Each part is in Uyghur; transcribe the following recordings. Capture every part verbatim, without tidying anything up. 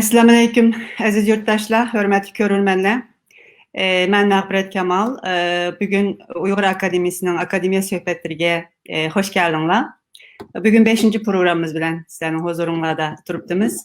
ئەسسالامۇئەلەيكۇم، ئەزىز يۇرتداشلار، ھۆرمەتلىك كۆرۈرمەنلەر. ئى، مەن مەغپىرەت كامال. ئى، بۈگۈن ئۇيغۇر ئاكادېمىيىسىنىڭ ئاكادېمىيە سۆھبەتلىرىگە، ئى، خوش كەلدىڭلار. بۈگۈن بەشىنچى پروگراممىمىز بىلەن سىلەرنىڭ ھۇزۇرۇڭلاردا تۇرۇپتىمىز.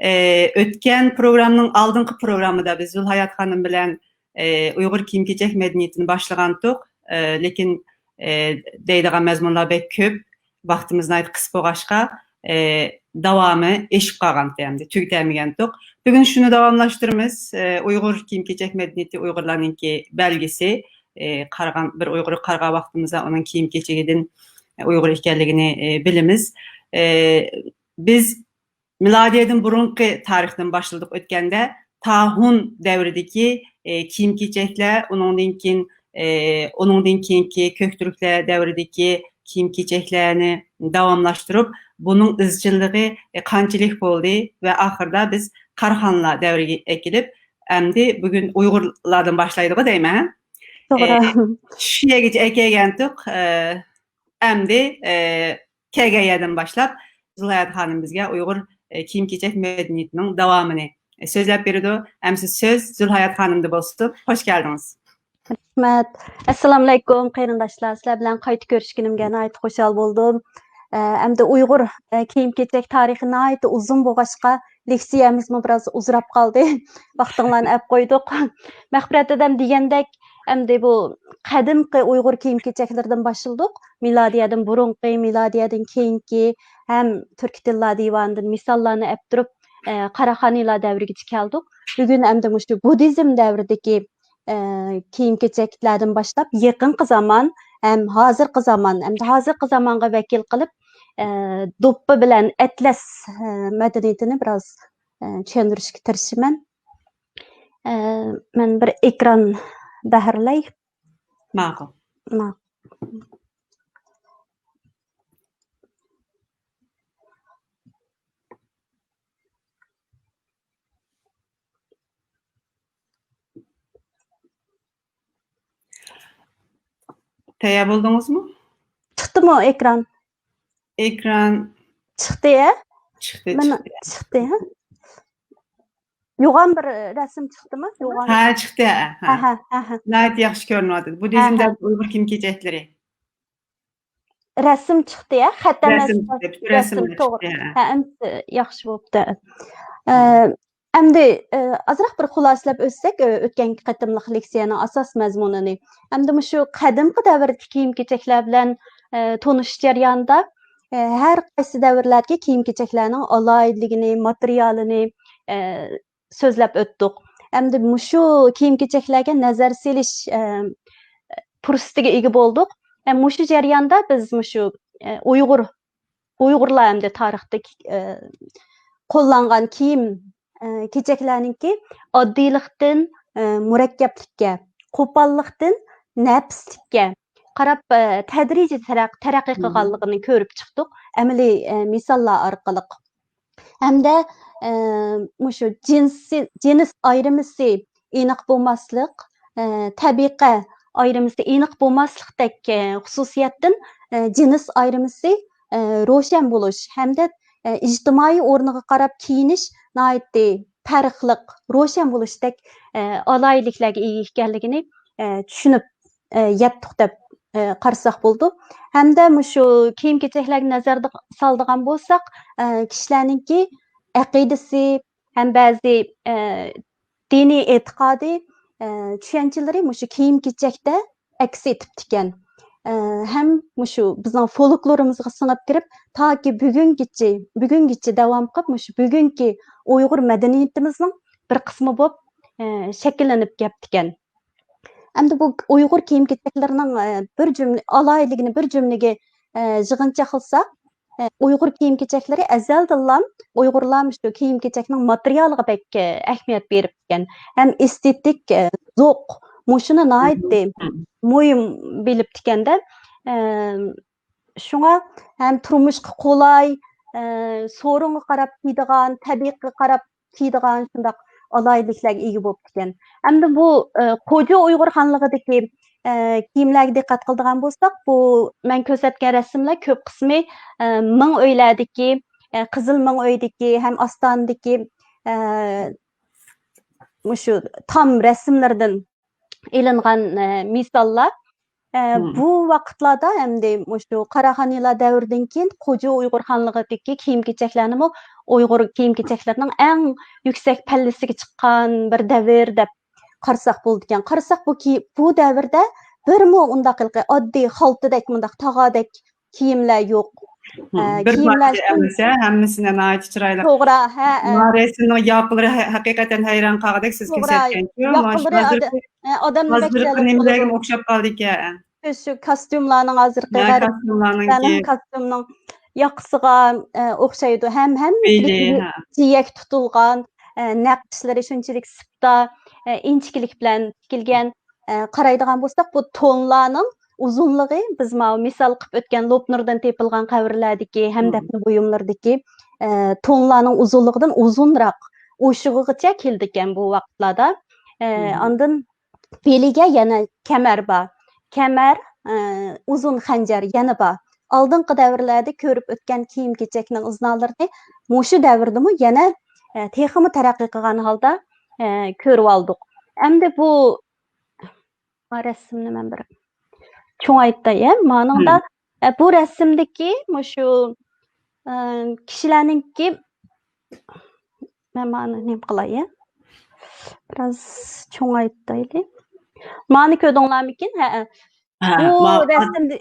ئى، ئۆتكەن پروگرامنىڭ ئالدىنقى پروگراممىدا بىز زۇلھايات خانىم بىلەن، ئى، ئۇيغۇر كىيىم-كېچەك مەدەنىيىتىنى باشلىغانتۇق. ئى، لېكىن، ئى، دەيدىغان مەزمۇنلار بەك كۆپ. ۋاقتىمىز ناھايىتى قىس بولغاچقا، ئى، داۋامى ئېشىپ قالغانتى ئەمدى، تۈگىتەلمىگەنتۇق. بۈگۈن شۇنى داۋاملاشتۇرىمىز. ئى، ئۇيغۇر كىيىم-كېچەك مەدەنىيىتى ئۇيغۇرلارنىڭكى بەلگىسى. ئى، قارىغان، بىر ئۇيغۇرغا قارىغان ۋاقتىمىزدا ئۇنىڭ كىيىم-كېچىكىدىن ئۇيغۇر ئىكەنلىكىنى، ئى، بىلىمىز. ئى، بىز مىلادىيەدىن بۇرۇنقى تارىختىن باشلىدۇق ئۆتكەندە، تاھۇن دەۋرىدىكى، ئى، كىيىم-كېچەكلەر، ئۇنىڭدىن كېيىن، ئى، ئۇنىڭدىن كېيىنكى كۆكتۈركلەر دەۋرىدىكى كىيىم-كېچەكلەرنى داۋاملاشتۇرۇپ، بۇنىڭ ئىزچىللىقى، ئى، قانچىلىك بولدى ۋە ئاخىرىدا بىز قاراخانلار دەۋرىگە ئەكېلىپ، ئەمدى بۈگۈن ئۇيغۇرلاردىن باشلايدىغۇ دەيمەن، ھە؟ توغرا. ئى، شۇ يەرگىچە ئەكەلگەنتۇق. ئى، ئەمدى، ئى، كەلگەن يەردىن باشلاپ زۇلھايات خانىم بىزگە ئۇيغۇر، ئى، كىيىم-كېچەك مەدەنىيىتىنىڭ داۋامىنى، ئى، سۆزلەپ بېرىدۇ. ئەمسە سۆز زۇلھايات خانىمدا بولسۇن. خوش كەلدىڭىز. رەھمەت. ئەسسالامۇئەلەيكۇم، قېرىنداشلار. سىلەر بىلەن قايتا كۆرۈشكىنىمگە ناھايىتى خۇشال بولدۇم. ئە، ئەمدى ئۇيغۇر، ئە، كىيىم-كېچەك تارىخى ناھايىتى ئۇزۇن بولغاچقا، لېكسىيەمىزمۇ بىراز ئۇزىراپ قالدى. ۋاقتىڭلارنى ئەپ قويدۇق. مەغپىرەت دادام دېگەندەك، ئەمدى بۇ قەدىمكى ئۇيغۇر كىيىم-كېچەكلىرىدىن باشلىدۇق. مىلادىيەدىن بۇرۇنقى، مىلادىيەدىن كېيىنكى ھەم تۈركىي تىللار دىۋانىدىن مىساللارنى ئەپ تۇرۇپ، ئە، قاراخانىيلار دەۋرىگىچە كەلدۇق. بۈگۈن ئەمدى مۇشۇ بۇددىزم دەۋرىدىكى، ئە، كىيىم-كېچەكلەردىن باشلاپ، يېقىنقى زامان ھەم ھازىرقى زامان، ئەمدى ھازىرقى زامانغا ۋەكىل قىلىپ، ئە، دوپپا بىلەن ئەتلەس، ئە، مەدەنىيىتىنى بىراز، ئە، چۈشەندۈرۈشكە تىرىشىمەن. ئە، مەن بىر ئېكران بەھرىلەي. ماقۇل. ماقۇل. تەييار بولدىڭىزمۇ؟ چىقتىمۇ ئېكران؟ ئېكران چىقتى، ھە؟ چىقتى، مانا چىقتى. چىقتى، ھە؟ يوغان بىر رەسىم چىقتىمۇ؟ يوغان. ھە، چىقتى، ھە، ھە. ھە، ھە، ھە، ھە. ناھايىتى ياخشى كۆرۈنۈۋاتىدۇ. بۇددىزم ھە، ھە. دەۋرىدىكى ئۇيغۇر كىيىم-كېچەكلىرى. رەسىم چىقتى، ھە؟ خەت ئەمەس، رەسىم، رەسىم، رەسىم، توغرا. چىقتى، ھە. ھە، ئەمدى ياخشى بوپتۇ. ئە، ھە. ئەمدى، ئە، ئازراق بىر خۇلاسىلەپ ئۆتسەك، ئە، ئۆتكەنكى قېتىملىق لېكسىيەنىڭ ئاساس مەزمۇنىنى. ئەمدى مۇشۇ قەدىمكى دەۋردىكى كىيىم-كېچەكلەر بىلەن، ئە، تونۇشۇش جەريانىدا، ئە، ھەر قايسى دەۋرلەردىكى كىيىم-كېچەكلەرنىڭ ئالاھىدىلىكىنى، ماتېرىيالىنى، ئە، سۆزلەپ ئۆتتۇق. ئەمدى مۇشۇ كىيىم-كېچەكلەرگە نەزەر سېلىش، ئە، پۇرسىتىگە ئىگە بولدۇق. ھەم مۇشۇ جەرياندا بىز مۇشۇ، ئە، ئۇيغۇر، ئۇيغۇرلار ئەمدى تارىختا، ئە، قوللانغان كىيىم، ئە، كېچەكلەرنىڭكى ئاددىيلىقتىن، ئە، مۇرەككەپلىككە، قوپاللىقتىن نەپىسلىككە قاراپ، ئە، تەدرىجىي تەرەق-، تەرەققىي مم. قىلغانلىقىنى كۆرۈپ چىقتۇق ئەمەلىي، ئە، مىساللار ئارقىلىق. ھەمدە، ئە، مۇشۇ جىنسى-، جىنس ئايرىمىسى ئېنىق بولماسلىق، ئە، تەبىقە ئايرىمىسى ئېنىق بولماسلىقتەك، ئە، خۇسۇسىيەتتىن، ئە، جىنس ئايرىمىسى، ئە، روشەن بولۇش ھەمدە، ئە، ئىجتىمائىي ئورنىغا قاراپ كىيىنىش ناھايىتى پەرقلىق، روشەن بولۇشتەك، ئە، ئالاھىدىلىكلەرگە ئىگە ئىكەنلىكىنى، ئە، چۈشىنىپ، ئە، يەتتۇق دەپ، ئە، قارىساق بولىدۇ. ھەمدە مۇشۇ كىيىم-كېچەكلەرگە نەزەر سالىدىغان بولساق، ئە، كىشىلەرنىڭكى ئەقىدىسى ھەم بەزى، ئە، دىنىي ئېتىقادىي، ئە، چۈشەنچىلىرى مۇشۇ كىيىم-كېچەكتە ئەكس ئېتىپتىكەن. ئە، ھەم مۇشۇ بىزنىڭ فولكلورىمىزغا سىڭىپ كىرىپ، تاكى بۈگۈنگىچە، بۈگۈنگىچە داۋام قىلىپ، مۇشۇ بۈگۈنكى ئۇيغۇر مەدەنىيىتىمىزنىڭ بىر قىسمى بولۇپ، ئە، شەكىللىنىپ كەپتىكەن. ئەمدى بۇ ئۇيغۇر كىيىم-كېچەكلىرىنىڭ، ئە، بىر جۈملە، ئالاھىدىلىكىنى بىر جۈملىگە، ئە، يىغىنچاقلىساق، ئە، ئۇيغۇر كىيىم-كېچەكلىرى ئەزەلدىنلا ئۇيغۇرلار مۇشۇ كىيىم-كېچەكنىڭ ماتېرىيالىغا بەك، ئە، ئەھمىيەت بېرىپتىكەن. ھەم ئېستېتىك، ئە، زوق، مۇشۇنى ناھايىتى مۇھىم بىلىپتىكەن-دە. ئە، شۇڭا ھەم تۇرمۇشقا قولاي، ئە، سورۇنغا قاراپ كىيىدىغان، تەبىئەتكە قاراپ كىيىدىغان شۇنداق ئالاھىدىلىكلەرگە ئىگە بولۇپتىكەن. ئەمدى بۇ، ئە، قوجا ئۇيغۇر خانلىقىدىكى، ئە، كىيىملەرگە دىققەت قىلىدىغان بولساق، بۇ مەن كۆرسەتكەن رەسىملەر كۆپ قىسمى، ئە، مىڭ ئۆيلەردىكى، ئە، قىزىل مىڭ ئۆيدىكى ھەم ئاستانىدىكى، ئە، مۇشۇ تام رەسىملىرىدىن ئېلىنغان، ئە، مىساللار. ئە، بۇ ۋاقىتلاردا ئەمدى مۇشۇ قاراخانىيلار دەۋرىدىن كېيىن خوجا ئۇيغۇر خانلىقىدىكى كىيىم-كېچەكلەرنىمۇ ئۇيغۇر كىيىم-كېچەكلىرىنىڭ ئەڭ يۈكسەك پەللىسىگە چىققان بىر دەۋر دەپ قارىساق بولىدىكەن. قارىساق، بۇ كىي-، بۇ دەۋردە بىرمۇ ئۇنداق ھېلىقى ئاددىي خالتىدەك، مۇنداق تاغاردەك كىيىملەر يوق. ئە، بىر كىيىملەر پارچە ئەمەس، ھە، ھەممىسىنى ناھايىتى چىرايلىق. توغرا، ھە، ھە. رەسىمنىڭ ياقىلىرى ھە-، ھەقىقەتەن ھەيران قالغۇدەك، سىز توغرا، كۆرسەتكەنچۇ. ياقىلىرى ئادەم-، ئە، ئادەمنى بەك ھازىرقى جەلپ نېمىلەرگە قىلىدۇ. ئوخشاپ قالدىكەن. شۇ، شۇ كاستيۇملارنىڭ ھازىرقى ھە، غەرب كاستيۇملارنىڭكى. كاستيۇمنىڭ ياقىسىغا، ئە، ئوخشايدۇ. ھەم، ھەم بېلى، ھە. جىيەك تۇتۇلغان، ئە، نەقىشلىرى شۇنچىلىك سىپتا، ئە، ئىنچىكىلىك بىلەن تىكىلگەن. ئە، قارايدىغان بولساق، بۇ تونلارنىڭ ئۇزۇنلۇقى، بىز ماۋۇ مىسال قىلىپ ئۆتكەن لوپنۇردىن تېپىلغان قەبرىلەردىكى، ھەمدەپنە بۇيۇملىرىدىكى، ئە، تونلارنىڭ ئۇزۇنلۇقىدىن ئۇزۇنراق، ئوشۇقىغىچە كېلىدىكەن بۇ ۋاقىتلاردا. ئە، ئاندىن بېلىگە يەنە كەمەر بار. كەمەر، ئە، ئۇزۇن خەنجەر يەنە بار. ئالدىنقى دەۋرلەردە كۆرۈپ ئۆتكەن كىيىم-كېچەكنىڭ ئىزنالىرىنى مۇشۇ دەۋردىمۇ يەنە، ئە، تېخىمۇ تەرەققىي قىلغان ھالدا، ئە، كۆرۈۋالدۇق. ئەمدى بۇ ما رەسىمنى مەن بىر چوڭايتاي، ھە؟ مانىڭدا، ئە، بۇ رەسىمدىكى مۇشۇ، ئە، كىشىلەرنىڭكى، مەن مانى نېمە قىلاي، ھە؟ بىراز چوڭايتايلى. مانى كۆردۈڭلارمىكىن؟ ھە، ھە. بۇ رەسىمدە،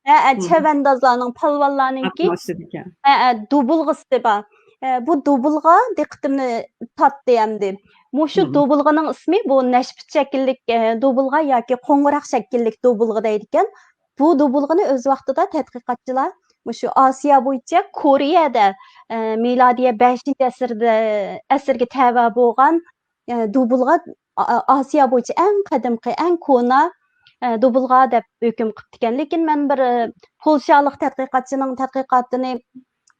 ھە، ھە، چەۋەندازلارنىڭ، پالۋانلارنىڭكى، ھە، ھە، دوبۇلغىسى بار. ئە، بۇ دوبۇلغا دىققىتىمنى تارتتى ئەمدى. مۇشۇ دوبۇلغىنىڭ ئىسمى بۇ نەشپۈت شەكىللىك، ئە، دوبۇلغا ياكى قوڭغۇراق شەكىللىك دوبۇلغا دەيدىكەن. بۇ دوبۇلغىنى ئۆز ۋاقتىدا تەتقىقاتچىلار مۇشۇ ئاسىيا بويىچە كورېيەدە، ئە، مىلادىيە بەشىنچى ئەسىردە، ئەسىرگە تەۋە بولغان، ئە، دوبۇلغا، ئا-، ئا-، ئاسىيا بويىچە ئەڭ قەدىمكى، ئەڭ كونا، ئە، دوبۇلغا دەپ ھۆكۈم قىپتىكەن. لېكىن مەن بىر، ئە، پولشالىق تەتقىقاتچىنىڭ تەتقىقاتىنى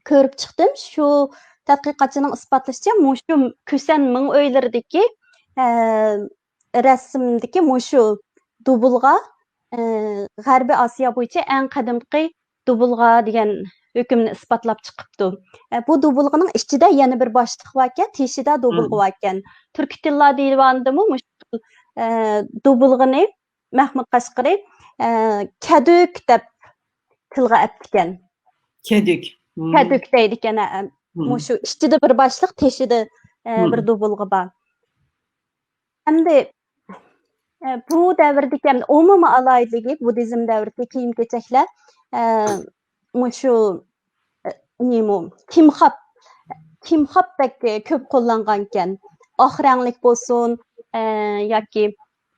كۆرۈپ چىقتىم. شۇ تەتقىقاتچىنىڭ ئىسپاتلىشىچە، مۇشۇ كۈسەن مىڭ ئۆيلىرىدىكى، ئە، رەسىمدىكى مۇشۇ دوبۇلغا، ئە، غەربىي ئاسىيا بويىچە ئەڭ قەدىمكى دوبۇلغا دېگەن ھۆكۈمنى ئىسپاتلاپ چىقىپتۇ. ئە، بۇ دوبۇلغىنىڭ ئىچىدە يەنە بىر باشلىق باركەن، تېشىدا دوبۇلغا باركەن. تۈركىي تىللار دىۋانىدىمۇ مۇشۇ، ئە، دوبۇلغىنى مەخمۇت قەشقىرى، ئە، كەدۈك دەپ تىلغا ئەپتىكەن. كەدۈك. كەدۈك دەيدىكەن، ھە. مۇشۇ ئىچىدە بىر باشلىق، تېشىدا، ئە، بىر دوبۇلغا بار. ئەمدى، ئە، بۇ دەۋردىكى، ئەمدى ئومۇمىي ئالاھىدىلىكى، بۇددىزم دەۋرىدىكى كىيىم-كېچەكلەر، ئە، مۇشۇ، ئە، نېمە، كىمخاب، كىمخاب بەك كۆپ قوللانغانىكەن. ئاق رەڭلىك بولسۇن، ئە، ياكى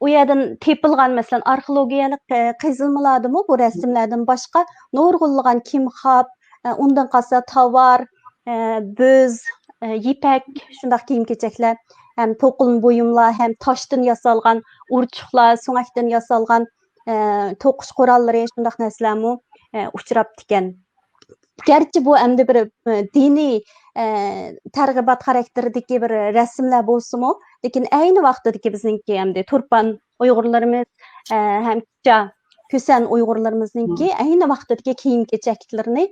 ئۇ يەردىن تېپىلغان، مەسىلەن، ئارخېئولوگىيەلىك، ئە، قېزىلمىلاردىمۇ بۇ رەسىملەردىن باشقا نۇرغۇنلىغان كىمخاب، ئە، ئۇندىن قالسا تاۋار، ئە، بۆز، ئە، يىپەك، شۇنداق كىيىم-كېچەكلەر ھەم توقۇلما بۇيۇملار ھەم تاشتىن ياسالغان ئۇرچۇقلار، سۆڭەكتىن ياسالغان، ئە، توقۇش قوراللىرى، شۇنداق نەرسىلەرمۇ، ئە، ئۇچراپتىكەن. گەرچە بۇ ئەمدى بىر، ئە، دىنىي، ئە، تەرغىبات خاراكتېرىدىكى بىر رەسىملەر بولسىمۇ، لېكىن ئەينى ۋاقتىدىكى بىزنىڭكى ئەمدى تۇرپان ئۇيغۇرلىرىمىز، ئە، ھەم كۇچا، كۈسەن ئۇيغۇرلىرىمىزنىڭكى ئەينى ۋاقتىدىكى كىيىم-كېچەكلىرىنى،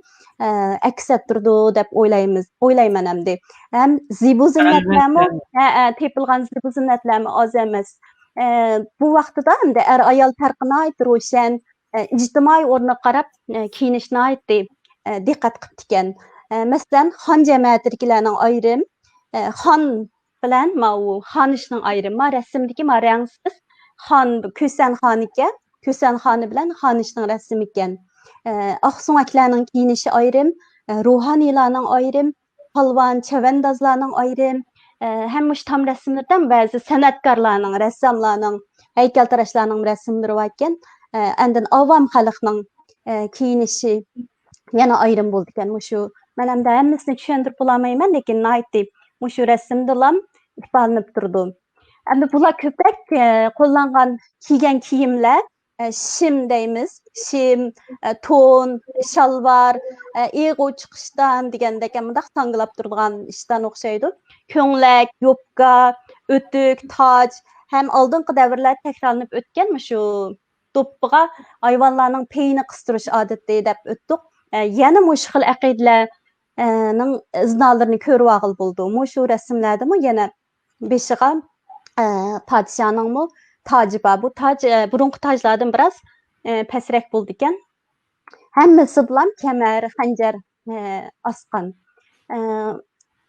ئە، ئەكس ئەتتۈرىدۇ دەپ ئويلايمىز، ئويلايمەن ئەمدى. ھەم زىبۇ زىننەتلەرمۇ، ھە، ھە، تېپىلغان زىبۇ زىننەتلەرمۇ ئاز ئەمەس. ئە، بۇ ۋاقتىدا ئەمدى ئەر-ئايال پەرقى ناھايىتى روشەن، ئە، ئىجتىمائىي ئورنىغا قاراپ، ئە، كىيىنىش ناھايىتى، ئە، دىققەت قىپتىكەن. ئە، مەسىلەن، خان جەمەتىدىكىلەرنىڭ ئايرىم، ئە، خان بىلەن ماۋۇ خانىشنىڭ ئايرىمى، ما رەسىمدىكى ما رەڭسىز خان، كۈسەن خانىكەن، كۈسەن خانى بىلەن خانىشنىڭ رەسىمىكەن. ئە، ئاقسۆڭەكلەرنىڭ كىيىنىشى ئايرىم، ئە، روھانىيلارنىڭ ئايرىم، پالۋان، چەۋەندازلارنىڭ ئايرىم، ئە، ھەم مۇشۇ تام رەسىملىرىدە بەزى سەنئەتكارلارنىڭ، رەسساملارنىڭ، ھەيكەلتىراشلارنىڭ رەسىملىرى باركەن. ئە، ئاندىن ئاۋام خەلقنىڭ، ئە، كىيىنىشى يەنە ئايرىم بولىدىكەن. مۇشۇ، مەن ئەمدى ھەممىسىنى چۈشەندۈرۈپ بولالمايمەن، لېكىن ناھايىتى مۇشۇ رەسىمدىلام ئىپادىلىنىپ تۇرىدۇ. ئەمدى بۇلار كۆپرەك، ئە، قوللانغان، كىيگەن كىيىملەر، ئە، شىم دەيمىز، شىم، ئە، تون، شالۋار، ئە، ئېغىر چىقىشتان دېگەندەك، مۇنداق ساڭگىلاپ تۇرىدىغان ئىشتان ئوخشايدۇ. كۆڭلەك، يوپكا، ئۆتۈك، تاج ھەم ئالدىنقى دەۋرلەردە تەكرارلىنىپ ئۆتكەن مۇشۇ دوپپىغا ھايۋانلارنىڭ پېيىنى قىستۇرۇش ئادىتى دەپ ئۆتتۇق. ئە، يەنە مۇشۇ خىل ئەقىدىلەر ئە، نىڭ ئىزنالىرىنى كۆرۈۋالغىلى بولىدۇ. مۇشۇ رەسىملەردىمۇ يەنە بېشىغا، ئە، پادىشاھنىڭمۇ تاجى بار. بۇ تاج، ئە، بۇرۇنقى تاجلاردىن بىراز، ئە، پەسرەك بولىدىكەن. ھەممىسىدىلا كەمەر، خەنجەر، ئە، ئاسقان. ئە،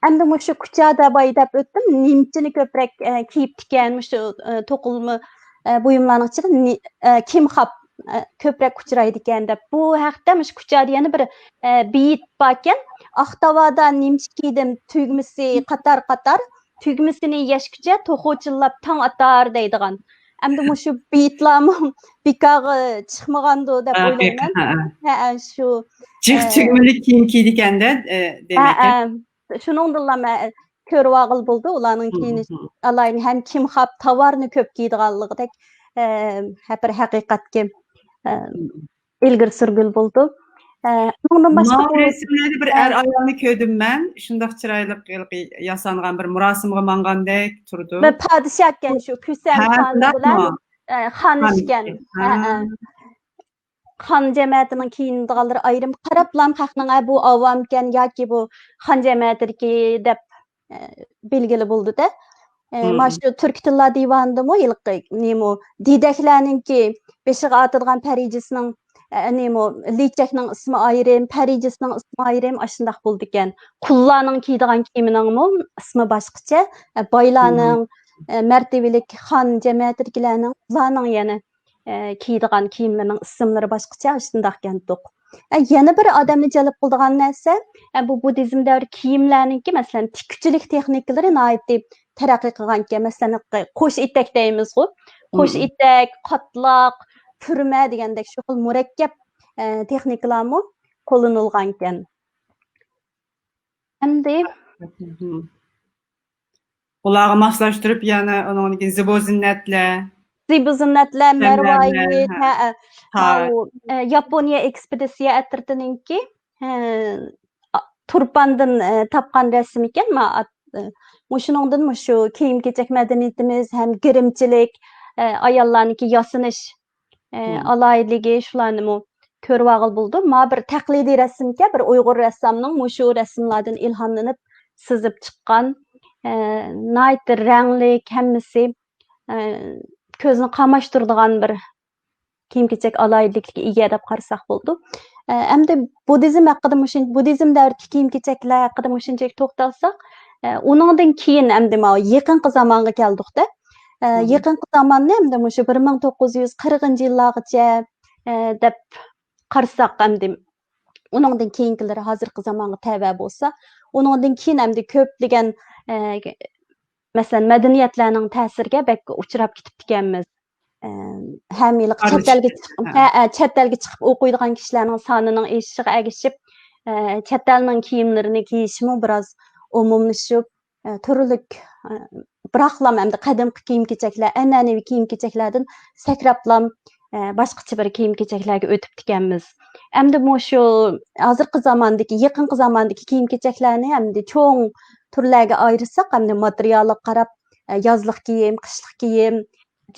ئەمدى مۇشۇ كۇچادا باي دەپ ئۆتتۈم. نېمچىنى كۆپرەك، ئە، كىيىپتىكەن، مۇشۇ، ئە، توقۇلما، ئە، بۇيۇملارنىڭ ئىچىدە نى-، ئە، كىمخاب، ئە، كۆپرەك ئۇچرايدىكەن دەپ. بۇ ھەقتە مۇشۇ كۇچادا يەنە بىر، ئە، بېيىت باركەن. «ئاق تاۋادا نېمچە كىيدىم، تۈگمىسى قاتار-قاتار، تۈگمىسىنى يەشكۈچە توخۇ چىللاپ تاڭ ئاتار» دەيدىغان. ئەمدى مۇشۇ بېيىتلارمۇ بىكارغا چىقمىغاندۇ دەپ ھە، ئويلايمەن. ھە، ھە. ھە، ھە، شۇ، جىق ئە، تۈگمىلىك كىيىم كىيىدىكەندە، ئە، ھە، دېمەك. ھە. شۇنىڭدىنلا مەن كۆرۈۋالغىلى بولىدۇ، ئۇلارنىڭ ھىم، كىيىنىش ھىم. ئالايىنى ھەم كىمخاب تاۋارنى كۆپ كىيىدىغانلىقىدەك، ئە، ھە، بىر ھەقىقەتكە، ئە، ھىم. ئىلگىرى سۈرگىلى بولىدۇ. ئە، ئۇنىڭدىن باشقا ماۋۇ بۇ، رەسىملەردە بىر ئە، ئەر ئايالنى كۆردۈم مەن. شۇنداق چىرايلىق، ھېلىقى ياسانغان بىر مۇراسىمغا ماڭغاندەك تۇرىدۇ. بىر پادىشاھ ئىكەن شۇ، كۈسەن ھە، خان شۇنداقمۇ؟ بىلەن، ئە، خان خان ئىكەن. ئىكەن. ھە، ھە. ھە. خان جەمەتىنىڭ كىيىنىدىغانلىرى ئايرىم قاراپلا خەقنىڭ، ھە، بۇ ئاۋامكەن ياكى بۇ خان جەمەتىدىكى دەپ، ئە، بىلگىلى بولىدۇ-دە. ئە، مم. مانا شۇ تۈركىي تىللار دىۋانىدىمۇ ھېلىقى نېمۇ، دېدەكلەرنىڭكى بېشىغا ئاتىدىغان پەرىجىسىنىڭ، ئە، نېمۇ، لىچەكنىڭ ئىسمى ئايرىم، پەرىجىسىنىڭ ئىسمى ئايرىم، ئاشۇنداق بولىدىكەن. قۇللارنىڭ كىيىدىغان كىيىمىنىڭمۇ ئىسمى باشقىچە، ئە، بايلارنىڭ، مم. ئە، مەرتىۋىلىك خان جەمەتىدىكىلەرنىڭ، ئۇلارنىڭ يەنە ئە، كىيىدىغان كىيىملىرىنىڭ ئىسىملىرى باشقىچە، شۇنداق ئىكەن دوق. ئە، يەنە بىر ئادەمنى جەلپ قىلىدىغان نەرسە، ئە، بۇ بۇددىزم دەۋرى كىيىملەرنىڭكى، مەسىلەن، تىككۈچىلىك تېخنىكىلىرى ناھايىتى تەرەققىي قىلغانىكەن. مەسىلەن، قوش ئېتەك دەيمىزغۇ. قوش مم. ئېتەك، قاتلاق، پۈرمە دېگەندەك شۇ خىل مۇرەككەپ، ئە، تېخنىكىلارمۇ قوللىنىلغانىكەن. ئەمدى مم. ئۇلارغا ماسلاشتۇرۇپ، يەنە ئۇنىڭدىن كېيىن زىبۇ زىننەتلەر. زىبۇ زىننەتلەر، مەرۋايىت، ھە. ھە، ھە. ھە، ئۇ، ئە، ياپونىيە ئېكسپېدىتسىيە ئەترىتىنىڭكى، ئە، ئا-، تۇرپاندىن، ئە، تاپقان رەسىمى ئىكەن، ما-، ئات-، ئە، مۇشۇنىڭدىن مۇشۇ كىيىم-كېچەك مەدەنىيىتىمىز ھەم گىرىمچىلىك، ئە، ئاياللارنىڭكى ياسىنىش، ئە، مم. ئالاھىدىلىكى شۇلارنىمۇ كۆرۈۋالغىلى بولىدۇ. ما بىر تەقلىدىي رەسىمكەن، بىر ئۇيغۇر رەسسامنىڭ مۇشۇ رەسىملاردىن ئىلھاملىنىپ سىزىپ چىققان، ئە، ناھايىتى رەڭلىك، ھەممىسى، ئە، كۆزنى قاماشتۇرىدىغان بىر كىيىم-كېچەك ئالاھىدىلىكىگە ئىگە دەپ قارىساق بولىدۇ. ئە، ئەمدى بۇددىزم ھەققىدە مۇشۇن-، بۇددىزم دەۋرىدىكى كىيىم-كېچەكلەر ھەققىدە مۇشۇنچىلىك توختالساق، ئە، ئۇنىڭدىن كېيىن ئەمدى ماۋۇ يېقىنقى زامانغا كەلدۇق-دە. ئە، مم. يېقىنقى زاماننى ئەمدى مۇشۇ بىر مىڭ توققۇز يۈز قىرىقىنچى يىللارغىچە، ئە، دەپ قارىساق ئەمدى ئۇنىڭدىن كېيىنكىلىرى ھازىرقى زامانغا تەۋە بولسا، ئۇنىڭدىن كېيىن ئەمدى كۆپلىگەن، ئە، مەسىلەن، مەدەنىيەتلەرنىڭ تەسىرىگە بەك ئۇچراپ كېتىپتىكەنمىز. ئە، ھەم ھېلىقى چەت ئەلگە چىقىپ، ھە، ھە، چەت ئەلگە چىقىپ ئوقۇيدىغان كىشىلەرنىڭ سانىنىڭ ئېشىشىغا ئەگىشىپ، ئە، چەت ئەلنىڭ كىيىملىرىنى كىيىشىمۇ بىراز ئومۇملىشىپ، ئە، تۈرلۈك، ئە، بىراقلام ئەمدى قەدىمكى كىيىم-كېچەكلەر، ئەنئەنىۋى كىيىم-كېچەكلەردىن سەكرەپلام، ئە، باشقىچە بىر كىيىم-كېچەكلەرگە ئۆتۈپتىكەنمىز. ئەمدى مۇشۇ ھازىرقى زاماندىكى، يېقىنقى زاماندىكى كىيىم-كېچەكلەرنى ئەمدى چوڭ تۈرلەرگە ئايرىساق، ئەمدى ماتېرىيالىغا قاراپ، ئە، يازلىق كىيىم، قىشلىق كىيىم،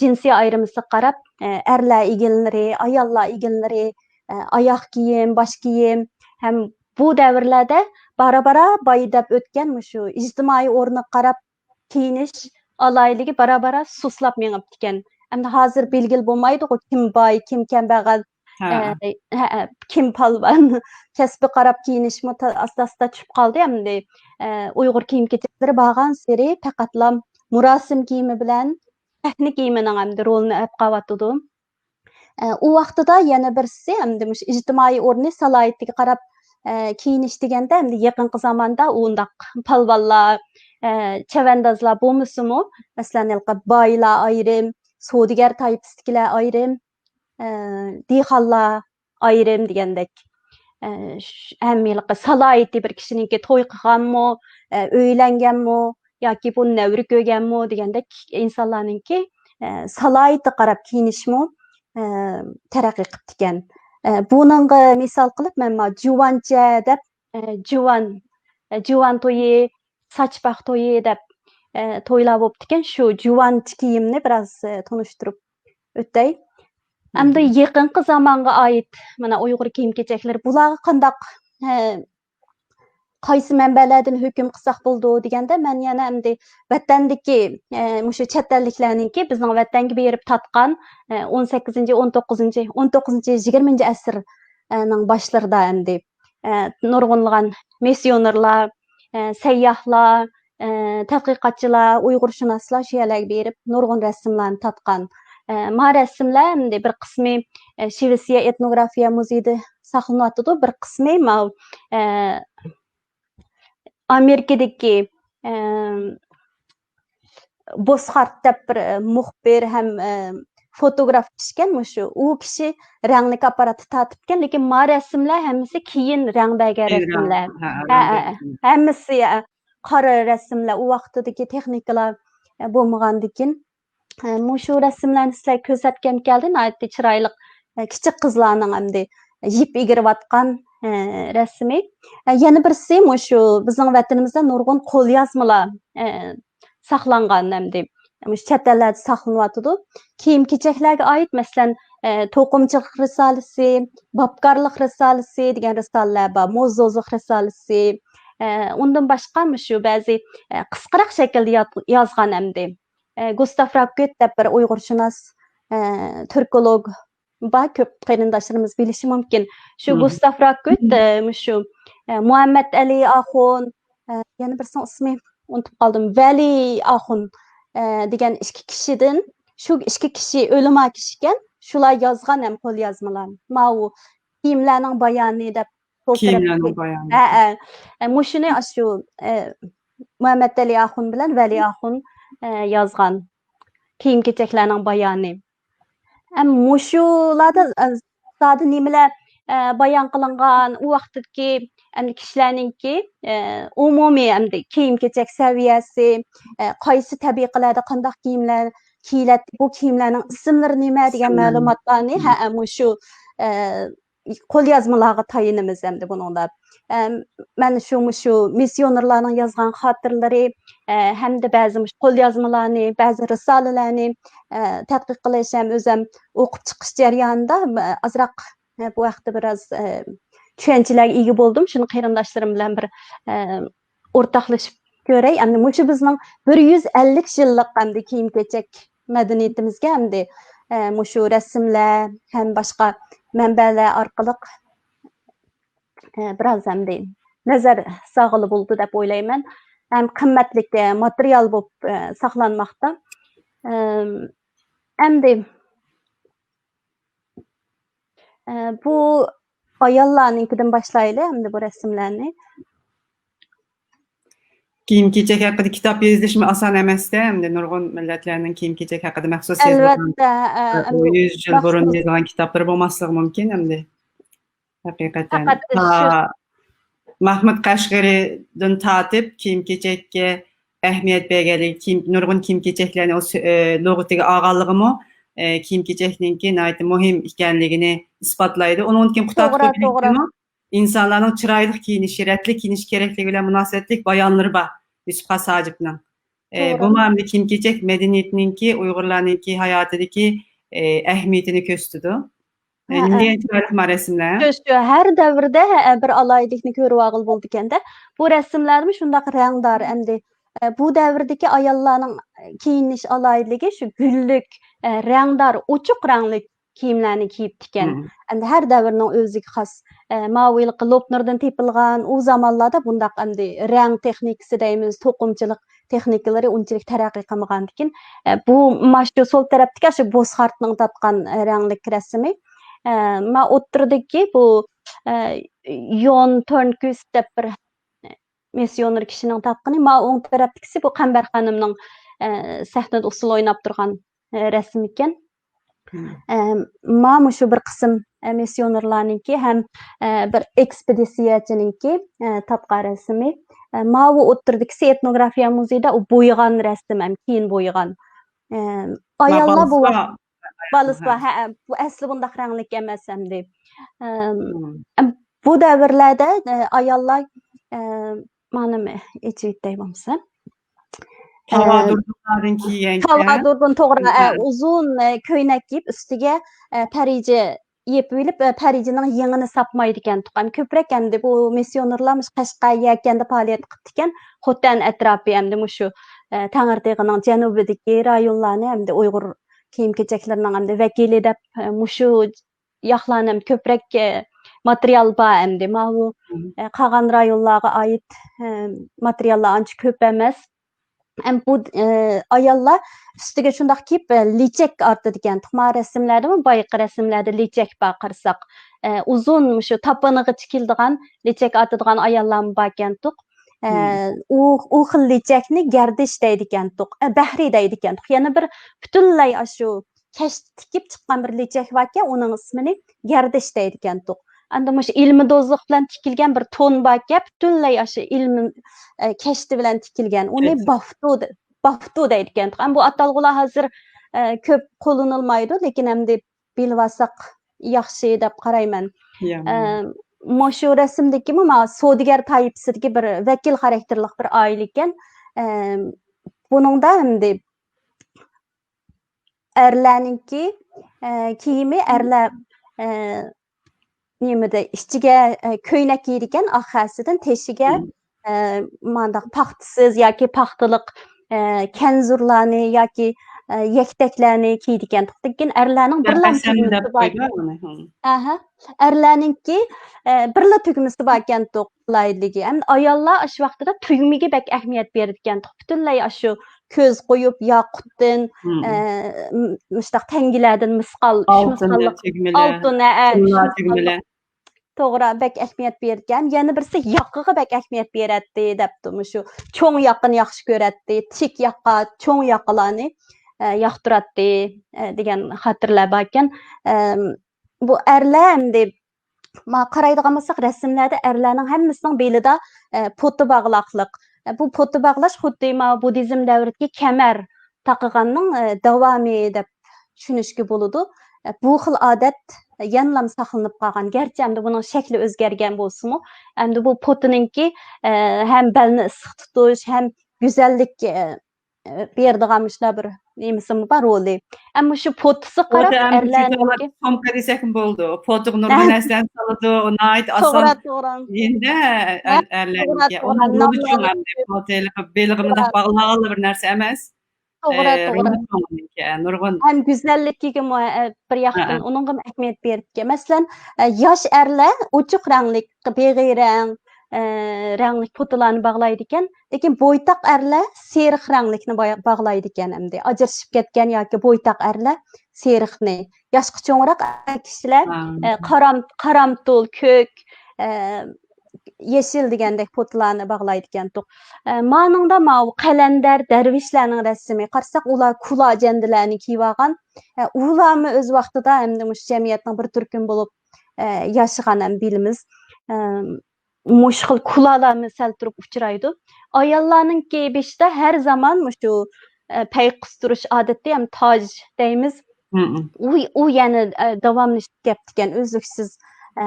جىنسىي ئايرىمىسىغا قاراپ، ئە، ئەرلەر ئىگىلىنىرى، ئاياللار ئىگىلىنىرى، ئە، ئاياغ كىيىم، باش كىيىم ھەم بۇ دەۋرلەردە بارا-بارا بايىدەپ ئۆتكەن مۇشۇ ئىجتىمائىي ئورنىغا قاراپ كىيىنىش ئالاھىدىلىكى بارا-بارا سۇسلاپ مېڭىپتىكەن. ئەمدى ھازىر بىلگىلى بولمايدىغۇ، كىم باي، كىم كەمبەغەل، ھە. ئە، ھە، ھە، كىم پالۋان. كەسپىگە قاراپ كىيىنىشمۇ تا-، ئاستا-ئاستا چۈشۈپ قالدى ئەمدى. ئە، ئۇيغۇر كىيىم-كېچەكلىرى بارغانسېرى پەقەتلا مۇراسىم كىيىمى بىلەن سەھنە كىيىمىنىڭ ئەمدى رولىنى ئەپ قالىۋاتىدۇ. ئە، ئۇ ۋاقتىدا يەنە بىرسى، ئەمدى مۇشۇ ئىجتىمائىي ئورنى سالاھىيىتىگە قاراپ، ئە، كىيىنىش دېگەندە، ئەمدى يېقىنقى زاماندا ئۇنداق پالۋانلار، ئە، چەۋەندازلار بولمىسىمۇ، مەسىلەن، ھېلىقى بايلار ئايرىم، سودىگەر تايپىسىدىكىلەر ئايرىم، ئە، دېھقانلار ئايرىم دېگەندەك، ئە، ش-، ھەم ھېلىقى سالاھىيىتى بىر كىشىنىڭكى توي قىلغانمۇ، ئە، ئۆيلەنگەنمۇ ياكى بۇ نەۋرە كۆرگەنمۇ دېگەندەك ئىنسانلارنىڭكى، ئە، سالاھىيىتىگە قاراپ كىيىنىشمۇ، ئە، تەرەققىي قىپتىكەن. ئە، بۇنىڭغا مىسال قىلىپ مەن ما جۇۋانچە دەپ، ئە، جۇۋان، ئە، جۇۋان تويى، ساچپاق تويى دەپ، ئە، تويلار بوپتىكەن. شۇ جۇۋانچە كىيىمنى بىراز، ئە، تونۇشتۇرۇپ ئۆتەي. ئەمدى مم. يېقىنقى زامانغا ئائىت مانا ئۇيغۇر كىيىم-كېچەكلىرى. بۇلارغا قانداق، ئە، قايسى مەنبەلەردىن ھۆكۈم قىلساق بولىدۇ دېگەندە، مەن يەنە ئەمدى ۋەتەندىكى، ئە، مۇشۇ چەت ئەللىكلەرنىڭكى بىزنىڭ ۋەتەنگە بېرىپ تارتقان، ئە، ئون سەككىزىنچى، ئون توققۇزىنچى، ئون توققۇزىنچى، يىگىرمىنچى ئەسىر، ئە، نىڭ باشلىرىدا ئەمدى، ئە، نۇرغۇنلىغان مىسسىيونېرلار، ئە، سەيياھلار، ئە، تەتقىقاتچىلار، ئۇيغۇرشۇناسلار شۇ يەرلەرگە بېرىپ نۇرغۇن رەسىملەرنى تارتقان. ئە، ما رەسىملەر ئەمدى بىر قىسمى، ئە، شىۋېتسىيە ئېتنوگرافىيە مۇزېيىدا ساقلىنىۋاتىدۇ، بىر قىسمى ماۋۇ، ئە، ئامېرىكىدىكى، ئە، بوسخارت دەپ بىر، ئە، مۇخبىر ھەم، ئە، فوتوگراف كىشىكەن مۇشۇ. ئۇ كىشى رەڭلىك ئاپپاراتتا تارتىپتىكەن، لېكىن ما رەسىملەر ھەممىسى كېيىن رەڭ بەرگەن رەسىملەر. ھە، ھە، ھەممىسى، ھە، قارا رەسىملەر، ئۇ ۋاقتىدىكى تېخنىكىلار، ئە، بولمىغاندىكىن. ئە، مۇشۇ رەسىملەرنى سىلەرگە كۆرسەتكۈم كەلدى. ناھايىتى چىرايلىق، ئە، كىچىك قىزلارنىڭ ئەمدى يىپ ئېگىرىۋاتقان، ئە، رەسىمى. ئە، يەنە بىرسى مۇشۇ بىزنىڭ ۋەتىنىمىزدە نۇرغۇن قوليازمىلار، ئە، ساقلانغان ئەمدى. مۇشۇ چەت ئەللەردە ساقلىنىۋاتىدۇ. كىيىم-كېچەكلەرگە ئائىت، مەسىلەن، ئە، توقۇمىچىلىق رىسالىسى، باپكارلىق رىسالىسى دېگەن رىسالىلەر بار، موزدوزلۇق رىسالىسى. ئە، ئۇندىن باشقا مۇشۇ بەزى، ئە، قىسقىراق شەكىلدە يات-، يازغان ئەمدى. ئە، گۇستاف راككۈت دەپ بىر ئۇيغۇرشۇناس، ئە، تۈركولوگ بار، كۆپ قېرىنداشلىرىمىز بىلىشى مۇمكىن. شۇ گۇستاف راككۈت، ئە، مۇشۇ، ئە، مۇھەممەد ئەلى ئاخۇن، ئە، يەنە بىرسىنىڭ ئىسمى ئۇنتۇپ قالدىم. ۋەلى ئاخۇن، ئە، دېگەن ئىككى كىشىدىن، شۇ ئىككى كىشى ئۆلىما كىشىكەن، شۇلار يازغان ھەم قوليازمىلار. ماۋۇ كىيىملەرنىڭ بايانى دەپ سول تەرەپتىكى، كىيىملەرنىڭ بايانى. ھە، ھە. ئە، مۇشۇنى ئاشۇ، ئە، مۇھەممەد ئەلى ئاخۇن بىلەن ۋەلى ئاخۇن، ئە، يازغان. كىيىم-كېچەكلەرنىڭ بايانى. ئەم، مۇشۇلاردا، ئە، زادى نېمىلەر، ئە، بايان قىلىنغان، ئۇ ۋاقىتتىكى، ئەمدى كىشىلەرنىڭكى، ئە، ئومۇمىي ئەمدى كىيىم-كېچەك سەۋىيەسى، ئە، قايسى تەبىقىلەردە قانداق كىيىملەر كىيىلەتتى، بۇ كىيىملەرنىڭ ئىسىملىرى نېمە دېگەن مەلۇماتلارنى، ھە، مۇشۇ، ئە، قوليازمىلارغا تايىنىمىز ئەمدى بۇنىڭدا. ئەم، مەن شۇ، مۇشۇ مىسسىيونېرلارنىڭ يازغان خاتىرىلىرى، ئە، ھەمدە بەزى مۇشۇ قوليازمىلارنى، بەزى رىسالىلەرنى، ئە، تەتقىق قىلىش ھەم ئۆزۈم ئوقۇپ چىقىش جەريانىدا، ئە، ئازراق، ئە، بۇ ھەقتە بىراز، ئە، چۈشەنچىلەرگە ئىگە بولدۇم. شۇنى قېرىنداشلىرىم بىلەن بىر، ئە، ئورتاقلىشىپ كۆرەي. ئەمدى مۇشۇ بىزنىڭ بىر يۈز ئەللىك يىللىق ئەمدى كىيىم-كېچەك مەدەنىيىتىمىزگە ئەمدى، ئە، مۇشۇ رەسىملەر ھەم باشقا مەنبەلەر ئارقىلىق، ئە، بىراز ئەمدى نەزەر سالغىلى بولىدۇ دەپ ئويلايمەن. ھەم قىممەتلىك، ئە، ماتېرىيال بولۇپ، ئە، ساقلانماقتا. ئەم، ئەمدى، ئە، بۇ ئاياللارنىڭكىدىن باشلايلى، ئەمدى بۇ رەسىملەرنى. كىيىم-كېچەك ھەققىدە كىتاب يېزىشمۇ ئاسان ئەمەستە، ئەمدى نۇرغۇن مىللەتلەرنىڭ كىيىم-كېچەك ھەققىدە مەخسۇس يېزىلغان، ئەلۋەتتە، ئە، ئە، ئەمدى يۈز يىل بۇرۇن مەخسۇس يېزىلغان كىتابلىرى بولماسلىقى مۇمكىن ئەمدى. ھەقىقەتەن. پەقەت ھا، شۇ مەھمۇد قەشقىرىدىن تارتىپ كىيىم-كېچەككە ئەھمىيەت بەرگەنلىكى، كىيىم، نۇرغۇن كىيىم-كېچەكلەرنى ئۇ سۆ-، ئە، لۇغىتىگە ئالغانلىقىمۇ، ئە، كىيىم-كېچەكنىڭكى ناھايىتى مۇھىم ئىكەنلىكىنى ئىسپاتلايدۇ. ئۇنىڭدىن كېيىن قۇتادغۇ توغرا، توغرا. بىلىكتىمۇ ئىنسانلارنىڭ چىرايلىق كىيىنىشى، رەتلىك كىيىنىشى كېرەكلىكى بىلەن مۇناسىۋەتلىك بايانلىرى بار يۈسۈپ خاس ھاجىپنىڭ. ئە، توغرا. بۇمۇ ئەمدى كىيىم-كېچەك مەدەنىيىتىنىڭكى، ئۇيغۇرلارنىڭكى ھاياتىدىكى، ئە، ئەھمىيىتىنى كۆرسىتىدۇ. ئە، ھە، ھە. نېمە چىرايلىق ما رەسىملەر؟ شۇ، شۇ، ھەر دەۋردە، ھە، بىر ئالاھىدىلىكنى كۆرۈۋالغىلى بولىدىكەن-دە. بۇ رەسىملەرمۇ شۇنداق رەڭدار ئەمدى. ئە، بۇ دەۋردىكى ئاياللارنىڭ كىيىنىش ئالاھىدىلىكى شۇ گۈللۈك، ئە، رەڭدار، ئوچۇق رەڭلىك كىيىملەرنى كىيىپتىكەن. مم. ئەمدى ھەر دەۋرنىڭ ئۆزىگە خاس، ئە، ماۋۇ ھېلىقى لوپنۇردىن تېپىلغان، ئۇ زامانلاردا بۇنداق ئەمدى رەڭ تېخنىكىسى دەيمىز، توقۇمىچىلىق تېخنىكىلىرى ئۇنچىلىك تەرەققىي قىلمىغاندىكىن، ئە، بۇ مانا شۇ سول تەرەپتىكى شۇ بوسخارتنىڭ تارتقان، ئە، رەڭلىك رەسىمى. ئە، ما ئوتتۇرىدىكى بۇ، ئە، يون تورنكۋىست دەپ بىر مىسسىيونېر كىشىنىڭ تارتقىنى، ما ئوڭ تەرەپتىكىسى بۇ قەمبەر خانىمنىڭ، ئە، سەھنىدە ئۇسسۇل ئويناپ تۇرغان، ئە، رەسىمى ئىكەن. مم. ئە، ما مۇشۇ بىر قىسىم، ئە، مىسسىيونېرلارنىڭكى ھەم، ئە، بىر ئېكسپېدىتسىيەچىنىڭكى، ئە، تارتقان رەسىمى. ئە، ماۋۇ ئوتتۇرىدىكىسى ئېتنوگرافىيە مۇزېيىدا ئۇ بويىغان رەسىم ھەم كېيىن بويىغان. ئە، ما ئاياللار بۇ بالىسى ۋاقىت، بار. بالىسى بار، ھە. ھە، بۇ ئەسلى بۇنداق رەڭلىك ئەمەس ئەمدى. ئەم، مم. ئەم، بۇ دەۋرلەردە، ئە، ئاياللار، ئە، مانا ئېچىۋېتەي بولمىسا. تاۋا ئە، دۇردۇنلاردىن كىيگەنكەن. تاۋا دۇردۇن، توغرا، ئە، ھە. ئۇزۇن، ئە، كۆينەك كىيىپ، ئۈستىگە، ئە، پەرىجە يېپىۋېلىپ، ئە، پەرىجىنىڭ يېڭىنى ساپمايدىكەنتۇق. ئەمدى كۆپرەك ئەمدى بۇ مىسسىيونېرلار مۇشۇ قەشقەر، يەكەندە پائالىيەت قىپتىكەن. خوتەن ئەتراپى ئەمدى مۇشۇ، ئە، تەڭرىتېغىنىڭ جەنۇبىدىكى رايونلارنى ئەمدى ئۇيغۇر كىيىم-كېچەكلىرىنىڭ ئەمدى ۋەكىلى دەپ، ئە، مۇشۇ ياقلارنى ئەمدى كۆپرەك، ئە، ماتېرىيال بار ئەمدى. ماۋۇ، مم. ئە، قالغان رايونلارغا ئائىت، ئە، ماتېرىياللار ئانچە كۆپ ئەمەس. ئەم، بۇ، ئە، ئاياللار ئۈستىگە شۇنداق كىيىپ، ئە، لېچەك ئارتىدىكەنتۇق. ما رەسىملەردىمۇ، بايىقى رەسىملەردە لېچەك بار قارىساق. ئە، ئۇزۇن مۇشۇ تاپىنىغىچە كېلىدىغان لېچەك ئارتىدىغان ئاياللارمۇ باركەنتۇق. ئە، مم. ئۇ، ئۇ خىل لېچەكنى گەردىش دەيدىكەنتۇق. ئە، بەھرى دەيدىكەنتۇق. يەنە بىر پۈتۈنلەي ئاشۇ كەشتە تىكىپ چىققان بىر لېچەك باركەن، ئۇنىڭ ئىسمىنى گەردىش دەيدىكەنتۇق. ئەمدى مۇشۇ ئىلمىدوزلۇق بىلەن تىكىلگەن بىر تون باركەن، پۈتۈنلەي ئاشۇ ئىلمىي، ئە، كەشتە بىلەن تىكىلگەن. ئۇنى كەشتە. بافتۇ دە-، بافتۇ دەيدىكەنتۇق. ئەمدى بۇ ئاتالغۇلار ھازىر، ئە، كۆپ قوللىنىلمايدۇ، لېكىن ئەمدى بىلىۋالساق ياخشى دەپ قارايمەن. يا. ئە، مۇشۇ رەسىمدىكىمۇ ما سودىگەر تايپىسىدىكى بىر ۋەكىل خاراكتېرلىق بىر ئائىلە ئىكەن. ئە، بۇنىڭدا ئەمدى ئەرلەرنىڭكى، ئە، كىيىمى، ئەرلەر، ئە، نېمىدە، ئىچىگە، ئە، كۆينەك كىيىدىكەن، ئاق خەسىدىن، تېشىگە، مم. ئە، مانداق پاختىسىز ياكى پاختىلىق، ئە، كەنزۇرلارنى ياكى، ئە، يەكتەكلەرنى كىيىدىكەن. لېكىن ئەرلەرنىڭ بىرلا تۈگمىسى بار. ئەھە. ئەرلەرنىڭكى، ئە، بىرلا تۈگمىسى باركەنتۇق، قولايلىقى. ئەمدى ئاياللار ئاشۇ ۋاقتىدا تۈگمىگە بەك ئەھمىيەت بېرىدىكەنتۇق. پۈتۈنلەي ئاشۇ كۆز قويۇپ، ياقۇتتىن، مم. ئە، م-، مۇشۇنداق تەڭگىلەردىن مىسقال، ئۈچ ئالتۇندىن مىسقاللىق تۈگمىلەر، ئالتۇن، ھە، ھە، تىللا ئۈچ تۈگمىلەر. مىسقاللىق. توغرا، بەك ئەھمىيەت بېرىدىكەن. يەنە بىرسى ياقىغا بەك ئەھمىيەت بېرەتتى، دەپتۇ. مۇشۇ چوڭ ياقىنى ياخشى كۆرەتتى، تىك ياقا، چوڭ ياقىلارنى، ئە، ياقتۇراتتى، ئە، دېگەن خاتىرىلەر باركەن. ئەم، بۇ ئەرلەر ئەمدى ما قارايدىغان بولساق، رەسىملەردە ئەرلەرنىڭ ھەممىسىنىڭ بېلىدا، ئە، پوتا باغلاقلىق. ئە، بۇ پوتا باغلاش خۇددى ما بۇددىزم دەۋرىدىكى كەمەر تاقىغاننىڭ، ئە، داۋامى دەپ چۈشىنىشكە بولىدۇ. ئە، بۇ خىل ئادەت يەنىلام ساقلىنىپ قالغان. گەرچە ئەمدى بۇنىڭ شەكلى ئۆزگەرگەن بولسىمۇ، ئەمدى بۇ پوتىنىڭكى، ئە، ھەم بەلنى ئىسسىق تۇتۇش، ھەم گۈزەللىك، ئە، بېرىدىغان مۇشۇنداق بىر نېمىسىمۇ بار، رولى. ئەمما شۇ پوتىسىغا قاراپ ئەرلەرنىڭكى سومكا دېسەكمۇ بولىدۇ. پوتىغا نۇرغۇن نەرسىلەرنى سالىدۇ، ناھايىتى ئاسان. توغرا، توغرا. ئەرلەرنىڭكى. ئۇنىڭ رولى چوڭ ئەمدى. پوتىلىقى بېلىغىمۇنداق باغلاۋالغىلى بىر نەرسە ئەمەس. توغرا، ئە، توغرا. رولى چوڭ ئۇنىڭكى، ئە، نۇرغۇن. ھەم گۈزەللىكىگىمۇ، ئە، بىر ياقتىن ئۇنىڭغىمۇ ئەھمىيەت بېرىدىكەن. مەسىلەن، ئە، ياش ئەرلەر ئوچۇق رەڭلىك، بېغىي رەڭ، ئە، رەڭلىك پوتىلارنى باغلايدىكەن. لېكىن بويتاق ئەرلەر سېرىق رەڭلىكنى باي-، باغلايدىكەن ئەمدى. ئاجرىشىپ كەتكەن ياكى بويتاق ئەرلەر سېرىقنى. ياشقا چوڭراق كىشىلەر، ئە، قارام-، قارامتۇل، كۆك، ئە، يېشىل دېگەندەك پوتىلارنى باغلايدىكەنتۇق. ئە، مانىڭدا ماۋۇ قەلەندەر دەرۋىشلەرنىڭ رەسىمى. قارىساق، ئۇلار كۇلا جەندىلەرنى كىيىۋالغان. ئە، ئۇلارمۇ ئۆز ۋاقتىدا ئەمدى مۇشۇ جەمئىيەتنىڭ بىر تۈركۈمى بولۇپ، ئە، ياشىغان ھەم بىلىمىز. ئە، مۇشۇ خىل كۇلالارمۇ سەل تۇرۇپ ئۇچرايدۇ. ئاياللارنىڭكى بېشىدا ھەر زامان مۇشۇ، ئە، پەي قىستۇرۇش ئادىتى ھەم تاج دەيمىز. ئۇ، ئۇ يەنە، ئە، داۋاملىشىپ كەپتىكەن، ئۈزلۈكسىز، ئە،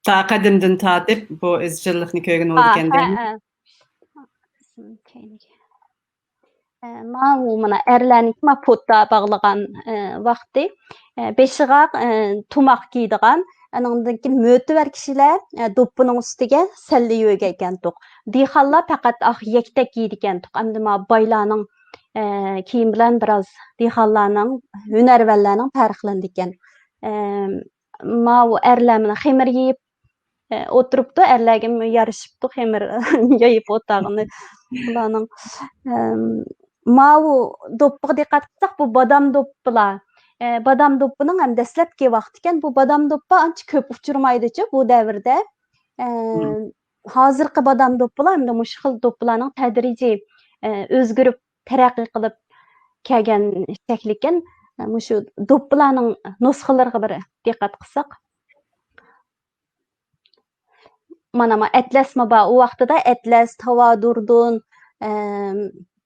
تا قەدىمدىن تارتىپ بۇ ئىزچىللىقنى كۆرگىلى بولىدىكەن ھە، دەيمىز. ھە. ئە، ماۋۇ مانا ئەرلەرنىڭكى ما پوتا باغلىغان، ئە، ۋاقتى. ئە، بېشىغا، ئە، تۇماق كىيىدىغان، ئانىڭدىن كېيىن مۆتىۋەر كىشىلەر، ئە، دوپپىنىڭ ئۈستىگە سەللە يۆگەيكەنتۇق. دېھقانلار پەقەت ئاق يەكتەك كىيىدىكەنتۇق. ئەمدى ما بايلارنىڭ، ئە، كىيىمى بىلەن بىراز دېھقانلارنىڭ، ھۈنەرۋەنلەرنىڭ پەرقلىنىدىكەن. ئە، ماۋۇ ئەرلەر مانا خېمىر يېيىپ، ئە، ئولتۇرۇپتۇ، ئەرلەرگىمۇ يارىشىپتۇ خېمىر يېيىپ ئولتۇرغىنى بۇلارنىڭ. ئەم، ماۋۇ دوپپىغا دىققەت قىلساق، بۇ بادام دوپپىلار. ئە، بادام دوپپىنىڭ ھەم دەسلەپكى ۋاقتىكەن، بۇ بادام دوپپا ئانچە كۆپ ئۇچرىمايدىچۇ بۇ دەۋردە. ئە، ھازىرقى بادام دوپپىلار ئەمدى مۇشۇ خىل دوپپىلارنىڭ تەدرىجىي، ئە، ئۆزگىرىپ، تەرەققىي قىلىپ كەلگەن شەكلىكەن. مۇشۇ دوپپىلارنىڭ نۇسخىلىرىغا بىر دىققەت قىلساق. مانا، ما ئەتلەسمۇ بار. ئۇ ۋاقتىدا ئەتلەس، تاۋادۇردۇن، ئەم،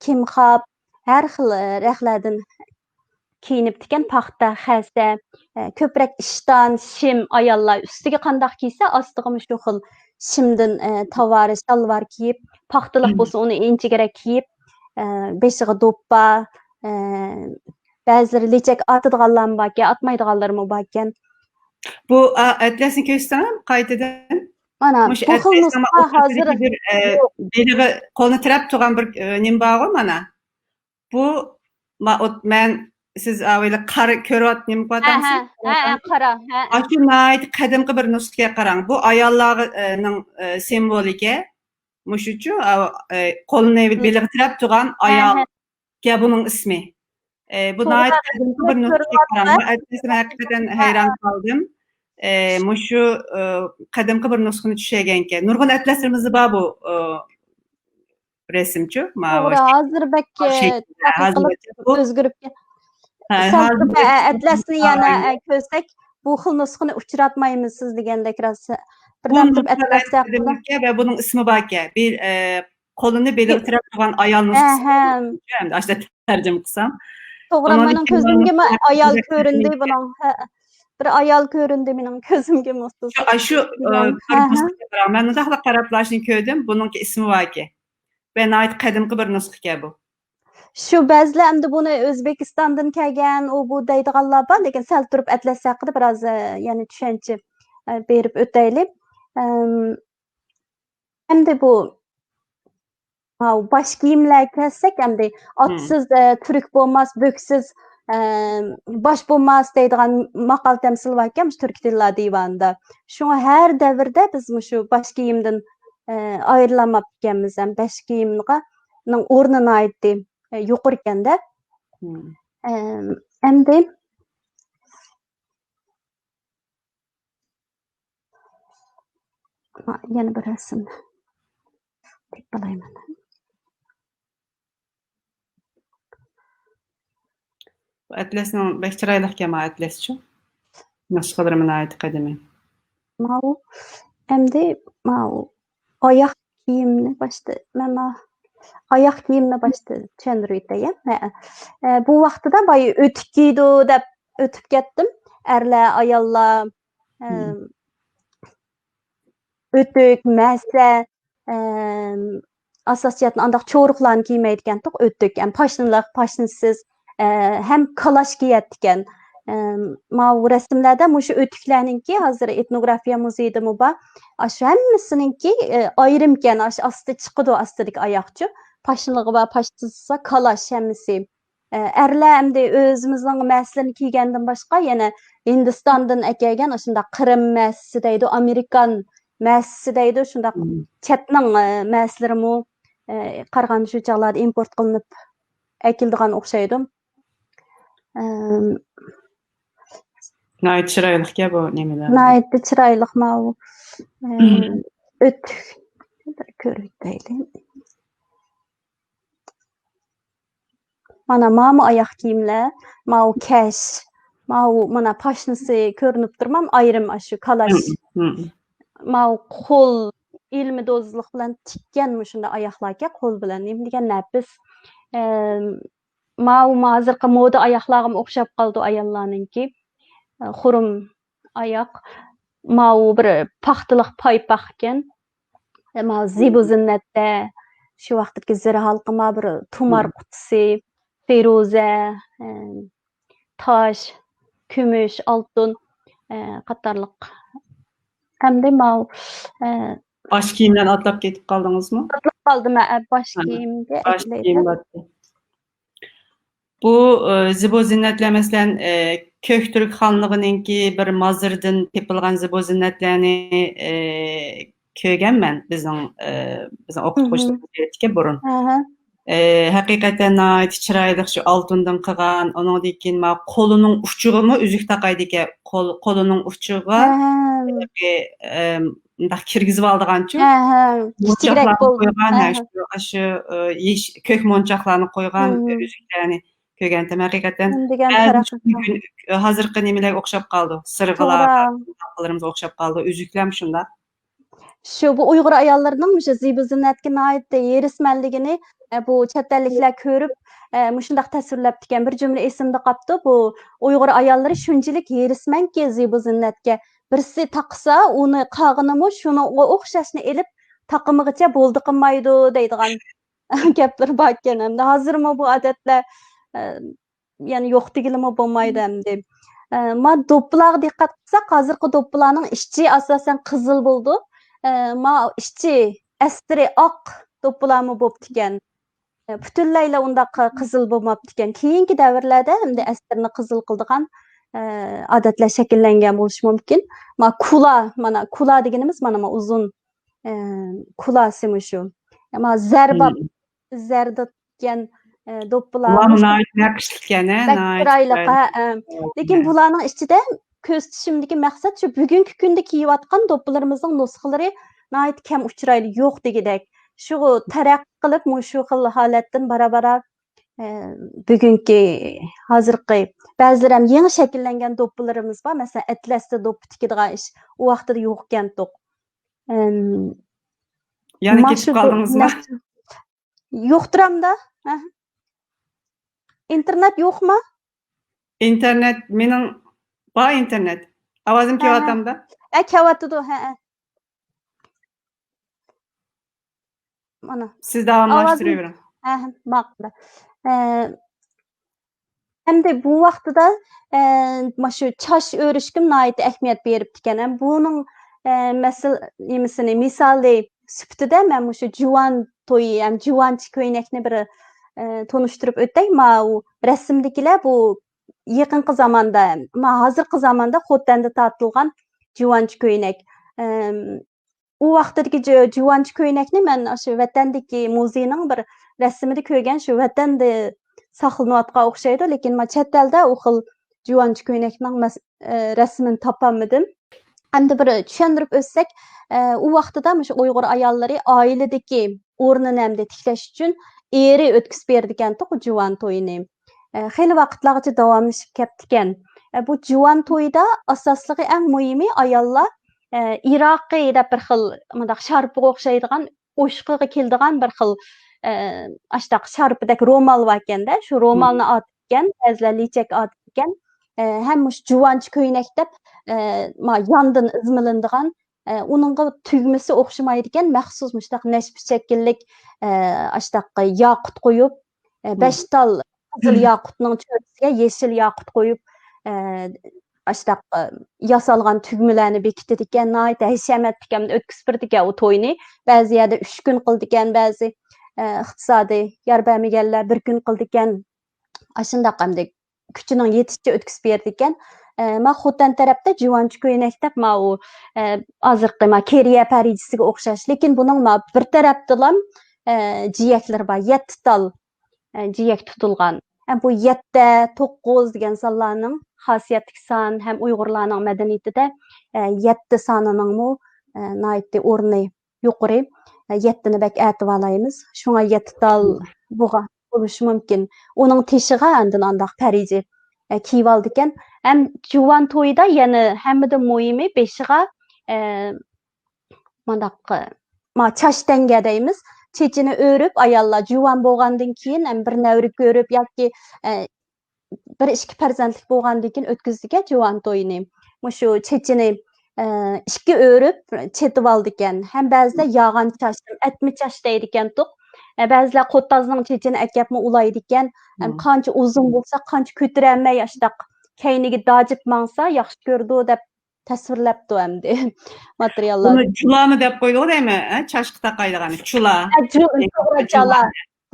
كىمخاب، ھەر خىل، ئە، رەخلەردىن كىيىنىپتىكەن. پاختا، خەسە، ئە، كۆپرەك ئىشتان، شىم، ئاياللار ئۈستىگە قانداق كىيسە، ئاستىغىمۇ شۇ خىل شىمدىن، ئە، تاۋارى، شالۋار كىيىپ، پاختىلىق بولسا ئۇنى ئىنچىكىرەك كىيىپ، ئە، بېشىغا دوپپا، ئە، بەزىلىرى لېچەك ئاتىدىغانلارمۇ باركەن، ئاتمايدىغانلىرىمۇ باركەن. بۇ ئا، ئەتلەسنى كۆرسەڭ قايتىدىن. مانا مۇشۇ بۇ خىل ئەتلەسنىڭ نۇسخا ھازىر ئوتتۇرىسىدىكى بىر ئە، يوق. بېلىغى قولنى تىرەپ تۇرغان بىر ئە، نېمە بارغۇ مانا. بۇ ما-، ئوت-، مەن سىز ئاۋايلا قارا كۆرۈۋات نېمە ھە ھە قىلىۋاتامسىز؟ ھە ھە، قارا ھە. ئاشۇ ناھايىتى قەدىمكى بىر نۇسخىگە قاراڭ. بۇ ئاياللارنىڭ ئە، سىمۋولىكى. مۇشۇچۇ ئا، ئە، قولىنى بېلىغى تىرەپ تۇرغان ھە ھە. ئايالگە بۇنىڭ ئىسمى. ئە، بۇ ناھايىتى توغرا، قەدىمكى بىر نۇسخىگە قاراڭ. بۇ ئەتلەسنى ھەقىقەتەن ھەيران قالدىم. ئە، مۇشۇ ئە، قەدىمكى بىر نۇسخىنى چۈشۈرگەنكەن. نۇرغۇن ئەتلەسلىرىمىزدە بار بۇ ئە، رەسىمچۇ. ماۋۇ توغرا، ھازىر بەك ئە، شەكىل، تەتقىق ھازىر قىلىپ بۇ ئۆزگىرىپ كەت-، ھە، سەل ھازىر تۇرۇپ ئە، ئەتلەسنى يەنە ئە، كۆرسەك، بۇ خىل نۇسخىنى ئۇچراتمايمىز سىز دېگەندەك راست. بىردەم تۇرۇپ ئەتلەس ھەققىدە. ۋە بۇنىڭ ئىسمى باركەن. بىر ئە، قولىنى بېلىغا تىرەپ تۇرغان ئايال نۇسخىسى. ئەمدى ئاشۇنداق تەرجىمە قىلسام. توغرا، ئۇنىڭدىن مېنىڭ كېيىن كۆزۈمگىمۇ بۇنىڭ ئايال ھەققىدە كۆرۈندى بۇنىڭ. ھە، بىر ئايال كۆرۈندى مېنىڭ كۆزۈمگىمۇ. شۇ، ئاشۇ ئە، بىر نۇسخىنى قاراڭ. مەن مۇنداقلا قاراپلا شۇنى كۆردۈم. بۇنىڭكى ئىسمى باركەن. ۋە ناھايىتى قەدىمكى بىر نۇسخىكەن بۇ. شۇ بەزىلەر ئەمدى بۇنى ئۆزبېكىستاندىن كەلگەن، ئۇ بۇ دەيدىغانلار بار، لېكىن سەل تۇرۇپ ئەتلەس ھەققىدە بىراز ئە، يەنى چۈشەنچە ئە، بېرىپ ئۆتەيلى. ئەم، ئەمدى بۇ ھاۋ، باش كىيىملەرگە كەلسەك، ئەمدى ئاتسىز ئە، تۈرك بولماس، بۆكسىز ئە، باش بولماس دەيدىغان ماقال تەمسىل باركەن مۇشۇ تۈركىي تىللار دىۋانىدا. شۇڭا ھەر دەۋردە بىز مۇشۇ باش كىيىمدىن ئە، ئايرىلالماپتىكەنمىز ھەم باش كىيىمغا نىڭ ئورنى ناھايىتى ئە، يۇقىرىكەندە. ئەم، ئەمدى يەنە بىر رەسىم تېپىپ ئالايمەن. بۇ ئەتلەسنىڭ بەك چىرايلىقكەن، ماۋۇ ئەتلەسچۇ. نۇسخىلىرىمۇ ناھايىتى قەدىمىي. ماۋۇ، ئەمدى ماۋۇ ئاياق كىيىمنى باشتا، مانا ئاياق كىيىمنى باشتا چۈشەندۈرۈۋېتەي، ھە. ئە، بۇ ۋاقتىدا بايا ئۆتۈك كىيىدۇ دەپ ئۆتۈپ كەتتىم. ئەرلەر، ئاياللار، ئە، ئۆتۈك، مەسە، ئەم، ئاساسىي جەھەتتىن ئانداق چورۇقلارنى كىيمەيدىكەنتۇق، ئۆتۈك، ئەم، پاشنىلىق، پاشنىسىز، ئە، ھەم كالاش كىيەتتىكەن. ئەم، ماۋۇ رەسىملەردە مۇشۇ ئۆتۈكلەرنىڭكى ھازىر ئېتنوگرافىيە مۇزېيىدىمۇ بار. ئاشۇ ھەممىسىنىڭكى ئە، ئايرىمكەن، ئاشۇ ئاستى چىقىدۇ، ئاستىدىكى ئاياغچۇ. پاشنىلىقى بار، پاشنىسى، كالاش ھەممىسى. ئە، ئەرلەر ئەمدى ئۆزىمىزنىڭ مەسىلىرىنى كىيگەندىن باشقا يەنە ھىندىستاندىن ئەكەلگەن ئاشۇنداق قىرىم مەسىسى دەيدۇ، ئامېرىكان مەسىسى دەيدۇ، شۇنداق چەتنىڭ ئە، مەسىلىرىمۇ ئە، قارىغاندا شۇ چاغلاردا ئىمپورت قىلىنىپ ئەكېلىدىغان ئوخشايدۇ. ئەم، ناھايىتى چىرايلىقكەن بۇ نېمىلەر. ناھايىتى چىرايلىق ماۋۇ ئەم، ئۆتۈك. بىر كۆرۈۋېتەيلى. مانا ماما ئاياق كىيىملەر، ماۋۇ كەش، ماۋۇ مانا پاشنىسى كۆرۈنۈپ تۇرمام، ئايرىم ئاشۇ كالاش. ماۋۇ قول ئىلمىدوزلۇق بىلەن تىككەن مۇشۇنداق ئاياقلاركەن، قول بىلەن نېمە دېگەن نەپىس. ئەم، ماۋۇ ھازىرقى مودا ئاياقلارغىمۇ ئوخشاپ قالىدۇ ئاياللارنىڭكى. خۇرۇم ئاياق. ماۋۇ بىر پاختىلىق پايپاقكەن. ماۋۇ زىبۇ زىننەتتە، شۇ ۋاقىتتىكى زىرە ھالقىما بىر تۇمار قۇتىسى، فىرۇزە، ئە، تاش، كۈمۈش، ئالتۇن، ئە، قاتارلىق. ئەمدى ماۋۇ، ئە، باش كىيىملەرنى ئاتلاپ كېتىپ قالدىڭىزمۇ؟ ئاتلاپ قالدىم، ئە، باش كىيىمگە. باش كىيىم بارتى. بۇ، ئە، زىبۇ زىننەتلەر، مەسىلەن، ئە، كۆك تۈرك خانلىقىنىڭكى بىر مازىرىدىن تېپىلغان زىبۇ زىننەتلەرنى، ئە، كۆرگەنمەن بىزنىڭ، ئە، بىزنىڭ ئوقۇتقۇچىلىرىمىز بۇرۇن. ئە، ھەقىقەتەن ناھايىتى چىرايلىق، شۇ ئالتۇندىن قىلغان، ئۇنىڭدىن كېيىن مانا قولىنىڭ ئۇچىغىمۇ ئۈزۈك تاقايدىكەن. قول، قولىنىڭ ئۇچىغا، ئە، مۇنداق كىرگۈزۈۋالىدىغانچۇ. مونچاقلارنى قويغان، ھە، شۇ، ئاشۇ، ئە، يېش-، كۆك مونچاقلارنى قويغان ئۈزۈكلەرنى كۆرگەنتىم ھەقىقەتەن. ھازىرقى نېمىلەرگە ئوخشاپ قالىدۇ. سىرغىلار، ئوخشاپ قالىدۇ. ئۈزۈكلەرمۇ شۇنداق. شۇ، بۇ ئۇيغۇر ئاياللىرىنىڭ مۇشۇ زىبۇ زىننەتكە ناھايىتى ھېرىسمەنلىكىنى، ئە، بۇ چەت ئەللىكلەر كۆرۈپ، ئە، مۇشۇنداق تەسۋىرلەپتىكەن. بىر جۈملە ئېسىمدە قاپتۇ. بۇ ئۇيغۇر ئاياللىرى شۇنچىلىك ھېرىسمەنكى زىبۇ زىننەتكە. بىرسى تاقىسا، ئۇنى قالغىنىمۇ شۇنىڭغا ئوخشاشنى ئېلىپ تاقىمىغىچە بولدى قىلمايدۇ دەيدىغان گەپلىرى باركەن. ھەمدە ھازىرمۇ بۇ ئادەتلەر، ئە، يەنە يوق دېگىلىمۇ بولمايدۇ ئەمدى. ئە، ما دوپپىلارغا دىققەت قىلساق، ھازىرقى دوپپىلارنىڭ ئىچى ئاساسەن قىزىل بولىدۇ. ئە، ما ئىچى ئەستىرى ئاق دوپپىلارمۇ بوپتىكەن. ئە، پۈتۈنلەيلا ئۇنداق قىزىل بولماپتىكەن. كېيىنكى دەۋرلەردە ئەمدى ئەستىرىنى قىزىل قىلىدىغان، ئە، ئادەتلەر شەكىللەنگەن بولۇشى مۇمكىن. ما كۇلا، مانا كۇلا دېگىنىمىز مانا ما ئۇزۇن، ئە، كۇلاسى مۇشۇ. ما زەرباب، زەرداب دېگەن، ئە، دوپپىلار. بۇلار ناھايىتى نەقىشلىككەن، ھە، بەك ناھايىتى چىرايلىق، چىرايلىق. ھە، ھە. لېكىن بۇلارنىڭ ئىچىدە كۆرسىتىشىمدىكى مەقسەت شۇ بۈگۈنكى كۈندە كىيىۋاتقان دوپپىلىرىمىزنىڭ نۇسخىلىرى ناھايىتى كەم ئۇچرايدۇ، يوق دېگۈدەك. شۇ تەرەققىي قىلىپ، مۇشۇ خىل ھالەتتىن بارا-بارا، ئە، بۈگۈنكى، ھازىرقى، بەزىلىرى ھەم يېڭى شەكىللەنگەن دوپپىلىرىمىز بار. مەسىلەن، ئەتلەستە دوپپا تىكىدىغان ئىش، ئۇ ۋاقتىدا يوق ئىكەنتۇق. ئەم، يەنە ما كېتىپ شۇ دو-، قالدىڭىزمۇ؟ نەس-، يوقتۇرامدا؟ ھە. ئىنتېرنېت يوقما؟ ئىنتېرنېت مېنىڭ بار، ئىنتېرنېت. ئاۋازىم ھە، ھە. كېلىۋاتامدا؟ ھە، كېلىۋاتىدۇ، ھە، ھە. مانا. سىز ئاۋازىم داۋاملاشتۇرۇۋېرىڭ. ھە، ھە، ماقۇل. ئە، ئەمدى بۇ ۋاقتىدا، ئە، مانا شۇ چاچ ئۆرۈشكىمۇ ناھايىتى ئەھمىيەت بېرىپتىكەن. ھەم بۇنىڭ، ئە، مەسىل-، نېمىسىنى، مىسالى سۈپىتىدە مەن مۇشۇ جۇۋان تويى، ھەم جۇۋانچە كۆينەكنى بىر، ئە، تونۇشتۇرۇپ ئۆتەي. ماۋۇ رەسىمدىكىلەر بۇ يېقىنقى زاماندا، ما ھازىرقى زاماندا خوتەندە تارتىلغان جۇۋانچە كۆينەك. ئەم، ئۇ ۋاقتىدىكى جۇ-، جۇۋانچە كۆينەكنى مەن ئاشۇ ۋەتەندىكى مۇزېينىڭ بىر رەسىمىدە كۆرگەن، شۇ ۋەتەندە ساقلىنىۋاتقان ئوخشايدۇ، لېكىن ما چەت ئەلدە ئۇ خىل جۇۋانچە كۆينەكنىڭ مەس-، ئە، رەسىمىنى تاپالمىدىم. ئەمدى بىر چۈشەندۈرۈپ ئۆتسەك، ئە، ئۇ ۋاقتىدا مۇشۇ ئۇيغۇر ئاياللىرى ئائىلىدىكى ئورنىنى ئەمدى تىكلەش ئۈچۈن ئېرى ئۆتكۈزۈپ بېرىدىكەنتۇق جۇۋان تويىنى. ئە، خېلى ۋاقىتلارغىچە داۋاملىشىپ كەپتىكەن. ئە، بۇ جۇۋان تويىدا ئاساسلىقى ئەڭ مۇھىمى ئاياللار، ئە، ئىراقىي دەپ بىر خىل مۇنداق شارپىغا ئوخشايدىغان، ئوشۇقىغا كېلىدىغان بىر خىل، ئە، ئاشتاق شارپىدەك رومال باركەندە، شۇ رومالنى ئاتىدىكەن، بەزىلەر لىچەك ئاتىدىكەن. ئە، ھەم مۇشۇ جۇۋانچە كۆينەك دەپ، ئە، ما ياندىن ئىزمىلىنىدىغان، ئە، ئۇنىڭغا تۈگمىسى ئوخشىمايدىكەن، مەخسۇس مۇشۇنداق نەشپۈت شەكىللىك، ئە، ئاشتاق ياقۇت قويۇپ، ئە، بەش تال قىزىل ياقۇتنىڭ چۆرىسىگە يېشىل ياقۇت قويۇپ، ئە، ئاشتاق، ئە، ياسالغان تۈگمىلەرنى بېكىتىدىكەن، ناھايىتى ھەشەمەتلىك ئەمدى ئۆتكۈزۈپ بېرىدىكەن ئۇ توينى. بەزى يەردە ئۈچ كۈن قىلىدىكەن، بەزى، ئە، ئىقتىسادىي يار بەرمىگەنلەر بىر كۈن قىلىدىكەن. ئاشۇنداق ئەمدى كۈچىنىڭ يېتىشىچە ئۆتكۈزۈپ بېرىدىكەن. ئە، ما خوتەن تەرەپتە جۇۋانچە كۆينەك دەپ ماۋۇ، ئە، ھازىرقى ما كېرىيە پەرىجىسىگە ئوخشاش. لېكىن بۇنىڭ ما بىر تەرەپتىلام، ئە، جىيەكلىرى بار. يەتتە تال، ئە، جىيەك تۇتۇلغان. ئە، بۇ يەتتە، توققۇز دېگەن سانلارنىڭ خاسىيەتلىك سان ھەم ئۇيغۇرلارنىڭ مەدەنىيىتىدە، ئە، يەتتە سانىنىڭمۇ، ئە، ناھايىتى ئورنى يۇقىرى، ئە، يەتتىنى بەك ئەتىۋالايمىز. شۇڭا يەتتە تال بولغان بولۇشى مۇمكىن. ئۇنىڭ تېشىغا ئاندىن ئانداق پەرىجى، ئە، كىيىۋالىدىكەن. ھەم جۇۋان تويىدا يەنە ھەممىدىن مۇھىمى بېشىغا، ئە، مانداق، ئە، ما چاچ تەڭگە دەيمىز. چېچىنى ئۆرۈپ، ئاياللار جۇۋان بولغاندىن كېيىن، ھەم بىر نەۋرە كۆرۈپ ياكى، ئە، بىر ئىككى پەرزەنتلىك بولغاندىن كېيىن ئۆتكۈزىدىكەن جۇۋان تويىنى. مۇشۇ چېچىنى، ئە، ئىككى ئۆرۈپ چېتىۋالىدىكەن. ھەم بەزىدە ياغان چاچ، ئەتمە چاچ دەيدىكەنتۇق. ئە، بەزىلەر قوتازنىڭ چېچىنى ئەكەپمۇ ئۇلايدىكەن. ھەم قانچە ئۇزۇن بولسا، قانچە كۆتۈرەلمەي ئاشتاق كەينىگە داجىپ ماڭسا ياخشى كۆرىدۇ دەپ تەسۋىرلەپتۇ ئەمدى ماتېرىياللار. بۇنى جۇلامۇ دەپ قويىدىغۇ دەيمەن، ھە؟ چاچقا تاقايدىغان چۇلا. ھە، جۇ-، توغرا، جۇلا. جالا.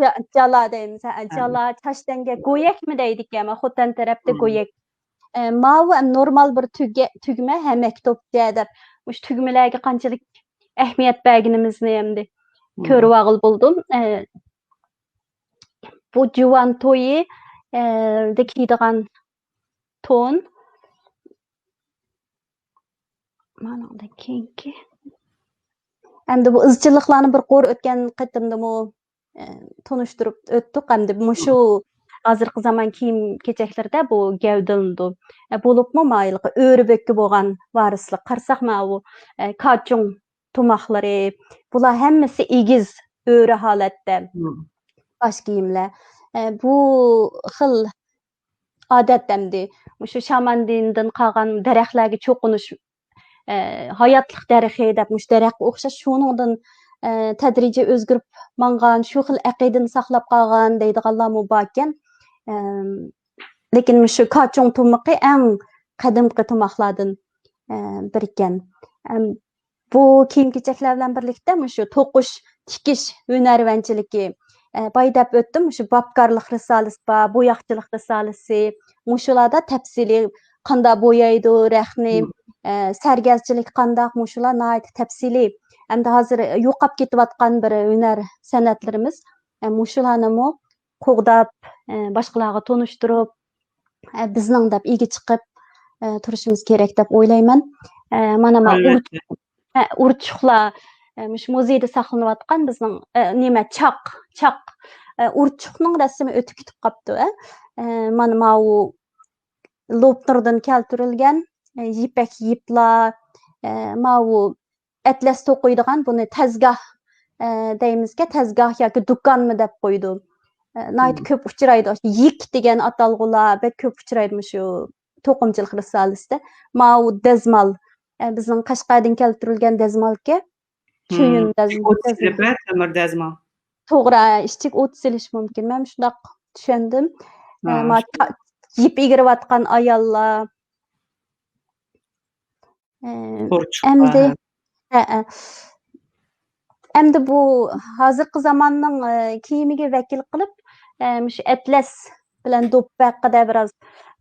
جا-، جالا دەيمىز، ھە، جالا. چاچ تەڭگە گويەكمۇ دەيدىكەن، خوتەن تەرەپتە گويەك. ئە، ماۋۇ ھەم نورمال بىر تۈگە-، تۈگمە، ھەمەك توپچە دەپ، مۇشۇ تۈگمىلەرگە قانچىلىك ئەھمىيەت بەرگىنىمىزنى ئەمدى كۆرۈۋالغىلى بولدۇم. ئە، بۇ جۇۋان تويى، ئە، دە كىيىدىغان تون. مانىڭدىن كېيىنكى. ئەمدى بۇ ئىزچىللىقلارنى بىر قۇر ئۆتكەن قېتىمدىمۇ، ئە، تونۇشتۇرۇپ ئۆتتۇق. ئەمدى مۇشۇ ھازىرقى زامان كىيىم-كېچەكلىرىدە بۇ گەۋدىلىنىدۇ. ئە، بولۇپمۇ مايىلقى ئۆرە بۆككە بولغان ۋارىسلىق. قارىساق، ماۋۇ، ئە، كاچۇڭ تۇماقلىرى، بۇلار ھەممىسى ئېگىز ئۆرە ھالەتتە باش كىيىملەر. ئە، بۇ خىل ئادەت ئەمدى مۇشۇ شامان دىنىدىن قالغان دەرەخلەرگە چوقۇنۇش، ئە، ھاياتلىق دەرىخى دەپ مۇشۇ دەرەخكە ئوخشاش شۇنىڭدىن، ئە، تەدرىجىي ئۆزگىرىپ ماڭغان، شۇ خىل ئەقىدىنى ساقلاپ قالغان دەيدىغانلارمۇ باركەن. ئەم، لېكىن مۇشۇ كاچۇڭ تۇمىقى ئەڭ قەدىمكى تۇماقلاردىن، ئە، بىرىكەن. ئەم، بۇ كىيىم-كېچەكلەر بىلەن بىرلىكتە مۇشۇ توقۇش، تىكىش ھۈنەرۋەنچىلىكى، ئە، بايا دەپ ئۆتتۈم، مۇشۇ باپكارلىق رىسالىسى بار، بوياقچىلىق رىسالىسى، مۇشۇلاردا تەپسىلىي قانداق بويايدۇ رەختنى، مم. ئە، سەرگەرچىلىك قانداق، مۇشۇلار ناھايىتى تەپسىلىي. ئەمدى ھازىر يوقاپ كېتىۋاتقان بىر ھۈنەر سەنئەتلىرىمىز، ئە، مۇشۇلارنىمۇ قوغداپ، ئە، باشقىلارغا تونۇشتۇرۇپ، ئە، بىزنىڭ دەپ ئىگە چىقىپ، ئە، تۇرۇشىمىز كېرەك دەپ ئويلايمەن. ئە، مانا، ما ئۇر-، ئالۋەتتە. ئە، ئۇرچۇقلار، ئە، مۇشۇ مۇزېيدا ساقلىنىۋاتقان بىزنىڭ، ئە، نېمە، چاق، چاق، ئە، ئۇرچۇقنىڭ رەسىمى ئۆتۈپ كېتىپ قاپتۇ، ئە. ئە، مانا ماۋۇ لوپنۇردىن كەلتۈرۈلگەن، ئە، يىپەك يىپلار، ئە، ماۋۇ ئەتلەس توقۇيدىغان، بۇنى تەزگاھ، ئە، دەيمىزكە، تەزگاھ ياكى دۇكانمۇ دەپ قويىدۇ. ئە، ناھايىتى مم. كۆپ ئۇچرايدۇ. يىك دېگەن ئاتالغۇلار بەك كۆپ ئۇچرايدۇ مۇشۇ توقۇمىچىلىق رىسالىسىدە. ماۋۇ دەزمال، ئە، بىزنىڭ قەشقەردىن كەلتۈرۈلگەن دەزمالكەن. مم. چۆيۈن دەز-، ئوت دەزمال. سېلىپ، ھە، تۆمۈر دەزمال. توغرا، ئىچىگە ئوت سېلىش مۇمكىن. مەن شۇنداق چۈشەندىم. ئە، ھا، ما-، شۇ تا-، يىپ ئىگىرىۋاتقان ئاياللار. ئە، قورچۇق ئەمدى، بار. ھە، ھە. ئەمدى بۇ ھازىرقى زاماننىڭ، ئە، كىيىمىگە ۋەكىل قىلىپ، ئە، مۇشۇ ئەتلەس بىلەن دوپپا ھەققىدە بىراز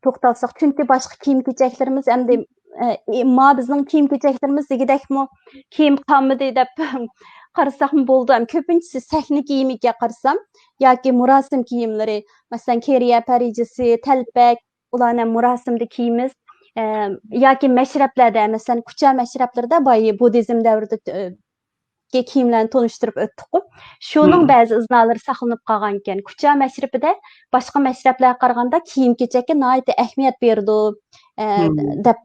توختالساق. چۈنكى باشقا كىيىم-كېچەكلىرىمىز ئەمدى، ئە، ما بىزنىڭ كىيىم-كېچەكلىرىمىز دېگۈدەكمۇ كىيىم قالمىدى دەپ قارىساقمۇ بولىدۇ. ئەم، كۆپىنچىسى سەھنە كىيىمىگە قارىسام ياكى مۇراسىم كىيىملىرى، مەسىلەن، كېرىيە پەرىجىسى، تەلپەك، ئۇلارنى مۇراسىمدا كىيىمىز، ئە، ياكى مەشرەپلەردە، مەسىلەن، كۇچا مەشرەپلىرىدە بايا بۇددىزم دەۋرىدە، ئە، كى-، كىيىملەرنى تونۇشتۇرۇپ ئۆتتۇققۇ. شۇنىڭ مم. بەزى ئىزنالىرى ساقلىنىپ قالغانىكەن. كۇچا مەشرىپىدە باشقا مەشرەپلەرگە قارىغاندا كىيىم-كېچەككە ناھايىتى ئەھمىيەت بېرىدۇ، ئە، مم. دەپ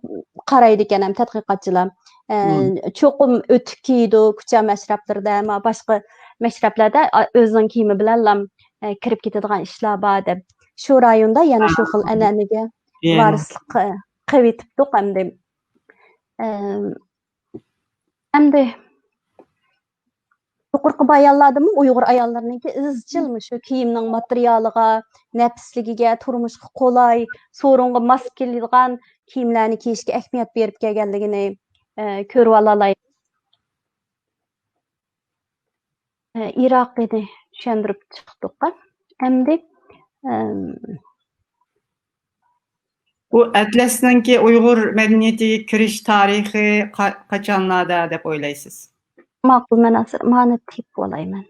قارايدىكەن ھەم تەتقىقاتچىلار. ئە، مم. چوقۇم ئۆتۈك كىيىدۇ كۇچا مەشرەپلىرىدە، ئەمما باشقا مەشرەپلەردە، ئا، ئۆزىنىڭ كىيىمى بىلەنلا، ئە، كىرىپ كېتىدىغان ئىشلار بار دەپ. شۇ رايوندا يەنە شۇ خىل ئەنئەنىگە ھە. ۋارىسلىق، ئە، قىلىۋېتىپتۇق ئەمدى. ئە، ئەمدى يۇقىرىقى بايانلاردىمۇ ئۇيغۇر ئاياللىرىنىڭكى ئىزچىل مۇشۇ كىيىمنىڭ ماتېرىيالىغا، نەپىسلىكىگە، تۇرمۇشقا قولاي، سورۇنغا ماس كېلىدىغان كىيىملەرنى كىيىشكە ئەھمىيەت بېرىپ كەلگەنلىكىنى، ئە، كۆرۈۋالالايمىز. ئە، ئىراقىنى چۈشەندۈرۈپ چىقتۇق. ئەمدى، ئەم، بۇ ئەتلەسنىڭكى ئۇيغۇر مەدەنىيىتىگە كىرىش تارىخى قا-، قاچانلاردا دەپ ئويلايسىز؟ ماقۇل، مەن ھازىر مانا تېپىپ ئالايمەن.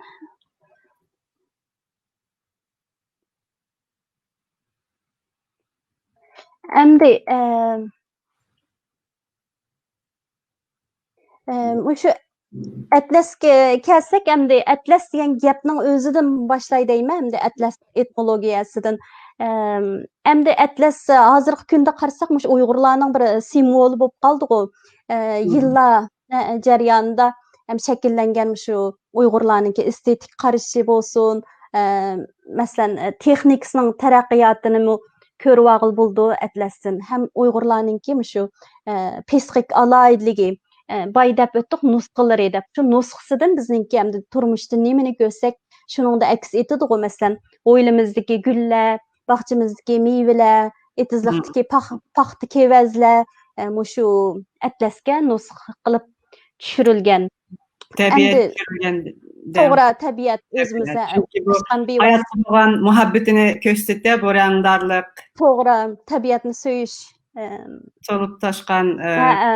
ئەمدى، ئەم، ئەم، مۇشۇ ئەتلەسكە كەلسەك، ئەمدى ئەتلەس دېگەن گەپنىڭ ئۆزىدىن باشلاي دەيمەن، ئەمدى ئەتلەس ئېتىمولوگىيەسىدىن. ئەم، ئەمدى ئەتلەس ھازىرقى كۈندە قارىساق، مۇشۇ ئۇيغۇرلارنىڭ بىر سىمۋولى بولۇپ قالدىغۇ. ئە، مم. يىللار، ئە، جەريانىدا ھەم شەكىللەنگەن مۇشۇ ئۇيغۇرلارنىڭكى ئېستېتىك قارىشى بولسۇن، ئە، مەسىلەن، ئە، تېخنىكىسىنىڭ تەرەققىياتىنىمۇ كۆرۈۋالغىلى بولىدۇ ئەتلەستىن. ھەم ئۇيغۇرلارنىڭكى مۇشۇ، ئە، پسىخىك ئالاھىدىلىكى، ئە، باي دەپ ئۆتتۇق، نۇسخىلىرى دەپ. شۇ نۇسخىسىدىن بىزنىڭكى ئەمدى تۇرمۇشتا نېمىنى كۆرسەك، شۇنىڭدا ئەكس ئېتىدىغۇ. مەسىلەن، ھويلىمىزدىكى گۈللەر، باغچىمىزدىكى مېۋىلەر، مم. ئېتىزلىقتىكى پاخ-، پاختا كېۋەزلەر، ئە، مۇشۇ ئەتلەسكە نۇسخا قىلىپ چۈشۈرۈلگەن. تەبىئەت ئەمدى چۈشۈرۈلگەن دەم. توغرا، تەبىئەت تەبىئەت. ئۆزىمىزدە چۈنكى بۇ ئۆسكەن بىۋاسىتە ھاياتقا بولغان مۇھەببىتىنى كۆرسىتە، بۇ رەڭدارلىق. توغرا، تەبىئەتنى سۆيۈش، ئەم، سولۇپ تاشقان، ئە، ھە، ئە.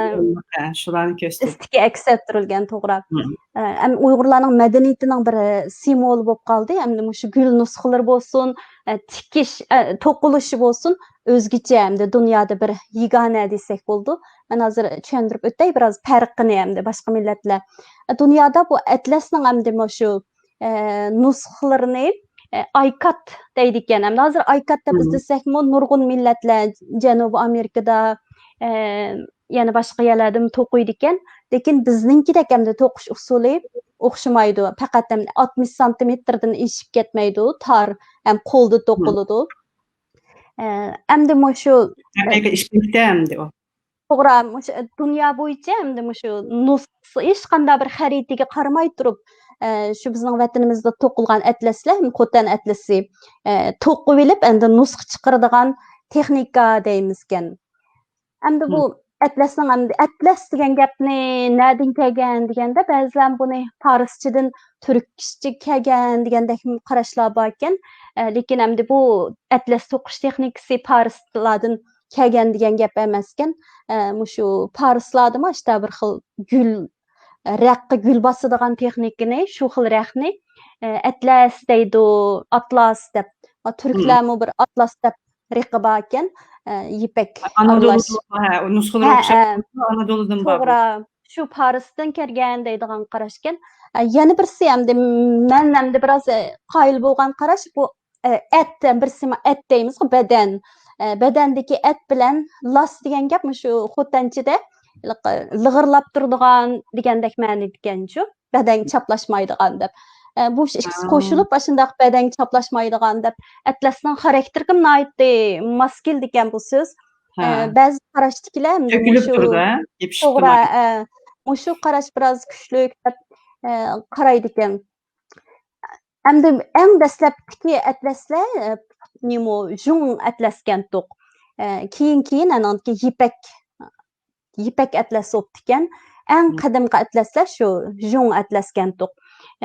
ھە، شۇلارنى كۆرسىتىدۇ. ئىستىكى ئەكس ئەتتۈرۈلگەن، توغرا. مم. ئە، ئەم، ئۇيغۇرلارنىڭ مەدەنىيىتىنىڭ بىر سىمۋولى بولۇپ قالدى. ئەمدى مۇشۇ گۈل نۇسخىلىرى بولسۇن، ئە، تىكىش، ئە، توقۇلۇشى بولسۇن، ئۆزگىچە، ئەمدى دۇنيادا بىر يېگانە دېسەك بولىدۇ. مەن ھازىر چۈشەندۈرۈپ ئۆتەي بىراز پەرقىنى ئەمدى باشقا مىللەتلەر. ئە، دۇنيادا بۇ ئەتلەسنىڭ ئەمدى مۇشۇ ئە، نۇسخىلىرىنى، ئە، ئايكات دەيدىكەن. ئەمدى ھازىر ئايكات دەپ مم. ئىزدىسەكمۇ نۇرغۇن مىللەتلەر جەنۇبىي ئامېرىكىدا، ئە، يەنە باشقا يەرلەردىمۇ توقۇيدىكەن. لېكىن بىزنىڭكىدەك ئەمدى توقۇش ئۇسۇلى ئوخشىمايدۇ. پەقەت ئەمدى ئاتمىش سانتىمېتىردىن ئېشىپ كەتمەيدۇ، تار ھەم قولدا مم. توقۇلىدۇ. ئە، ئەمدى مۇشۇ، ئە، ھەقىقىي ئىپەكتە ئەمدى ئۇ. توغرا، مۇشۇ دۇنيا بويىچە ئەمدى مۇشۇ نۇسخىسى ھېچقانداق بىر خەرىتىگە قارىماي تۇرۇپ، ئە، شۇ بىزنىڭ ۋەتىنىمىزدە توقۇلغان ئەتلەسلەر، خوتەن ئەتلىسى، ئە، توقۇۋېلىپ، ئەمدى نۇسخا چىقىرىدىغان تېخنىكا دەيمىزكەن. ئەمدى بۇ ئەتلەسنىڭ، ئەمدى ئەتلەس دېگەن گەپنى نەدىن كەلگەن دېگەندە، بەزىلەر بۇنى پارسچىدىن تۈركچىگە كەلگەن دېگەندەك قاراشلار باركەن. ئە، لېكىن ئەمدى بۇ ئەتلەس توقۇش تېخنىكىسى پارسلاردىن كەلگەن دېگەن گەپ ئەمەسكەن. ئە، مۇشۇ پارسلاردىمۇ ئىشتا بىر خىل گۈل، رەققە گۈل باسىدىغان تېخنىكىنى، شۇ خىل رەقنى، ئە، ئەتلەس دەيدۇ، ئاتلاس دەپ. تۈركلەرمۇ بىر ئاتلاس دەپ رېقى باركەن، ئە، يىپەك ئانادولۇ، ئارىلاش. ھە، نۇسخىلىرى ھە، ئوخشاش. ئە، ئانادولۇدىن بار بۇ. توغرا، شۇ پارسدىن كەلگەن دەيدىغان قاراشكەن. ئە، يەنە بىرسى ئەمدى، مەن ئەمدى بىراز، ئە، قايىل بولغان قاراش بۇ، ئە، ئەت، بىرسى ما-، ئەت دەيمىزغۇ، بەدەن. ئە، بەدەندىكى ئەت بىلەن لاس دېگەن گەپ مۇشۇ خوتەنچىدە لىغىرلاپ تۇرىدىغان دېگەندەك مەنىدىكەنچۇ. بەدەن چاپلاشمايدىغان دەپ. ئە، بۇ ئىككىسى ھا. قوشۇلۇپ، ئاشۇنداق بەدەن چاپلاشمايدىغان دەپ، ئەتلەسنىڭ خاراكتېرىگىمۇ ناھايىتى ماس كېلىدىكەن بۇ سۆز. ھە. ئە، بەزى قاراشتىكىلەر چۆكۈلۈپ مۇشۇ، تۇرىدۇ، ھە؟ يېپىشىپ توغرا، تۇرمايدۇ. ئە، مۇشۇ قاراش بىراز كۈچلۈك دەپ، ئە، قارايدىكەن. ئەمدى ئەڭ دەسلەپتىكى ئەتلەسلەر، ئە، نېمە، ژۇڭ ئەتلەسكەنتۇق. ئە، كېيىن، كېيىن ئانىڭدىكى يىپەك يىپەك ئەتلەس بوپتىكەن. ئەڭ مم. قەدىمكى ئەتلەسلەر شۇ ژۇڭ ئەتلەسكەنتۇق.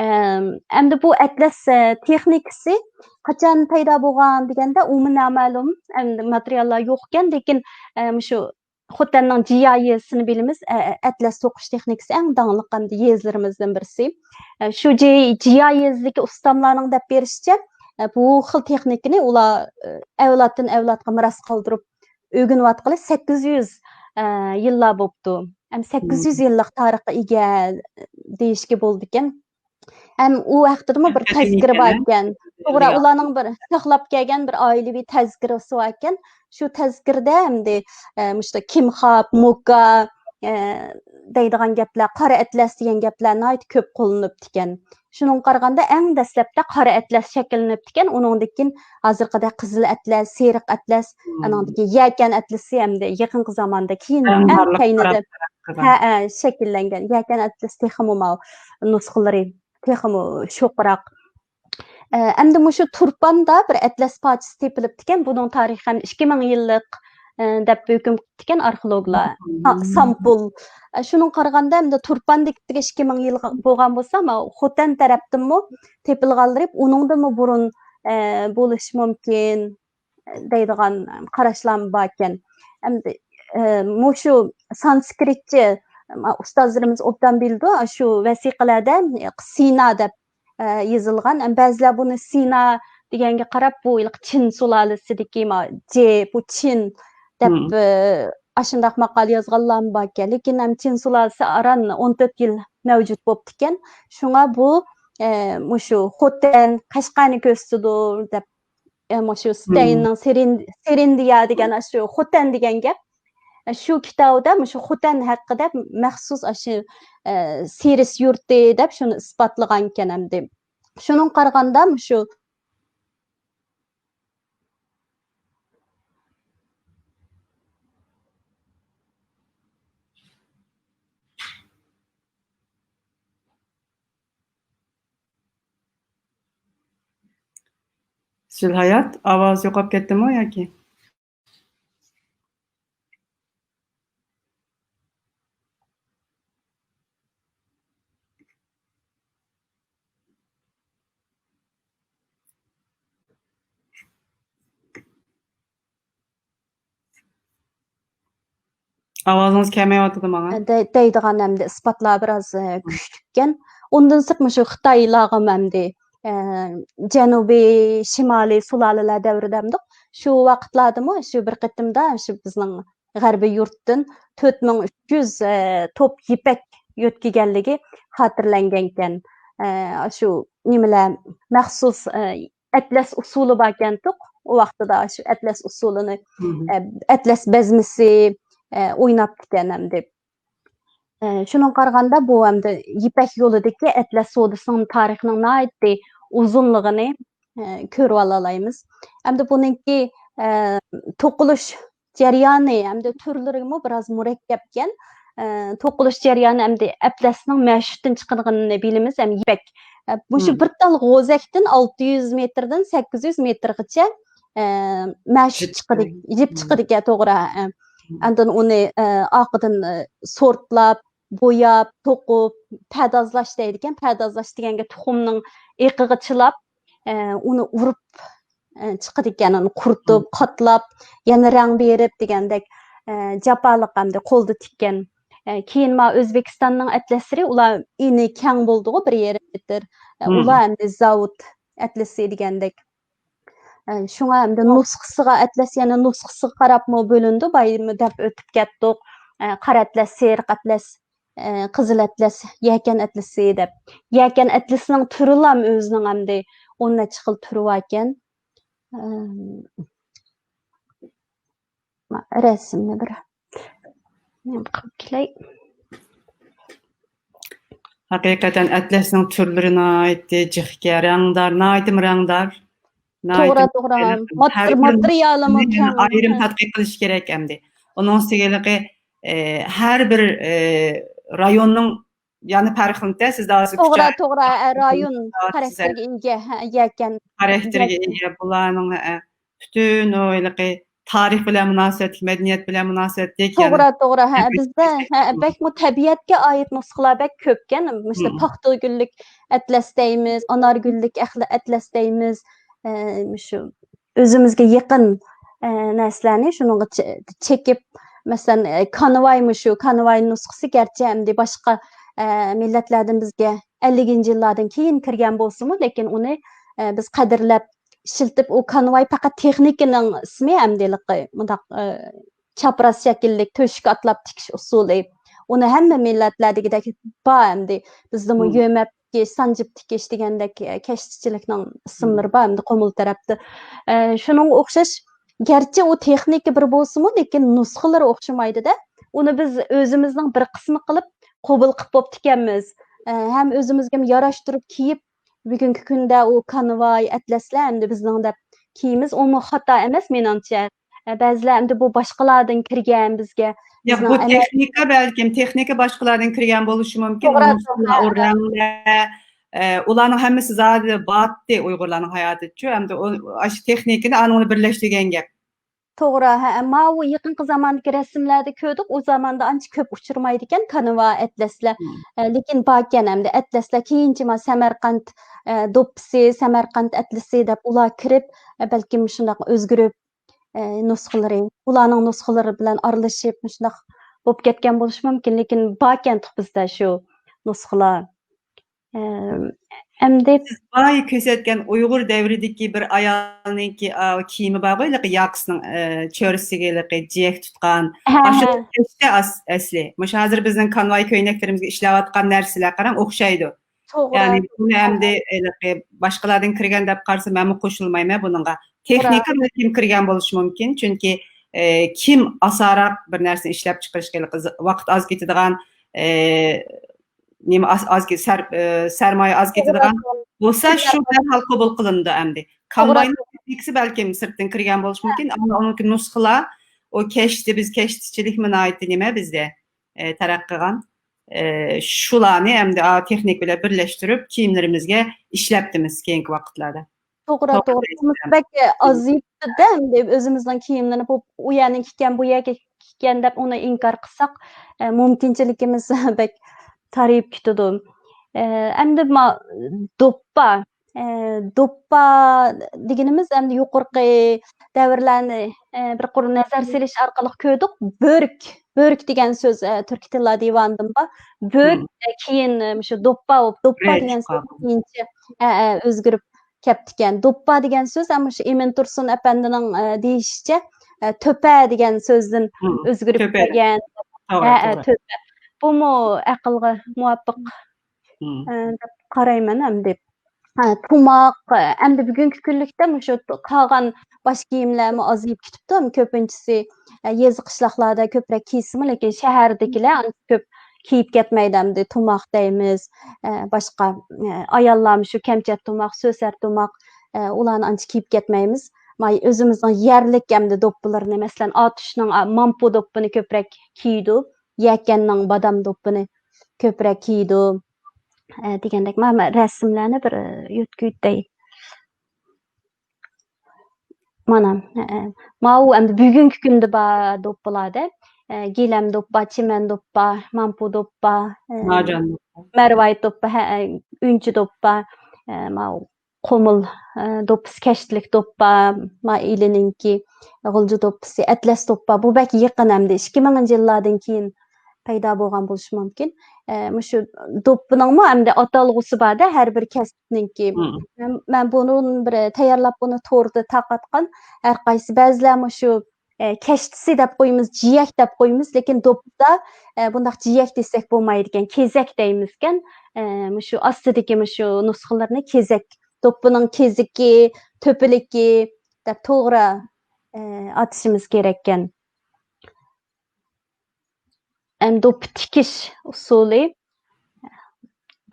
ئەم، ئەمدى بۇ ئەتلەس، ئە، تېخنىكىسى قاچان پەيدا بولغان دېگەندە، ئۇمۇ نامەلۇم. ئەمدى ماتېرىياللار يوقكەن، لېكىن، ئە، مۇشۇ خوتەننىڭ جىيا يېزىسىنى بىلىمىز. ئە، ئە، ئەتلەس توقۇش تېخنىكىسى ئەڭ داڭلىق ئەمدى يېزىلىرىمىزدىن بىرسى. ئە، شۇ جى-، جىيا يېزىدىكى ئۇستاملارنىڭ دەپ بېرىشىچە، ئە، بۇ خىل تېخنىكىنى ئۇلار، ئە، ئەۋلادتىن ئەۋلادقا مىراس قالدۇرۇپ ئۆگىنىۋاتقىلى سەككىز يۈز، ئە، يىللار بوپتۇ. ھەم سەككىز يۈز مم. يىللىق تارىخقا ئىگە دېيىشكە بولىدىكەن. ھەم ئۇ ھەقتىدىمۇ بىر قەدىمىي تەزكىرە بار ئىكەن. ئىكەن. توغرا، ياق. ئۇلارنىڭ بىر ساقلاپ كەلگەن بىر ئائىلىۋى تەزكىرىسى بار ئىكەن. شۇ تەزكىرىدە ئەمدى، ئە، مۇشۇ كىمخاب، موكا، ئە، دەيدىغان گەپلەر، قارا ئەتلەس دېگەن گەپلەر ناھايىتى كۆپ قوللىنىپتىكەن. شۇنىڭغا قارىغاندا، ئەڭ دەسلەپتە قارا ئەتلەس شەكىللىنىپتىكەن. ئۇنىڭدىن كېيىن ھازىرقىدەك قىزىل ئەتلەس، سېرىق ئەتلەس، مم. ئانىڭدىن كېيىن يەكەن ئەتلىسى ئەمدى يېقىنقى زاماندا كېيىن ئەڭ ئەڭ بارلىق كەينىدە، تەرەپ، تەرەپ قىلغان. ھە، ھە، شەكىللەنگەن. يەكەن ئەتلىسى تېخىمۇ ماۋۇ نۇسخىلىرى تېخىمۇ شوخراق. ئە، ئەمدى مۇشۇ تۇرپاندا بىر ئەتلەس پارچىسى تېپىلىپتىكەن. بۇنىڭ تارىخى ھەم ئىككى مىڭ يىللىق، ئە، دەپ ھۆكۈم قىپتىكەن ئارخېئولوگلار. ھا، سامپۇل. ئە، شۇنىڭغا قارىغاندا، ئەمدى تۇرپاندىكىگە ئىككى مىڭ يىل بولغان بولسا، ماۋۇ خوتەن تەرەپتىنمۇ تېپىلغانلىرى، ئۇنىڭدىنمۇ بۇرۇن، ئە، بولۇشى مۇمكىن دەيدىغان قاراشلارمۇ باركەن. ئەمدى، ئە، مۇشۇ سانسكرىتچە، ما، ئۇستازلىرىمىز ئوبدان بىلىدۇ، شۇ ۋەسىقىلەردە سىنا دەپ ئە، يېزىلغان. ئەم، بەزىلەر بۇنى سىنا دېگەنگە قاراپ، بۇ ھېلىقى چىن سۇلالىسىدىكى ما-، جې، بۇ چىن دەپ، مم. ئە، ئاشۇنداق ماقالە يازغانلارمۇ باركەن. لېكىن ھەم چىن سۇلالىسى ئاران ئون تۆت يىل مەۋجۇت بوپتىكەن. شۇڭا بۇ، ئە، مۇشۇ خوتەن، قەشقەرنى كۆرسىتىدۇ دەپ، ئە، مۇشۇ مم. ستەيننىڭ سېرىن-، سېرىندىيا دېگەن، ئاشۇ خوتەن دېگەن گەپ. شۇ كىتابىدا مۇشۇ خوتەن ھەققىدە مەخسۇس ئاشۇ، ئە، سىرىس يۇرتى دەپ شۇنى ئىسپاتلىغانىكەن ئەمدى. شۇنىڭغا قارىغاندا مۇشۇ زىلھايات، ئاۋاز يوقاپ كەتتىمۇ ياكى؟ ئاۋازىڭىز كەلمەيۋاتىدۇ ماڭا. دەي-، دەيدىغان ئەمدى ئىسپاتلار بىراز، ئە، كۈچلۈككەن. ئۇندىن سىرت مۇشۇ خىتايلارغىمۇ ئەمدى، ئە، جەنۇبىي، شىمالىي سۇلالىلەر دەۋرىدە ئەمدۇق. شۇ ۋاقىتلاردىمۇ شۇ بىر قېتىمدا شۇ بىزنىڭ غەربىي يۇرتتىن تۆت مىڭ ئۈچ يۈز، ئە، توپ يىپەك يۆتكىگەنلىكى خاتىرىلەنگەنكەن. ئە، شۇ نېمىلەر، مەخسۇس، ئە، ئەتلەس ئۇسسۇلى باركەنتۇق. ئۇ ۋاقتىدا شۇ ئەتلەس ئۇسسۇلىنى، مم. ئە، ئەتلەس بەزمىسى، ئە، ئويناپتىكەن ئەمدى. ئە، شۇنىڭغا قارىغاندا، بۇ ئەمدى يىپەك يولىدىكى ئەتلەس سودىسىنىڭ تارىخىنىڭ ناھايىتى ئۇزۇنلۇقىنى، ئە، كۆرۈۋالالايمىز. ئەمدى بۇنىڭكى، ئە، توقۇلۇش جەريانى ھەمدە تۈرلىرىمۇ بىراز مۇرەككەپكەن. ئە، توقۇلۇش جەريانى ئەمدى ئەتلەسنىڭ مەشۇتتىن چىقىدىغىنىنى بىلىمىز، ھەم يىپەك. ئە، مۇشۇ مم. بىر تال غوزەكتىن ئالتە يۈز مېتىردىن سەككىز يۈز مېتىرغىچە، ئە، مەشۇت چىقىدۇ، يىپ چىقىدىكەن، توغرا. ئە. ئاندىن ئۇنى، ئە، ئارقىدىن، ئە، سورتلاپ، بوياپ، توقۇپ، پەردازلاش دەيدىكەن. پەردازلاش دېگەنگە تۇخۇمنىڭ ئېقىغا چىلاپ، ئە، ئۇنى ئۇرۇپ، ئە، چىقىدىكەن. ئۇنى قۇرۇتۇپ، قاتلاپ، يەنە رەڭ بېرىپ دېگەندەك، ئە، جاپالىق ئەمدى قولدا تىككەن. ئە، كېيىن ما ئۆزبېكىستاننىڭ ئەتلەسلىرى، ئۇلار ئېنى كەڭ بولدىغۇ، بىر يېرىم مېتىر. ئە، ئۇلار ئەمدى زاۋۇت ئەتلىسى دېگەندەك. ئە، شۇڭا ئەمدى نۇسخىسىغا، ئەتلەس يەنە نۇسخىسىغا قاراپمۇ بۆلۈنىدۇ. بايىمۇ دەپ ئۆتۈپ كەتتۇق. ئە، قارا ئەتلەس، سېرىق ئەتلەس، ئە، قىزىل ئەتلەس، يەكەن ئەتلىسى دەپ. يەكەن ئەتلىسىنىڭ تۈرىلام ئۆزىنىڭ ئەمدى ئون نەچچە خىل تۈرى باركەن. ئەم، ما-، رەسىمنى بىر نېمە قىلىپ كېلەي. ھەقىقەتەن ئەتلەسنىڭ تۈرلىرى ناھايىتى جىقكەن، رەڭدار، ناھايىتىمۇ رەڭدار. توغرا، ناھايىتى توغرا. مات-، ھەر بىر ماتېرىيالىمۇ كەڭ. ئايرىم تەتقىق قىلىش كېرەك ئەمدى. ئۇنىڭ ئۈستىگە ھېلىقى، ئە، ھەر بىر، ئە، رايوننىڭ يەنە پەرقلىنىدۇ، سىز ھازىر توغرا، كۇچا-، توغرا، ھە، رايون خاراكتېرىگە ئىگە، ھە، يەكەن. خاراكتېرىگە ئىگە، بۇلارنىڭ، ھە، پۈتۈن ئۇ ھېلىقى تارىخ بىلەن مۇناسىۋەتلىك، مەدەنىيەت بىلەن مۇناسىۋەتلىك، يەنە توغرا، توغرا، ھە، بىزدە، ھە، بەكمۇ تەبىئەتكە ئائىت نۇسخىلار بەك كۆپكەن. مىسالى، پاختا گۈللۈك ئەتلەس دەيمىز، ئانار گۈللۈك ئەخلە-، ئەتلەس دەيمىز. ئە، مۇشۇ ئۆزىمىزگە يېقىن، ئە، نەرسىلەرنى شۇنىڭغا چە-، چېكىپ، مەسىلەن، ئە، كانۋاي مۇشۇ، كانۋاي نۇسخىسى گەرچە ئەمدى باشقا، ئە، مىللەتلەردىن بىزگە ئەللىكىنچى يىللاردىن كېيىن كىرگەن بولسىمۇ، لېكىن ئۇنى، ئە، بىز قەدىرلەپ ئىشلىتىپ، ئۇ كانۋاي پەقەت تېخنىكىنىڭ ئىسمى ئەمدى ھېلىقى مۇنداق، ئە، چاپراس شەكىللىك تۆشۈك ئاتلاپ تىكىش ئۇسۇلى. ئۇنى ھەممە مىللەتلەردىكىدەك بار ئەمدى. بىزدىمۇ يۆمەپ تىكىش، سانجىپ تىكىش دېگەندەك، ئە، كەشتىچىلىكنىڭ ئىسىملىرى بار ئەمدى قۇمۇل تەرەپتە. ئە، شۇنىڭغا ئوخشاش، گەرچە ئۇ تېخنىكا بىر بولسىمۇ، لېكىن نۇسخىلىرى ئوخشىمايدۇ-دە. ئۇنى بىز ئۆزىمىزنىڭ بىر قىسمى قىلىپ قوبۇل قىلىپ بوپتىكەنمىز. ئە، ھەم ئۆزىمىزگىمۇ ياراشتۇرۇپ كىيىپ، بۈگۈنكى كۈندە ئۇ كانۋاي، ئەتلەسلەر ئەمدى بىزنىڭ دەپ كىيىمىز، ئۇمۇ خاتا ئەمەس مېنىڭچە. ئە، بەزىلەر ئەمدى بۇ باشقىلاردىن كىرگەن بىزگە، ياق، بىزنىڭ بۇ ئەمەس. تېخنىكا بەلكىم، تېخنىكا باشقىلاردىن كىرگەن بولۇشى مۇمكىن. توغرا، ئۇنىڭ توغرا، ئۇ ھە. رەڭلەر، ئە، ئۇلارنىڭ ھەممىسى زادى بارتتى ئۇيغۇرلارنىڭ ھاياتىدىچۇ. ئەمدى ئۇ، ئاشۇ تېخنىكىنى ئانىڭ بىلەن بىرلەشتۈرگەن گەپ. توغرا، ھە، ماۋۇ يېقىنقى زاماندىكى رەسىملەردە كۆردۇق، ئۇ زاماندا ئانچە كۆپ ئۇچرىمايدىكەن كانۋا ئەتلەسلەر. ئە، لېكىن باركەن ئەمدى ئەتلەسلەر، كېيىنچە ما سەمەرقەنت، ئە، دوپپىسى، سەمەرقەنت ئەتلىسى دەپ ئۇلار كىرىپ، ئە، بەلكىم شۇنداق ئۆزگىرىپ، ئە، نۇسخىلىرى، ئۇلارنىڭ نۇسخىلىرى بىلەن ئارىلىشىپ، مۇشۇنداق بولۇپ كەتكەن بولۇشى مۇمكىن، لېكىن باركەن بىزدە شۇ نۇسخىلار. ئەم، ئەمدى سىز بايا كۆرسەتكەن ئۇيغۇر دەۋرىدىكى بىر ئايالنىڭكى، ئا، كىيىمى بارغۇ، ھېلىقى ياقىسىنىڭ، ئە، چۆرىسىگە ھېلىقى جىيەك تۇتقان. ھە، ئاشۇ ھە. كەشتە ئەس-، ئەسلى. مۇشۇ ھازىر بىزنىڭ كانۋاي كۆينەكلىرىمىزگە ئىشلەۋاتقان نەرسىلەر قاراڭ، ئوخشايدۇ. توغرا. يەنى بۇنى ئەمدى ھېلىقى باشقىلاردىن كىرگەن دەپ قارىسا، مەنمۇ قوشۇلمايمەن بۇنىڭغا. توغرا. تېخنىكا بەلكىم كىرگەن بولۇشى مۇمكىن، چۈنكى، ئە، كىم ئاسانراق بىر نەرسىنى ئىشلەپ چىقىرىشقا ھېلىقى ز-، ۋاقىت ئاز كېتىدىغان، ئە، نېمە ئاز، ئاز كېتىدىغان، سەر-، ئە، سەرمايە ئاز كېتىدىغان بولسا، شۇ دەرھال قوبۇل قىلىنىدۇ ئەمدى. توغرا. كامبايننىڭ تېخنىكىسى بەلكىم سىرتتىن كىرگەن بولۇشى مۇمكىن، ئەمما ئۇنىڭكى نۇسخىلار، ئۇ كەشتە، بىز كەشتىچىلىكمۇ ناھايىتى نېمە بىزدە، ئە، تەرەققىي قىلغان. ئە، شۇلارنى ئەمدى، ئا، تېخنىكا بىلەن بىرلەشتۈرۈپ، كىيىملىرىمىزگە ئىشلەپتىمىز كېيىنكى ۋاقىتلاردا. توغرا، توغرا، توغرا. بەك ئازىيىپتۇ-دە، ئەمدى ئۆزىمىزنىڭ كىيىملىرىنى بۇ، ئۇ يەرنىڭكى ئىكەن، بۇ يەرگە ئىكەن دەپ ئۇنى ئىنكار قىلساق، ئە، مۇمكىنچىلىكىمىز بەك تارىيىپ كېتىدۇ. ئە، ئەمدى ما-، دوپپا، ئە، دوپپا دېگىنىمىز ئەمدى يۇقىرىقى دەۋرلەرنى، ئە، بىر قۇر نەزەر سېلىش ئارقىلىق كۆردۇق. بۆرك، بۆرك دېگەن سۆز، ئە، تۈركىي تىللار دىۋانىدىن بار. بۆرك، ئە، كېيىن، ئە، مۇشۇ دوپپا، دوپپا دېگەن سۆز كېيىنچە، ئە، ئە، ئۆزگىرىپ كەپتىكەن. دوپپا دېگەن سۆز ھەم مۇشۇ ئىمىن تۇرسۇن ئەپەندىنىڭ، ئە، دېيىشىچە، ئە، تۆپە دېگەن سۆزدىن ئۆزگىرىپ كەلگەن. توغرا، ئە، ئە، توغرا. تۆپە. بۇمۇ ئەقىلگە مۇۋاپىق، ئە، دەپ قارايمەن ئەمدى. ھە، تۇماق، ئەمدى بۈگۈنكى كۈنلۈكتە مۇشۇ قالغان باش كىيىملەرمۇ ئازىيىپ كېتىپتۇ. كۆپىنچىسى، ئە، يېزا قىشلاقلاردا كۆپرەك كىيسىمۇ، لېكىن شەھەردىكىلەر ئانچە كۆپ كىيىپ كەتمەيدۇ ئەمدى. تۇماق دەيمىز، ئە، باشقا، ئە، ئاياللار مۇشۇ كەمچەت تۇماق، سۆسەر تۇماق، ئە، ئۇلارنى ئانچە كىيىپ كەتمەيمىز. ماي ئۆزىمىزنىڭ يەرلىك ئەمدى دوپپىلىرىنى، مەسىلەن، ئاتۇشنىڭ، ئا، مامپۇ دوپپىنى كۆپرەك كىيىدۇ، يەكەننىڭ بادام دوپپىنى كۆپرەك كىيىدۇ. ئە، دېگەندەك، مانا رەسىملەرنى بىر، ئە، يۆتكىۋېتەي. مانا، ئە، ماۋۇ ئەمدى بۈگۈنكى كۈندە بار دوپپىلاردا، ئە، گىلەم دوپپا، چىمەن دوپپا، مامپۇ دوپپا، ئە، مارجان دوپپا. مەرۋايىت دوپپا، ھە، ئە، ئۈنچە دوپپا، ئە، ماۋۇ قومۇل، ئە، دوپپىسى، كەشتىلىك دوپپا، ما ئىلىنىڭكى غۇلجا دوپپىسى، ئەتلەس دوپپا. بۇ بەك يېقىن ئەمدى، ئىككى مىڭىنچى يىللاردىن كېيىن پەيدا بولغان بولۇشى مۇمكىن. ئە، مۇشۇ دوپپىنىڭمۇ ئەمدى ئاتالغۇسى بار-دە، ھەر بىر كەسىپنىڭكى. مم. مەن، مەن بۇنىڭ بىر تەييارلاپ، بۇنى توردا تارقاتقان. ھەر قايسى، بەزىلەر مۇشۇ، ئە، كەشتىسى دەپ قويىمىز، جىيەك دەپ قويىمىز، لېكىن دوپپىدا، ئە، بۇنداق جىيەك دېسەك بولمايدىكەن، كېزەك دەيمىزكەن. ئە، مۇشۇ ئاستىدىكى مۇشۇ نۇسخىلىرىنى كېزەك، دوپپىنىڭ كېزىكى، تۆپىلىكى دەپ توغرا، ئە، ئاتىشىمىز كېرەككەن. ئەمدى دوپپا تىكىش ئۇسۇلى.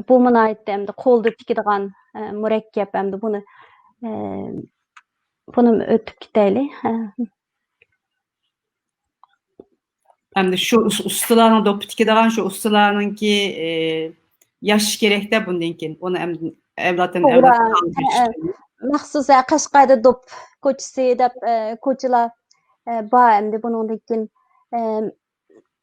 بۇمۇ ناھايىتى ئەمدى قولدا تىكىدىغان، ئە، مۇرەككەپ ئەمدى بۇنى، ئە، بۇنى ئۆتۈپ كېتەيلى. ئە. ئەمدى شۇ ئۇس-، ئۇستىلارنىڭ دوپپا تىكىدىغان شۇ ئۇستىلارنىڭكى، ئە، ياشىشى كېرەك-دە بۇندىن كېيىن. ئۇنى ئەمدى ئەۋلادتىن توغرا. ئەۋلادقا قالدۇرۇش ئۈچۈن. مەخسۇس، ھە، قەشقەردە دوپپا كوچىسى دەپ، ئە، كوچىلار، ئە، بار ئەمدى بۇنىڭدىن كېيىن. ئە،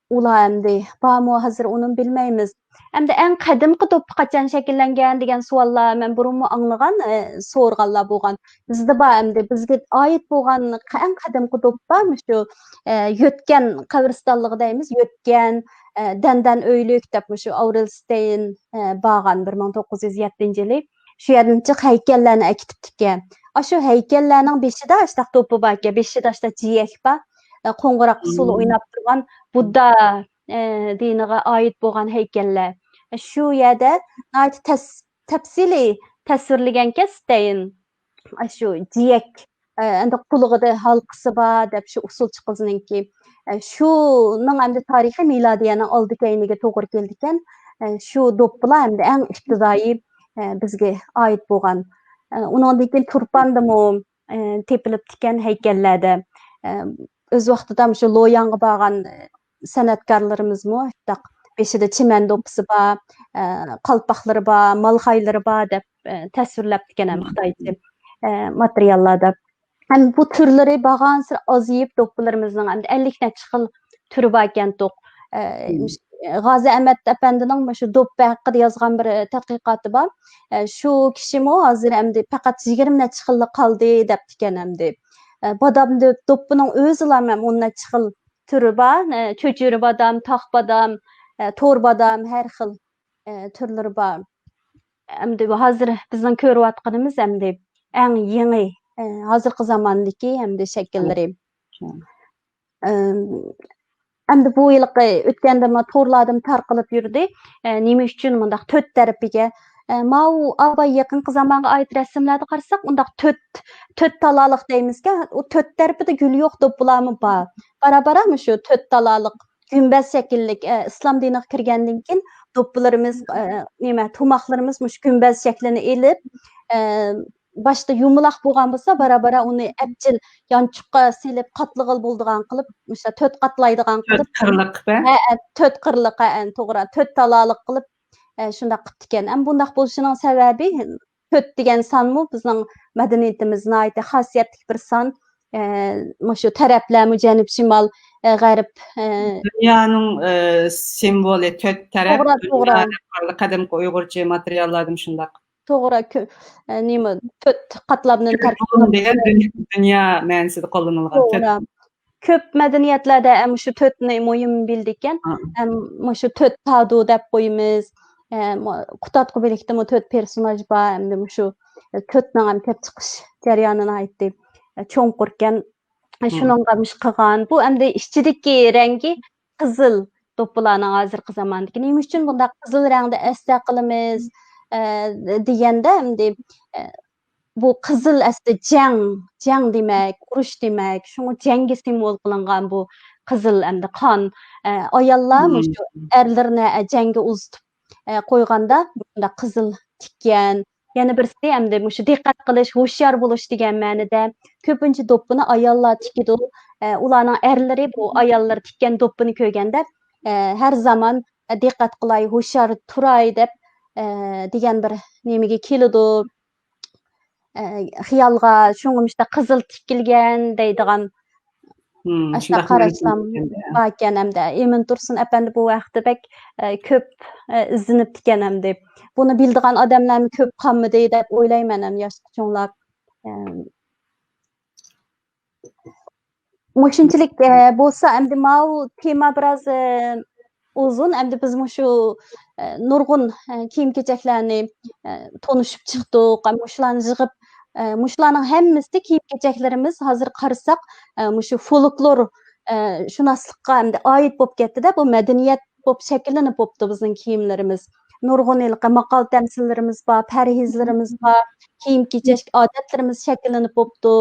ئۇلار ئەمدى بارمۇ، ھازىر ئۇنىمۇ بىلمەيمىز. ئەمدى ئەڭ قەدىمكى دوپپا قاچان شەكىللەنگەن دېگەن سوئاللار مەن بۇرۇنمۇ ئاڭلىغان، ئە، سورىغانلار بولغان. بىزدە بار ئەمدى، بىزگە ئائىت بولغان ق-، ئەڭ قەدىمكى دوپپا مۇشۇ، ئە، يۆتكەن قەبرىستانلىقى دەيمىز، يۆتكەن، ئە، دەندەن ئۆيلۈك دەپ مۇشۇ ئاۋرېل ستېين، ئە، بارغان بىر مىڭ توققۇز يۈز يەتتىنچى يىلى. شۇ يەردىن جىق ھەيكەللەرنى ئەكېتىپتىكەن. ئاشۇ ھەيكەللەرنىڭ بېشىدا ئاشۇنداق دوپپا باركەن، بېشىدا ئاشۇنداق جىيەك بار، ئە، قوڭغۇراق ئۇسسۇلى مم. ئويناپ تۇرغان بۇددا، ئە، دىنىغا ئائىت بولغان ھەيكەللەر. شۇ يەردە ناھايىتى تەس-، تەپسىلىي تەسۋىرلىگەنكەن ستېين. ئاشۇ جىيەك، ئە، ئەمدى قۇلىقىدا ھالقىسى بار دەپ شۇ ئۇسسۇلچى قىزنىڭكى. ئە، شۇنىڭ ئەمدى تارىخى مىلادىيەنىڭ ئالدى كەينىگە توغرا كېلىدىكەن. ئە، شۇ دوپپىلار ئەمدى ئەڭ ئىپتىدائىي، ئە، بىزگە ئائىت بولغان. ئە، ئۇنىڭدىن كېيىن تۇرپاندىمۇ، ئە، تېپىلىپتىكەن ھەيكەللەردە. ئە، ئۆز ۋاقتىدا مۇشۇ لوياڭغا بارغان، ئە، سەنئەتكارلىرىمىزمۇ شۇنداق بېشىدا چىمەن دوپپىسى بار، ئە، قالپاقلىرى بار، مالخايلىرى بار دەپ، ئە، تەسۋىرلەپتىكەن ھەم خىتايچە، ئە، ماتېرىياللاردا. ھەم بۇ تۈرلىرى بارغانسېرى ئازىيىپ، دوپپىلىرىمىزنىڭ ئەمدى ئەللىك نەچچە خىل تۈرى باركەنتۇق. ئە، مۇش-، غازى ئەمەت ئەپەندىنىڭ مۇشۇ دوپپا ھەققىدە يازغان بىر تەتقىقاتى بار. ئە، شۇ كىشىمۇ ھازىر ئەمدى پەقەت يىگىرمە نەچچە خىللا قالدى دەپتىكەن ئەمدى. ئە، بادام دۆ-، دوپپىنىڭ ئۆزىلا مەن ئون نەچچە خىل تۈرى بار. ئە، چۆچۈرە بادام، تاخ بادام، ئە، تور بادام، ھەر خىل، ئە، تۈرلىرى بار. ئەمدى بۇ ھازىر بىزنىڭ كۆرۈۋاتقىنىمىز ئەمدى ئەڭ يېڭى، ئە، ھازىرقى زاماندىكى ئەمدى شەكىللىرى. ئەم، ئەمدى بۇ ھېلىقى ئۆتكەندىمۇ تورلاردىمۇ تارقىلىپ يۈردى. ئە، نېمە ئۈچۈن مۇنداق تۆت تەرىپىگە؟ ئە، ماۋۇ ئاباي يېقىنقى زامانغا ئائىت رەسىملەردە قارىساق، ئۇنداق تۆت، تۆت تالالىق دەيمىزكەن، ئۇ تۆت تەرىپىدە گۈل يوق دوپپىلارمۇ بار. بارا-بارا مۇشۇ تۆت تالالىق گۈمبەز شەكىللىك، ئە، ئىسلام دىنىغا كىرگەندىن كېيىن دوپپىلىرىمىز، ئە، نېمە، تۇماقلىرىمىز مۇشۇ گۈمبەز شەكلىنى ئېلىپ، ئە، باشتا يۇمىلاق بولغان بولسا، بارا-بارا ئۇنى ئەپچىل يانچۇققا سېلىپ، قاتلىغىلى بولىدىغان قىلىپ، مۇشۇ تۆت قاتلايدىغان تۆت قىلىپ، قىرلىق بە؟ ھە، ھە، تۆت قىرلىق، ھە، ھە، توغرا، تۆت تالالىق قىلىپ، ئە، شۇنداق قىپتىكەن. ئەمما بۇنداق بولۇشىنىڭ سەۋەبى، تۆت دېگەن سانمۇ بىزنىڭ مەدەنىيىتىمىز ناھايىتى خاسىيەتلىك بىر سان. ئە، مۇشۇ تەرەپلەرمۇ جەنۇب، شىمال، ئە، غەرب، ئە، دۇنيانىڭ، ئە، سىمۋولى تۆت تەرەپ، توغرا، دۇنيا توغرا. دەپ قارىلى، قەدىمكى ئۇيغۇرچە ماتېرىياللاردىمۇ شۇنداق. توغرا، كۆ-، ئە، نېمە، تۆت قاتلامدىن تۆت تەركىب بۇلۇم دېگەن دۇنيا، دۇنيا مەنىسىدە قوللىنىلغان تۆت. توغرا. كۆپ مەدەنىيەتلەردە، ئە، مۇشۇ تۆتنى مۇھىم بىلىدىكەن. ھە. ئەم، مۇشۇ تۆت تادۇ دەپ قويىمىز. ئە، مۇ-، قۇتادغۇ بۆلەكتىمۇ تۆت پېرسوناژ بار. ئەمدى مۇشۇ، ئە، تۆتنىڭ ھەم كېلىپ چىقىش جەريانى ناھايىتى، ئە، چوڭقۇركەن. ئە، مم. شۇنىڭغا مۇش قىلغان. بۇ ئەمدى ئىچىدىكى رەڭگى قىزىل دوپپىلارنىڭ ھازىرقى زاماندىكى. نېمە ئۈچۈن بۇنداق قىزىل رەڭدە ئەستە قىلىمىز، ئە، دېگەندە، ئەمدى، ئە، بۇ قىزىل ئەسلى جەڭ، جەڭ دېمەك، ئۇرۇش دېمەك. شۇڭا جەڭگە سىمۋول قىلىنغان بۇ قىزىل ئەمدى قان. ئە، ئاياللار مم. مۇشۇ ئەرلىرىنى، ئە، جەڭگە ئۇزىتىپ، ئە، قويغاندا مۇشۇنداق قىزىل تىككەن. يەنە بىرسى ئەمدى مۇشۇ دىققەت قىلىش، ھوشيار بولۇش دېگەن مەنىدە. كۆپىنچە دوپپىنى ئاياللار تىكىدۇ. ئە، ئۇلارنىڭ ئەرلىرى بۇ ئاياللار تىككەن دوپپىنى كۆرگەندە، ئە، ھەر زامان، ئە، دىققەت قىلاي، ھوشيار تۇراي دەپ، ئە، دېگەن بىر نېمىگە كېلىدۇ. ئە، خىيالغا شۇڭا مۇشۇنداق قىزىل تىكىلگەن دەيدىغان ئاشۇنداق قاراشلام باركەن. ھەمدە ئىمىن تۇرسۇن ئەپەندى بۇ ھەقتە بەك، ئە، كۆپ، ئە، ئىزدىنىپتىكەن ئەمدى. بۇنى بىلىدىغان ئادەملەرمۇ كۆپ قالمىدى دەپ ئويلايمەن ئەمدى ياشلىق چوڭلاپ. ئە، مۇشۇنچىلىك، ئە، بولسا ئەمدى ماۋۇ تېما بىراز، ئە، ئۇزۇن. ئەمدى بىز مۇشۇ، ئە، نۇرغۇن، ئە، كىيىم-كېچەكلەرنى، ئە، تونۇشۇپ چىقتۇق. ئەمدى مۇشۇلارنى يىغىپ، ئە، مۇشۇلارنىڭ ھەممىسى كىيىم-كېچەكلىرىمىز ھازىر قارىساق، ئە، مۇشۇ فولكلور، ئە، شۇناسلىققا ئەمدى ئائىت بولۇپ كەتتى-دە، بۇ مەدەنىيەت بولۇپ شەكىللىنىپ بوپتۇ بىزنىڭ كىيىملىرىمىز. نۇرغۇن ھېلىقى ماقال-تەمسىللىرىمىز بار، پەرھىزلىرىمىز بار، كىيىم-كېچەك ئادەتلىرىمىز شەكىللىنىپ بوپتۇ.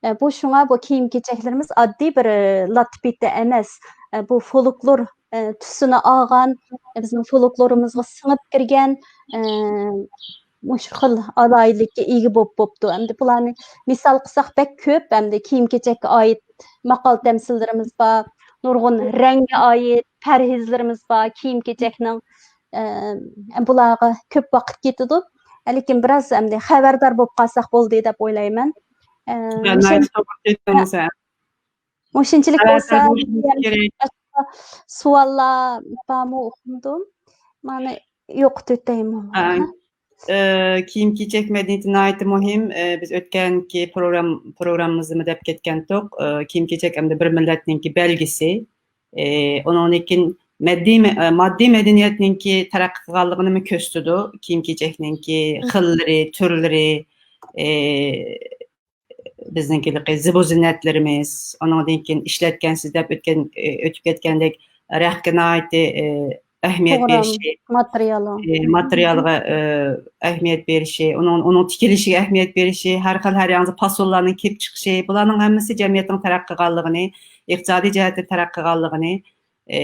ئە، بۇ شۇڭا بۇ كىيىم-كېچەكلىرىمىز ئاددىي بىر، ئە، لاتا-پېتە ئەمەس. ئە، بۇ فولكلور، ئە، تۈسىنى ئالغان، بىزنىڭ فولكلورىمىزغا سىڭىپ كىرگەن، ئە، مۇشۇ خىل ئالاھىدىلىككە ئىگە بوپ بوپتۇ. ئەمدى بۇلارنى مىسال قىلساق بەك كۆپ، ئەمدى كىيىم-كېچەككە ئائىت ماقال-تەمسىللىرىمىز بار، نۇرغۇن رەڭگە ئائىت پەرھىزلىرىمىز بار، كىيىم-كېچەكنىڭ، ئە، بۇلارغا كۆپ ۋاقىت كېتىدۇ. لېكىن بىراز ئەمدى خەۋەردار بولۇپ قالساق بولدى دەپ ئويلايمەن. ئە، مۇشۇن-، ناھايىتى توغرا دېدىڭىز، ھە. مۇشۇنچىلىك بولسا، باشقا سوئاللار بارمۇ ئۇقمىدىم. مانا يوقىتىۋېتەيمۇ. ھە. ئە، كىيىم-كېچەك مەدەنىيىتى ناھايىتى مۇھىم. ئە، بىز ئۆتكەنكى پروگرام-، پروگراممىمىزدىمۇ دەپ كەتكەنتۇق. ئە، كىيىم-كېچەك ئەمدى بىر مىللەتنىڭكى بەلگىسى. ئە، ئۇنىڭدىن كېيىن ماددىي مە-، ئە، ماددىي مەدەنىيەتنىڭكى تەرەققىي قىلغانلىقىنىمۇ كۆرسىتىدۇ. كىيىم-كېچەكنىڭكى خىللىرى، تۈرلىرى، ئە، بىزنىڭكى زىبۇ-زىننەتلىرىمىز، ئۇنىڭدىن كېيىن ئىشلەتكەن، سىز دەپ ئۆتكەن، ئۆتۈپ كەتكەندەك، رەختكە ناھايىتى، ئە، ئەھمىيەت بېرىشى، ماتېرىيالغا. ئە، ماتېرىيالغا، ئە، ئەھمىيەت بېرىشى، ئۇنىڭ، ئۇنىڭ تىكىلىشىگە ئەھمىيەت بېرىشى، ھەر خىل، ھەر ياڭزا پاسونلارنىڭ كېلىپ چىقىشى، بۇلارنىڭ ھەممىسى جەمئىيەتنىڭ تەرەققىي قىلغانلىقىنى، ئىقتىسادىي جەھەتتە تەرەققىي قىلغانلىقىنى، ئە،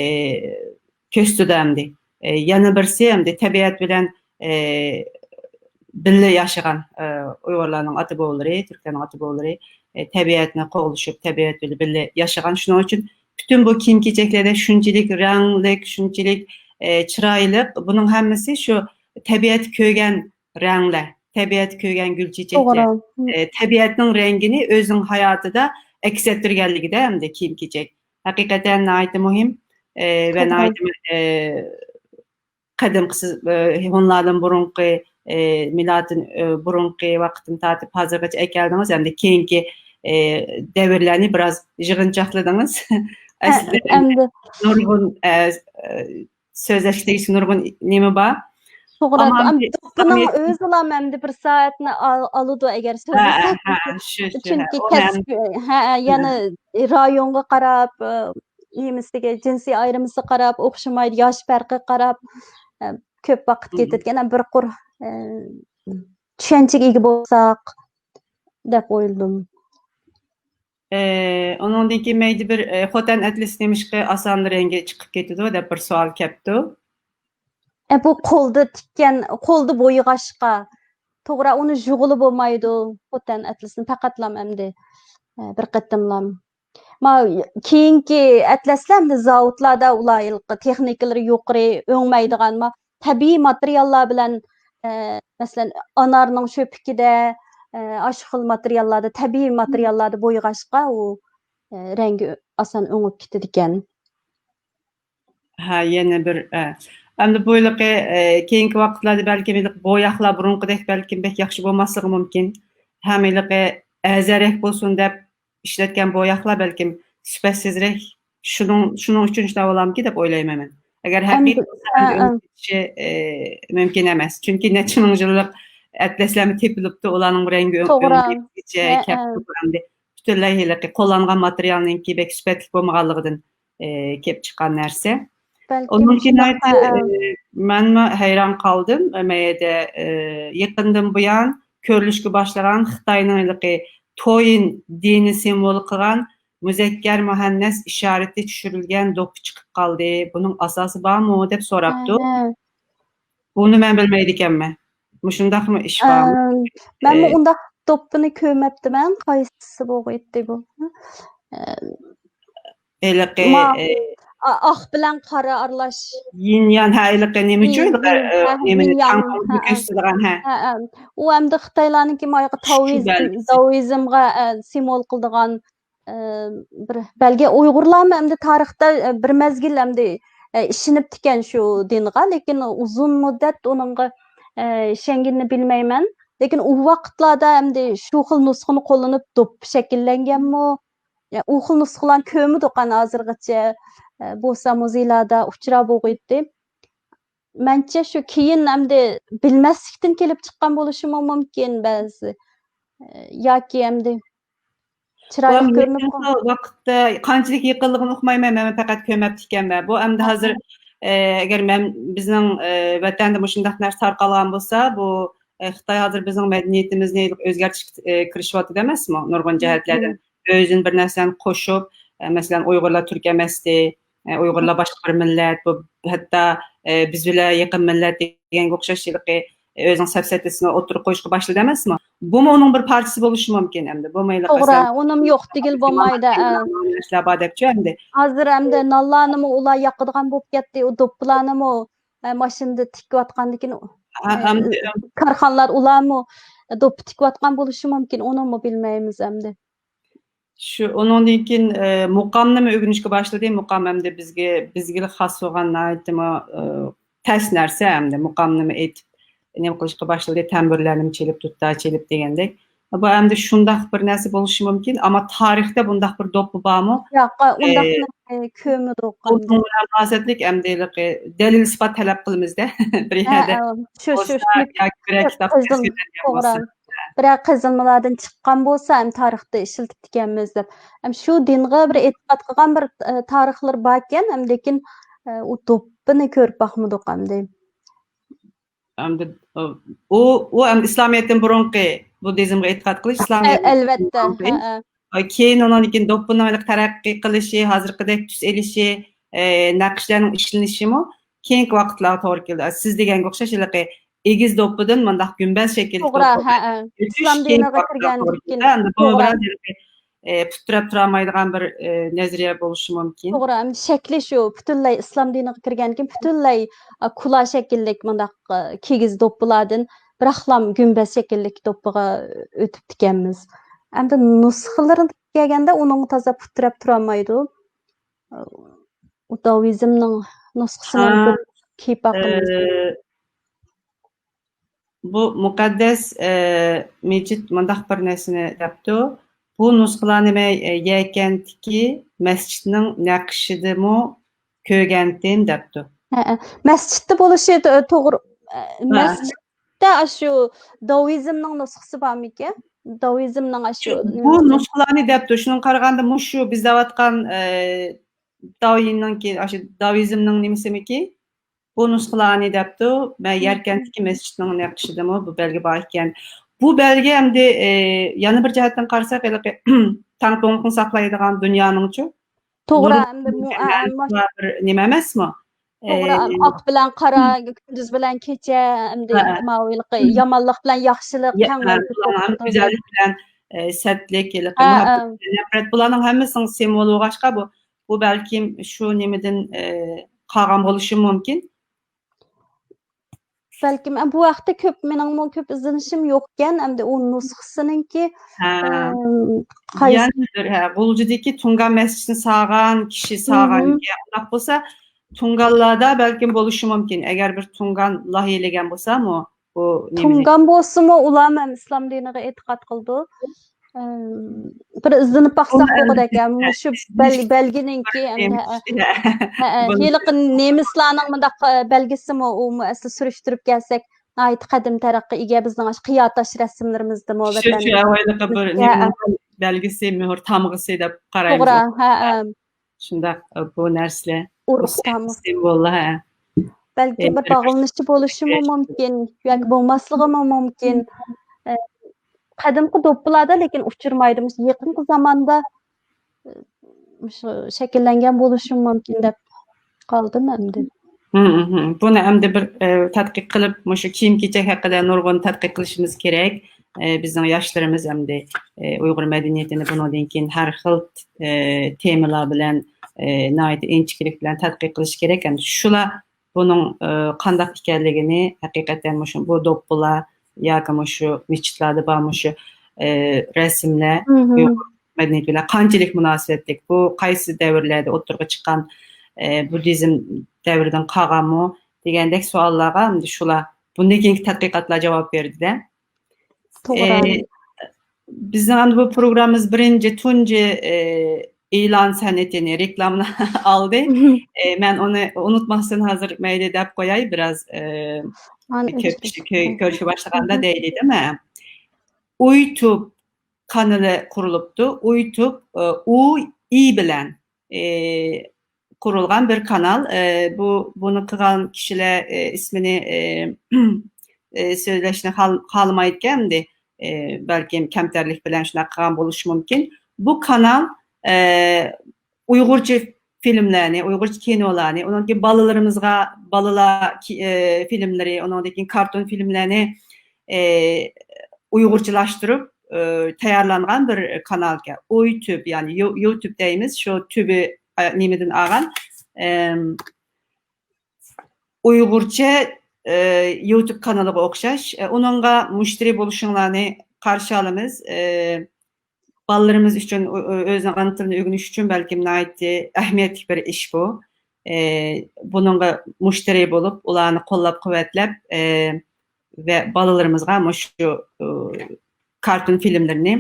كۆرسىتىدۇ ئەمدى. ئە، يەنە بىرسى ئەمدى تەبىئەت بىلەن، ئە، بىللە ياشىغان، ئە، ئۇيغۇرلارنىڭ ئاتا-بوۋىلىرى، تۈركلەرنىڭ ئاتا-بوۋىلىرى، ئە، تەبىئەتنى قوغلىشىپ، تەبىئەت بىلەن بىللە ياشىغان. شۇنىڭ ئۈچۈن پۈتۈن بۇ كىيىم-كېچەكلەردە شۇنچىلىك رەڭلىك، شۇنچىلىك، ئە، چىرايلىق. بۇنىڭ ھەممىسى شۇ تەبىئەت كۆرگەن رەڭلەر، تەبىئەت كۆرگەن گۈلچېچەكلەر، توغرا. ئە، تەبىئەتنىڭ رەڭگىنى ئۆزىنىڭ ھاياتىدا ئەكس ئەتتۈرگەنلىكىدە ئەمدى كىيىم-كېچەك. ھەقىقەتەن ناھايىتى مۇھىم، ئە، ۋە توغرا. ناھايىتى، ئە، قەدىمكى سىز، ئە، ھونلاردىن بۇرۇنقى، ئە، مىلادتىن، ئە، بۇرۇنقى ۋاقىتتىن تارتىپ ھازىرغىچە ئەكەلدىڭىز، ھەمدە كېيىنكى، ئە، دەۋرلەرنى بىراز يىغىنچاقلىدىڭىز. ھە، ئەسلىدە ئەمدى نۇرغۇن، ئە، ئە، سۆزلەشكە تېگىشلىك نۇرغۇن نېمە بار. توغرا، ئەمما ئەمدى دوپپىنىڭ ئۆزىلا ئەمدى بىر سائەتنى ئال-، ئالىدۇ ئەگەر سۆزلىسەك. ھە، ھە، شۇ، شۇ، ھە. چۈنكى ئۇ كەسىپ، ھە، ھە، يەنە رايونغا قاراپ، ئە، نېمىسىگە، جىنسىي ئايرىمىسىغا قاراپ، ئوخشىمايدۇ، ياش پەرقىگە قاراپ، ئە، كۆپ ۋاقىت كېتىدىكەن. بىر قۇر، ئە، چۈشەنچىگە ئىگە بولساق دەپ ئويلىدىم. ئە، ئۇنىڭدىن كېيىن مەيدە بىر، ئە، خوتەن ئەتلىسى نېمىشقا ئاسان رەڭگى چىقىپ كېتىدۇ دەپ بىر سوئال كەپتۇ. ئە، بۇ قولدا تىككەن، قولدا بويىغاچقا، توغرا، ئۇنى يۇغىلى بولمايدۇ، خوتەن ئەتلىسىنى پەقەتلام ئەمدى، ئە، بىر قېتىملام. ما، كېيىنكى ئەتلەسلەر ئەمدى زاۋۇتلاردا ئۇلار ھېلىقى تېخنىكىلىرى يۇقىرى، ئۆڭمەيدىغان، ما، تەبىئىي ماتېرىياللار بىلەن، ئە، مەسىلەن، ئانارنىڭ شۆپىكىدە، ئە، ئاشۇ خىل ماتېرىياللاردا، تەبىئىي ماتېرىياللاردا بويىغاچقا، ئۇ، ئە، رەڭگى ئاسان ئۆڭۈپ كېتىدىكەن. ھە، يەنە بىر، ئە، ئەمدى بۇ ھېلىقى، ئە، كېيىنكى ۋاقىتلاردا بەلكىم ھېلىقى بوياقلار بۇرۇنقىدەك بەلكىم بەك ياخشى بولماسلىقى مۇمكىن. ھەم ھېلىقى ئەرزانراق بولسۇن دەپ ئىشلەتكەن بوياقلار بەلكىم سۈپەتسىزرەك. شۇنىڭ، شۇنىڭ ئۈچۈن شۇنداق بولامىكىن دەپ ئويلايمەن مەن. ئەگەر ھەقىقىي بولسا، ئەمدى ئۆڭۈپ كېتىشى، ئە، مۇمكىن ئەمەس. چۈنكى نەچچە مىڭ يىللىق ئەتلەسلەرمۇ تېپىلىپتۇ، ئۇلارنىڭ رەڭگى ئۆڭۈپ كەتكىچە كەپتۇ ئەمدى. پۈتۈنلەي ھېلىقى قوللانغان ماتېرىيالنىڭكى بەك سۈپەتلىك بولمىغانلىقىدىن، ئى، كېلىپ چىققان نەرسە. بەلكىم ئۇنىڭ كېيىن شۇنداق، ئايتتى، ھە، ھە. ئى، مەنمۇ ھەيران قالدىم. مەيەدە، ئى، يېقىندىن بۇيان كۆرۈلۈشكە باشلىغان خىتاينىڭ ھېلىقى تويىن دىنى سىمۋول قىلغان مۇزەككەر مۇئەننەس ئىشارىتى چۈشۈرۈلگەن دوپپا چىقىپ قالدى. بۇنىڭ ئاساسى بارمۇ؟ دەپ سوراپتۇ. ھە، ھە. بۇنى مەن بىلمەيدىكەنمەن. مۇشۇنداقمۇ ئىش بارمۇ؟ ئەم، مەنمۇ ئۇنداق دوپپىنى كۆرمەپتىمەن. قايسىسى بولغىيتتى بۇ؟ ئەم، ھېلىقى، ما-، ئى، ئا-، ئاق بىلەن قارا ئارىلاش. يىن يان، ھە، ھېلىقى نېمىچۇ، يىن، ھېلىقى، يىن، ئە، ھە، نېمىنى، يىن ياڭ، تاڭ ھە، ھە. كۆرسىتىدىغان، ھە. ھە، ھە. ئۇ ئەمدى خىتايلارنىڭكى مايقى شۇ بەلگىسى. داۋىزمغا، ئە، سىمۋول قىلىدىغان، ئە، بىر بەلگە. ئۇيغۇرلارمۇ ئەمدى تارىختا، ئە، بىر مەزگىل ئەمدى، ئە، ئىشىنىپتىكەن شۇ دىنغا، لېكىن ئۇزۇن مۇددەت ئۇنىڭغا، ئە، ئىشەنگىنىنى بىلمەيمەن. لېكىن ئۇ ۋاقىتلاردا ئەمدى شۇ خىل نۇسخىنى قوللىنىپ دوپپا شەكىللەنگەنمۇ؟ يا، ئۇ خىل نۇسخىلارنى كۆرمىدۇق ئەنە ھازىرغىچە، ئە، بولسا مۇزېيلاردا ئۇچراپ بولغىيتتى. مەنچە شۇ كېيىن ئەمدى بىلمەسلىكتىن كېلىپ چىققان بولۇشىمۇ مۇمكىن بەزى. ئە، ياكى ئەمدى چىرايلىق كۆرۈنۈپ قالغان. ۋاقىتتا قانچىلىك يېقىنلىقىنى ئۇقمايمەن، مەن پەقەت كۆرمەپتىكەنمەن. بۇ ئەمدى ھازىر، ئە، ئەگەر مەن، بىزنىڭ، ئە، ۋەتەندە مۇشۇنداق نەرسە تارقالغان بولسا، بۇ، ئە، خىتاي ھازىر بىزنىڭ مەدەنىيىتىمىزنى ئۆزگەرتىشكە، ئە، كىرىشىۋاتىدۇ ئەمەسمۇ؟ نۇرغۇن جەھەتلەردىن ئۆزىدىن بىر نەرسىلەرنى قوشۇپ، ئە، مەسىلەن، ئۇيغۇرلار تۈرك ئەمەستى، ئە، ئۇيغۇرلار باشقا بىر مىللەت، بۇ ھەتتا، ئە، بىز بىلەن يېقىن مىللەت دېگەنگە ئوخشاش ھېلىقى، ئە، ئۆزىنىڭ سەپسەتىسىنى ئوتتۇرىغا قويۇشقا باشلىدى ئەمەسمۇ؟ بۇمۇ ئۇنىڭ بىر پارچىسى بولۇشى مۇمكىن ئەمدى. بۇمۇ ھېلىقى توغرا، سەن ئۇنىمۇ يوق دېگىلى بولمايدۇ، ئە. نېمىلەر بار دەپچۇ ئەمدى. ھازىر ئەمدى نانلارنىمۇ ئۇلار ياقىدىغان بولۇپ كەتتى، ئۇ دوپپىلارنىمۇ، ئە، ماشىنىدا تىكىۋاتقاندىكىن، ھە، ئەمدى، ئە، كارخانىلار ئۇلارمۇ دوپپا تىكىۋاتقان بولۇشى مۇمكىن، ئۇنىمۇ بىلمەيمىز ئەمدى. شۇ، ئۇنىڭدىن كېيىن، ئە، مۇقامنىمۇ ئۆگىنىشكە باشلىدى. مۇقام ئەمدى بىزگە، بىزگىلا خاس بولغان ناھايىتىمۇ، ئە، تەس نەرسە ئەمدى. مۇقامنىمۇ ئېيتىپ، نېمە قىلىشقا باشلىدى، تەمبۇرلارنىمۇ چېلىپ، دۇتار چېلىپ دېگەندەك. بۇ ئەمدى شۇنداق بىر نەرسە بولۇشى مۇمكىن، ئەمما تارىختا بۇنداق بىر دوپپا بارمۇ؟ ياق، ئۇنداقنى، ئە، كۆرمىدۇق ئۇنىڭ ئەمدى. بىلەن مۇناسىۋەتلىك ئەمدى ھېلىقى دەلىل ئىسپات تەلەپ قىلىمىزدە. بىر يەردە بولسا ياكى بىرەر كىتاب تەسۋىرلەنگەن بولسا. بىرەر قېزىلمىلاردىن چىققان بولسا، ھەم تارىختا ئىشلىتىپتىكەنمىز دەپ. ھەم شۇ دىنغا بىر ئېتىقاد قىلغان بىر، ئە، تارىخلىرى باركەن، ھەم لېكىن، ئە، ئۇ دوپپىنى كۆرۈپ باقمىدۇق ئەمدى. ئەمدى، ئۇ، ئۇ ئەمدى ئىسلامىيەتتىن بۇرۇنقى بۇددىزمغا ئېتىقاد قىلىش، ئە، ئىسلامىيەتتىن ئەلۋەتتە، بۇرۇنقى. ھە، ھە. ئە، كېيىن ئۇنىڭدىن كېيىن دوپپىنىڭ ھېلىقى تەرەققىي قىلىشى، ھازىرقىدەك تۈس ئېلىشى، ئە، نەقىشلەرنىڭ ئىشلىنىشىمۇ كېيىنكى ۋاقىتلارغا توغرا كېلىدۇ. سىز دېگەنگە ئوخشاش ھېلىقى ئېگىز دوپپىدىن مۇنداق گۈمبەز شەكىللىك، توغرا، دوپپا ھە، ھە. ئۆتۈش ئىسلام كېيىنكى دىنىغا ۋاقىتلارغا كىرگەندىن توغرا كېيىن، كېلىدۇ. ئەمدى بۇمۇ توغرا. بىراز ھېلىقى، ئە، پۇت تىرەپ تۇرالمايدىغان بىر، ئە، نەزەرىيە بولۇشى مۇمكىن. توغرا، ئەمدى شەكلى شۇ، پۈتۈنلەي ئىسلام دىنىغا كىرگەندىن كېيىن پۈتۈنلەي، ئە، كۇلا شەكىللىك مۇنداق، ئە، كىگىز دوپپىلاردىن بىراقلام گۈمبەز شەكىللىك دوپپىغا ئۆتۈپتىكەنمىز. ئەمدى نۇسخىلىرىغا كەلگەندە ئۇنىڭغا تازا پۇت تىرەپ تۇرالمايدۇ. ئۇ داۋىزمنىڭ نۇسخىسىنى ھە، بىر كىيىپ باقىمىز. ئە، بۇ مۇقەددەس، ئە، مىجىت مۇنداق بىر نەرسىنى دەپتۇ. بۇ نۇسخىلارنى مەن، ئە، يەركەنتتىكى مەسچىتنىڭ نەقىشىدىمۇ كۆرگەنتىم دەپتۇ. ھە، ھە. مەسچىتتە بولۇشى تو-، توغرا، ئە، ھە. مەسچىتتە ئاشۇ داۋىزمنىڭ نۇسخىسى بارمىكىن؟ داۋىزمنىڭ ئاشۇ بۇ نېمىسى؟ نۇسخىلارنى دەپتۇ. شۇنىڭغا قارىغاندا مۇشۇ بىز دەۋاتقان، ئە، داۋيىننىڭكى، ئاشۇ داۋىزمنىڭ نېمىسىمىكى؟ بۇ نۇسخىلارنى دەپتۇ. مەن يەركەنتتىكى مەسچىتنىڭ نەقىشىدىمۇ بۇ بەلگە بار ئىكەن. بۇ بەلگە ئەمدى، ئە، يەنە بىر جەھەتتىن قارىساق، ھېلىقى تەڭپۇڭلۇقنى ساقلايدىغان دۇنيانىڭچۇ؟ توغرا، نۇرغۇن ئەمدى مۇ-، ئە، ئە، مۇ-، بىر نېمە ئەمەسمۇ؟ توغرا، ئە، ئاق بىلەن قارا، كۈندۈز بىلەن كېچە، ئەمدى ھە. ماۋۇ ھېلىقى يامانلىق بىلەن ياخشىلىق يا-، تەڭ ھە، بولۇپ بۇلارنىڭ ھەم تۇرىدۇ. گۈزەللىك بىلەن، ئە، سەتلىك، ھېلىقى ھە، مۇھەببەت، ھە. نەپرەت، بۇلارنىڭ ھەممىسىنىڭ سىمۋولى بولغاچقا، بۇ، بۇ بەلكىم شۇ نېمىدىن، ئە، قالغان بولۇشى مۇمكىن. بەلكىم، ئە، بۇ ھەقتە كۆپ، مېنىڭمۇ كۆپ ئىزدىنىشىم يوقكەن، ئەمدى ئۇ نۇسخىسىنىڭكى، ھە. ئەم، قايسى يەنە بىر، ھە، غۇلجىدىكى تۇڭگان مەسچىتىنى سالغان كىشى سالغان مم. ئىكەن. ئۇنداق بولسا، تۇڭگانلاردا بەلكىم بولۇشى مۇمكىن. ئەگەر بىر تۇڭگان لايىھەلىگەن بولسا، مۇ-، بۇ نېمىنى. تۇڭگان بولسىمۇ، ئۇلارمۇ ھەم ئىسلام دىنىغا ئېتىقاد قىلىدۇ. ئەم، بىر ئىزدىنىپ باقساق بولغۇدەك، ئە، مۇشۇ بەل-، بەلگىنىڭكى، ئەمدى، ھە، ھە، ھە، ھېلىقى نېمىسلارنىڭ مۇنداق، ئە، بەلگىسىمۇ، ئۇمۇ ئەسلى سۈرۈشتۈرۈپ كەلسەك، ناھايىتى قەدىم تارىخقا ئىگە بىزنىڭ ئاشۇ قىيا تاش رەسىملىرىمىزدىمۇ، شۇ، شۇ، ھە، ھە. بەلگىسى، مۆھۈر تامغىسى دەپ قارايمىز. توغرا، ھە، ھە. شۇنداق، ئە، بۇ نەرسىلەر، ئۇرۇق تامغىسى. سىمۋوللار، ھە. بەلكىم ئە، بىر بىر باغلىنىشى بولۇشىمۇ مۇمكىن، ياكى بولماسلىقىمۇ مۇمكىن. ئە، قەدىمكى دوپپىلاردا لېكىن ئۇچرىمايدۇ. مۇشۇ يېقىنقى زاماندا، ئە، مۇشۇ شەكىللەنگەن بولۇشىمۇ مۇمكىن دەپ قالدىم ئەمدى. ھىم، ھىم. بۇنى ئەمدى بىر، ئە، تەتقىق قىلىپ، مۇشۇ كىيىم-كېچەك ھەققىدە نۇرغۇن تەتقىق قىلىشىمىز كېرەك. ئە، بىزنىڭ ياشلىرىمىز ئەمدى، ئە، ئۇيغۇر مەدەنىيىتىنى بۇنىڭدىن كېيىن ھەر خىل، ئە، تېمىلار بىلەن، ئى، ناھايىتى ئىنچىكىلىك بىلەن تەتقىق قىلىش كېرەك. ئەمدى شۇلار بۇنىڭ، ئى، قانداق ئىكەنلىكىنى ھەقىقەتەن مۇشۇ بۇ دوپپىلار ياكى مۇشۇ مىچىتلاردا بار مۇشۇ، ئى، رەسىملەر مھم. ئۇيغۇر مەدەنىيىتى بىلەن قانچىلىك مۇناسىۋەتلىك، بۇ قايسى دەۋرلەردە ئوتتۇرىغا چىققان، ئى، بۇددىزم دەۋرىدىن قالغانمۇ دېگەندەك سوئاللارغا ئەمدى شۇلار بۇندىن كېيىنكى تەتقىقاتلار جاۋاب بېرىدىدە. توغرا. ئى، بىزنىڭ ئەمدى بۇ پروگراممىمىز بىرىنچى، تۇنجى، ئى، ئېلان سەنئىتىنى، رېكلامىنى ئالدى. مھم. ئى، مەن ئۇنى ئۇنتۇماستىن ھازىر مەيلى دەپ قوياي، بىراز، ئى، مانا كۆپ ئۆچۈرۈپ كىشى كۆ-، كۆرۈشۈپ باشلىغاندا مھم. دەيلى، دېمە. ئۇيتۇب كانىلى قۇرۇلۇپتۇ. ئۇيتۇب، ئى، ئۇ، ئى بىلەن، ئى، قۇرۇلغان بىر كانال. ئى، بۇ، بۇنى قىلغان كىشىلەر، ئى، ئىسمىنى، ئى، ئى، سۆزلەشنى خال-، خالىمايدىكەن ئەمدى. ئى، بەلكىم كەمتەرلىك بىلەن شۇنداق قىلغان بولۇشى مۇمكىن. بۇ كانال، ئى، ئۇيغۇرچە فىلىملەرنى، ئۇيغۇرچە كىنولارنى، ئۇنىڭدىن كېيىن بالىلىرىمىزغا بالىلار كى-، ئى، فىلىملىرى، ئۇنىڭدىن كېيىن كارتون فىلىملەرنى، ئى، ئۇيغۇرچىلاشتۇرۇپ، ئى، تەييارلانغان بىر كانالكەن. ئۇيتۇب، يەنى يۇ-، يۇتۇب دەيمىز، شۇ تۈبى، ئە، نېمىدىن ئالغان، ئەم، ئۇيغۇرچە، ئى، يۇتۇب كانىلىغا ئوخشاش. ئى، ئۇنىڭغا مۇشتەرى بولۇشۇڭلارنى قارشى ئالىمىز. ئى، بالىلىرىمىز ئۈچۈن، ئۆ-، ئۆ-، ئۆزىنىڭ ئانا تىلىنى ئۆگىنىش ئۈچۈن بەلكىم ناھايىتى ئەھمىيەتلىك بىر ئىش بۇ. ئى، بۇنىڭغا مۇشتەرى بولۇپ، ئۇلارنى قوللاپ-قۇۋۋەتلەپ، ئى، ۋە بالىلىرىمىزغا مۇشۇ، ئى، كارتون فىلىملىرىنى،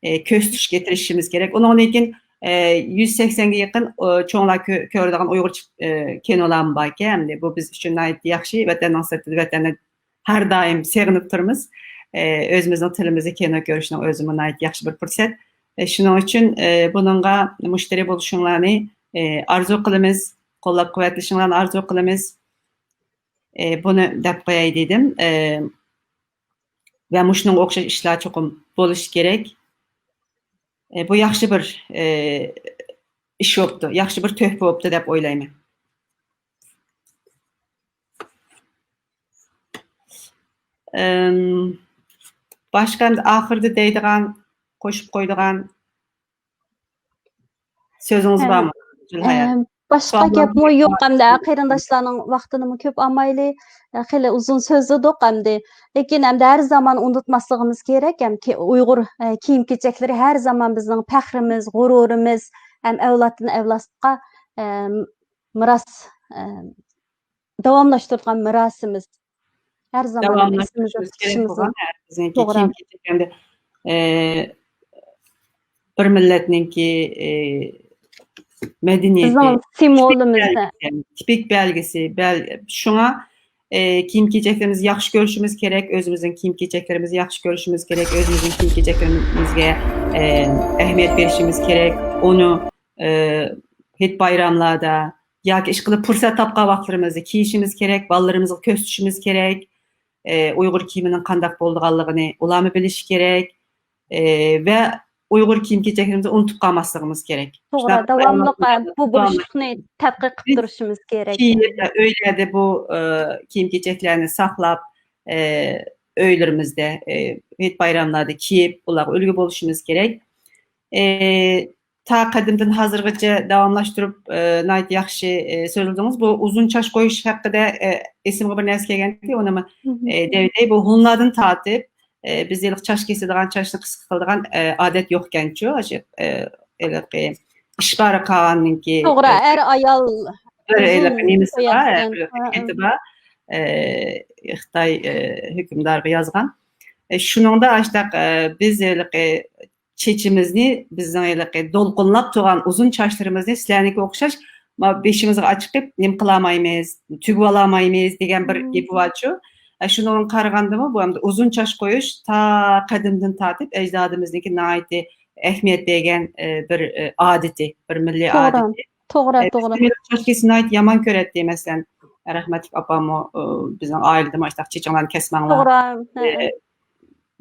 ئى، كۆرسىتىشكە تىرىشىشىمىز كېرەك. ئۇنىڭدىن كېيىن، ئى، يۈز سەكسەنگە يېقىن، ئى، چوڭلار كۆ-، كۆرىدىغان ئۇيغۇرچە، ئى، كىنولارمۇ باركەن. ئەمدى بۇ بىز ئۈچۈن ناھايىتى ياخشى، ۋەتەننىڭ سىرتىدا ۋەتەننى ھەر دائىم سېغىنىپ تۇرىمىز. ئى، ئۆزىمىزنىڭ تىلىمىزدا كىنو كۆرۈشنىڭ ئۆزىمۇ ناھايىتى ياخشى بىر پۇرسەت. ئى، شۇنىڭ ئۈچۈن، ئى، بۇنىڭغا مۇشتەرى بولۇشۇڭلارنى، ئى، ئارزۇ قىلىمىز، قوللاپ-قۇۋۋەتلىشىڭلارنى ئارزۇ قىلىمىز. ئى، بۇنى دەپ قوياي دېدىم. ئى، ۋە مۇشۇنىڭغا ئوخشاش ئىشلار چوقۇم بولۇشى كېرەك. ئى، بۇ ياخشى بىر، ئى، ئىش بوپتۇ، ياخشى بىر تۆھپە بوپتۇ دەپ ئويلايمەن. ئىم، باشقا ئەمدى ئاخىرىدا دەيدىغان، قوشۇپ قويىدىغان سۆزىڭىز ھە. بارمۇ، گۈلھايات؟ ئە، باشقا سوئاللار گەپمۇ بار؟ يوق ئەمدى، قېرىنداشلارنىڭ ۋاقتىنىمۇ كۆپ ئالمايلى. ئە، خېلى ئۇزۇن سۆزلىدۇق ئەمدى. لېكىن ئەمدى ھەر زامان ئۇنتۇتماسلىقىمىز كېرەك، ھەم كى-، ئۇيغۇر، ئە، كىيىم-كېچەكلىرى ھەر زامان بىزنىڭ پەخرىمىز، غۇرۇرىمىز، ھەم ئەۋلادتىن ئەۋلادقا، ئە، مىراس، ئە، داۋاملاشتۇرۇلغان مىراسىمىز. ھەر زامان ئەمدى ئېسىمىزدە داۋاملاشتۇرۇشىمىز كېرەك تۇتۇشىمىز بولغان، ھە، بىزنىڭكى توغرا. كىيىم-كېچەك ئەمدى، ئى، بىر مىللەتنىڭكى، ئى، مەدەنىيىتى، بىزنىڭ سىمۋولىمىز، تىپىك ھە. بەلگىسى، يەنى تىپىك بەلگىسى، بەل-، شۇڭا، ئى، كىيىم-كېچەكلىرىمىزنى ياخشى كۆرۈشىمىز كېرەك، ئۆزىمىزنىڭ كىيىم-كېچەكلىرىمىزنى ياخشى كۆرۈشىمىز كېرەك، ئۆزىمىزنىڭ كىيىم-كېچەكلىرىمىزگە، ئى، ئەھمىيەت بېرىشىمىز كېرەك، ئۇنى، ئى، ھېيت-بايراملاردا ياكى ئىشقىلىپ پۇرسەت تاپقان ۋاقىتلىرىمىزدا كىيىشىمىز كېرەك، بالىلىرىمىزغا كۆرسىتىشىمىز كېرەك. ئى، ئۇيغۇر كىيىمىنىڭ قانداق بولىدىغانلىقىنى ئۇلارمۇ بىلىشى كېرەك. ئى، ۋە ئۇيغۇر كىيىم-كېچەكلىرىمىزنى ئۇنتۇپ قالماسلىقىمىز كېرەك. توغرا، شۇنداق داۋاملىق، ئە، بۇ داۋاملىق بولۇشلۇقنى تەتقىق قىلىپ تۇرۇشىمىز كېرەك. كىيىپ، ئۆيلەردە بۇ، ئى، كىيىم-كېچەكلەرنى ساقلاپ، ئى، ئۆيلىرىمىزدە، ئى، ھېيت-بايراملاردا كىيىپ، ئۇلارغا ئۈلگە بولۇشىمىز كېرەك. ئى، تا قەدىمدىن ھازىرغىچە داۋاملاشتۇرۇپ، ئى، ناھايىتى ياخشى، ئى، سۆزلىدىڭىز. بۇ ئۇزۇن چاچ قويۇش ھەققىدە، ئى، ئېسىمگە بىر نەرسە كەلگەنتى، ئۇنىمۇ، مھم. ئى، دەۋېتەي. بۇ ھۇنلاردىن تارتىپ، ئى، بىز ھېلىقى چاچ كېسىدىغان، چاچنى قىسقا قىلىدىغان، ئى، ئادەت يوقكەنچۇ، ئاشۇ، ئى، ھېلىقى ئىشقارا قالغاندىن كېيىن، توغرا، ئى، ئەر ئايال بىر ئۇزۇن ھېلىقى نېمىسى بار، قوياتتىكەن. ئى، بىر ھە، ھە. خېتى بار، ئى، خىتاي، ئى، ھۆكۈمدارىغا يازغان. ئى، شۇنىڭدا ئاشۇنداق، ئى، بىز ھېلىقى چېچىمىزنى، بىزنىڭ ھېلىقى دولقۇنلاپ تۇرغان ئۇزۇن چاچلىرىمىزنى سىلەرنىڭكىگە ئوخشاش، ما، بېشىمىزغا ئاچىقىپ، نېمە قىلالمايمىز، تۈگۈۋالالمايمىز دېگەن بىر مم. گېپى بارچۇ. ئە، شۇنىڭغا قارىغاندىمۇ، بۇ ئەمدى ئۇزۇن چاچ قويۇش تا قەدىمدىن تارتىپ ئەجدادىمىزنىڭكى ناھايىتى ئەھمىيەت بەرگەن، ئە، بىر، ئە، ئادىتى، بىر مىللىي توغرا، ئادىتى. توغرا، ئە، توغرا. بىزدە چاچ كېسىشنى ناھايىتى يامان كۆرەتتى، مەسىلەن، رەھمەتلىك ئاپاممۇ، ئە، بىزنىڭ ئائىلىدىمۇ ئاشۇنداق چېچىڭلارنى كەسمەڭلار. توغرا، ھە. ئە،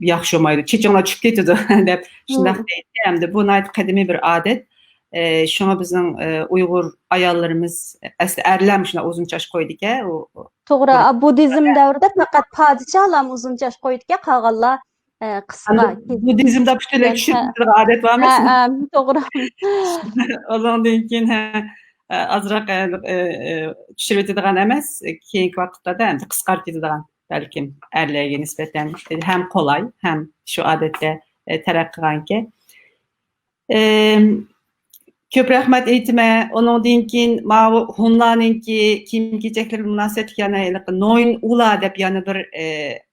ياخشى بولمايدۇ، چېچىڭلار چۈشۈپ كېتىدۇ دەپ شۇنداق مم. دەيدىكەن. ئەمدى بۇ ناھايىتى قەدىمىي بىر ئادەت. ئى، شۇڭا بىزنىڭ، ئى، ئۇيغۇر ئاياللىرىمىز، ئەسلى ئەرلەرمۇ شۇنداق ئۇزۇن چاچ قويىدىكەن. ئۇ، ئۇ توغرا، بىر ئا، بۇددىزم ھە. دەۋرىدە پەقەت پادىشاھلارمۇ ئۇزۇن چاچ قويىدىكەن، قالغانلار، ئى، قىسقا ئەمدى كېسىپ بۇددىزمدا كېتىدىكەن. پۈتۈنلەي ھە. چۈشۈرۈپ كېتىدىغان ئادەت بار ھە، ئەمەسمۇ؟ ھە، توغرا. ئۇنىڭدىن كېيىن، ھە، ئازراق، ئە، ئە، ئە، چۈشۈرۈۋېتىدىغان ئەمەس، كېيىنكى ۋاقىتلاردا ئەمدى قىسقارتىۋېتىدىغان، بەلكىم ئەرلەرگە نىسبەتەن ھەم قولاي، ھەم شۇ ئادەتتە، ئە، تەرەققىي قىلغانىكەن. ئەم، كۆپ رەھمەت ئېيتىمەن. ئۇنىڭدىن كېيىن ماۋۇ ھونلارنىڭكى كىيىم-كېچەكلىرى مۇناسىۋەتلىك يەنە ھېلىقى نوين ئۇلا دەپ يەنە بىر، ئە،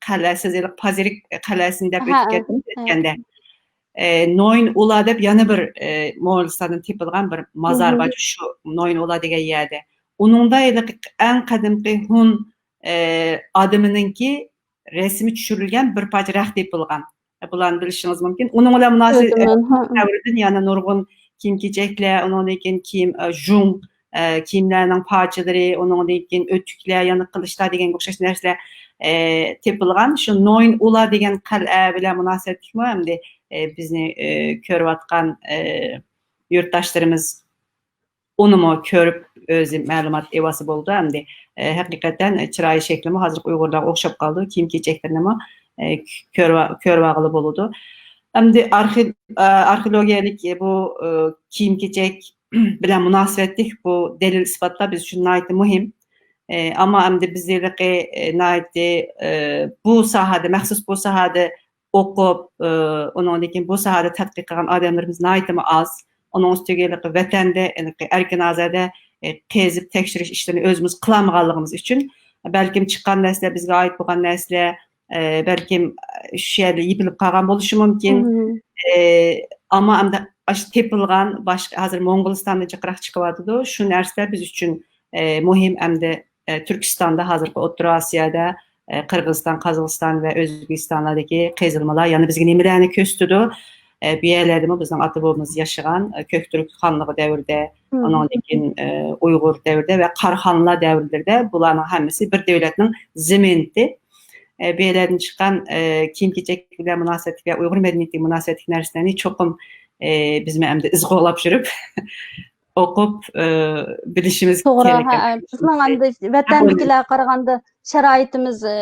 قەلئە، سىز ھېلىقى پازىرىك قەلئەسىنى دەپ ھە، ئۆتۈپ كەتتىڭىز ھە. ئۆتكەندە. ئە، نوين ئۇلا دەپ يەنە بىر، ئە، موڭغۇلىستاندىن تېپىلغان بىر مازار مھم. بار. شۇ نوين ئۇلا دېگەن يەردە. ئۇنىڭدا ھېلىقى ئەڭ قەدىمكى ھون، ئە، ئادىمىنىڭكى رەسىمى چۈشۈرۈلگەن بىر پارچە رەخت تېپىلغان. بۇلارنى بىلىشىڭىز مۇمكىن. ئۇنىڭ بىلەن مۇناسىۋەتلىك كۆردۈم مەن، ھە. دەۋرىدىن يەنە نۇرغۇن كىيىم-كېچەكلەر، ئۇنىڭدىن كېيىن كىيىم، ئە، ژۇڭ، ئە، كىيىملەرنىڭ پارچىلىرى، ئۇنىڭدىن كېيىن ئۆتۈكلەر، يەنە قىلىچلار دېگەنگە ئوخشاش نەرسىلەر، ئە، تېپىلغان. شۇ نوين ئۇلا دېگەن قەلئە بىلەن مۇناسىۋەتلىكمۇ ئەمدى، ئە، بىزنى، ئە، كۆرۈۋاتقان، ئە، يۇرتداشلىرىمىز ئۇنىمۇ كۆرۈپ ئۆزى مەلۇمات ئېلىۋالسا بولىدۇ. ئەمدى، ئە، ھەقىقەتەن چىرايى شەكلىمۇ ھازىرقى ئۇيغۇرلارغا ئوخشاپ قالىدۇ. كىيىم-كېچەكلىرىنىمۇ، ئە، كۆرۈۋ-، كۆرۈۋالغىلى بولىدۇ. ئەمدى ئارخې-، ئە، ئارخېئولوگىيەلىك بۇ، ئە، كىيىم-كېچەك بىلەن مۇناسىۋەتلىك بۇ دەلىل-ئىسپاتلار بىز ئۈچۈن ناھايىتى مۇھىم. ئە، ئەمما ئەمدى بىز ھېلىقى، ئە، ناھايىتى، ئە، بۇ ساھەدە، مەخسۇس بۇ ساھەدە ئوقۇپ، ئۇنىڭدىن كېيىن بۇ ساھەدە تەتقىق قىلغان ئادەملىرىمىز ناھايىتىمۇ ئاز. ئۇنىڭ ئۈستىگە ھېلىقى ۋەتەندە، ھېلىقى ئەركىن ئازادە، ئە، قېزىپ تەكشۈرۈش ئىشلىرىنى ئۆزىمىز قىلالمىغانلىقىمىز ئۈچۈن، بەلكىم چىققان نەرسىلەر، بىزگە ئائىت بولغان نەرسىلەر، ئە، بەلكىم شۇ يەردە يېپىلىپ قالغان بولۇشى مۇمكىن. مم. ئە، ئەمما ئەمدى ئاشۇ تېپىلغان باشقا، ھازىر موڭغۇلىستاندا جىقراق چىقىۋاتىدۇ. شۇ نەرسىلەر بىز ئۈچۈن، ئە، مۇھىم ئەمدى. ئە، تۈركىستاندا، ھازىرقى ئوتتۇرا ئاسىيادا، ئە، قىرغىزىستان، قازاقىستان ۋە ئۆزبېكىستانلاردىكى قېزىلمىلار يەنە بىزگە نېمىلەرنى كۆرسىتىدۇ؟ ئە، بۇ يەرلەردىمۇ بىزنىڭ ئاتا بوۋىمىز ياشىغان، ئە، كۆكتۈرك خانلىقى دەۋرىدە، مم. ئۇنىڭدىن كېيىن، ئە، ئۇيغۇر دەۋرىدە ۋە قاراخانلار دەۋرلىرىدە بۇلارنىڭ ھەممىسى بىر دۆلەتنىڭ زېمىنىتى. ئە، بۇ يەرلەردىن چىققان، ئە، كىيىم-كېچەك بىلەن مۇناسىۋەتلىك ۋە ئۇيغۇر مەدەنىيىتىگە مۇناسىۋەتلىك نەرسىلەرنى چوقۇم، ئە، بىزمۇ ئەمدى ئىز قوغلاپ يۈرۈپ، ئوقۇپ، ئە، بىلىشىمىز توغرا، كېرەك. ھە، بىزنىڭ ئەمدى ۋەتەندىكىلەرگە قارىغاندا شارائىتىمىز، ئە،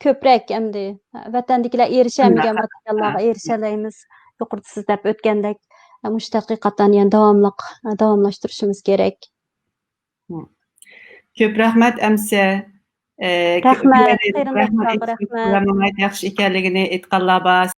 كۆپرەك ئەمدى. ۋەتەندىكىلەر ئېرىشەلمىگەن شۇنداق. ماتېرىياللارغا ئېرىشەلەيمىز. يۇقىرىدا سىز دەپ ئۆتكەندەك، مۇشۇ تەتقىقاتلارنى يەنە داۋاملىق، داۋاملاشتۇرۇشىمىز كېرەك. كۆپ رەھمەت، ئەمىسە. ئە، رەھمەت، كۆپ رەھمەت، قېرىنداشلارغا رەھمەت. ناھايىتى ياخشى ئىكەنلىكىنى ئېيتقانلار بار.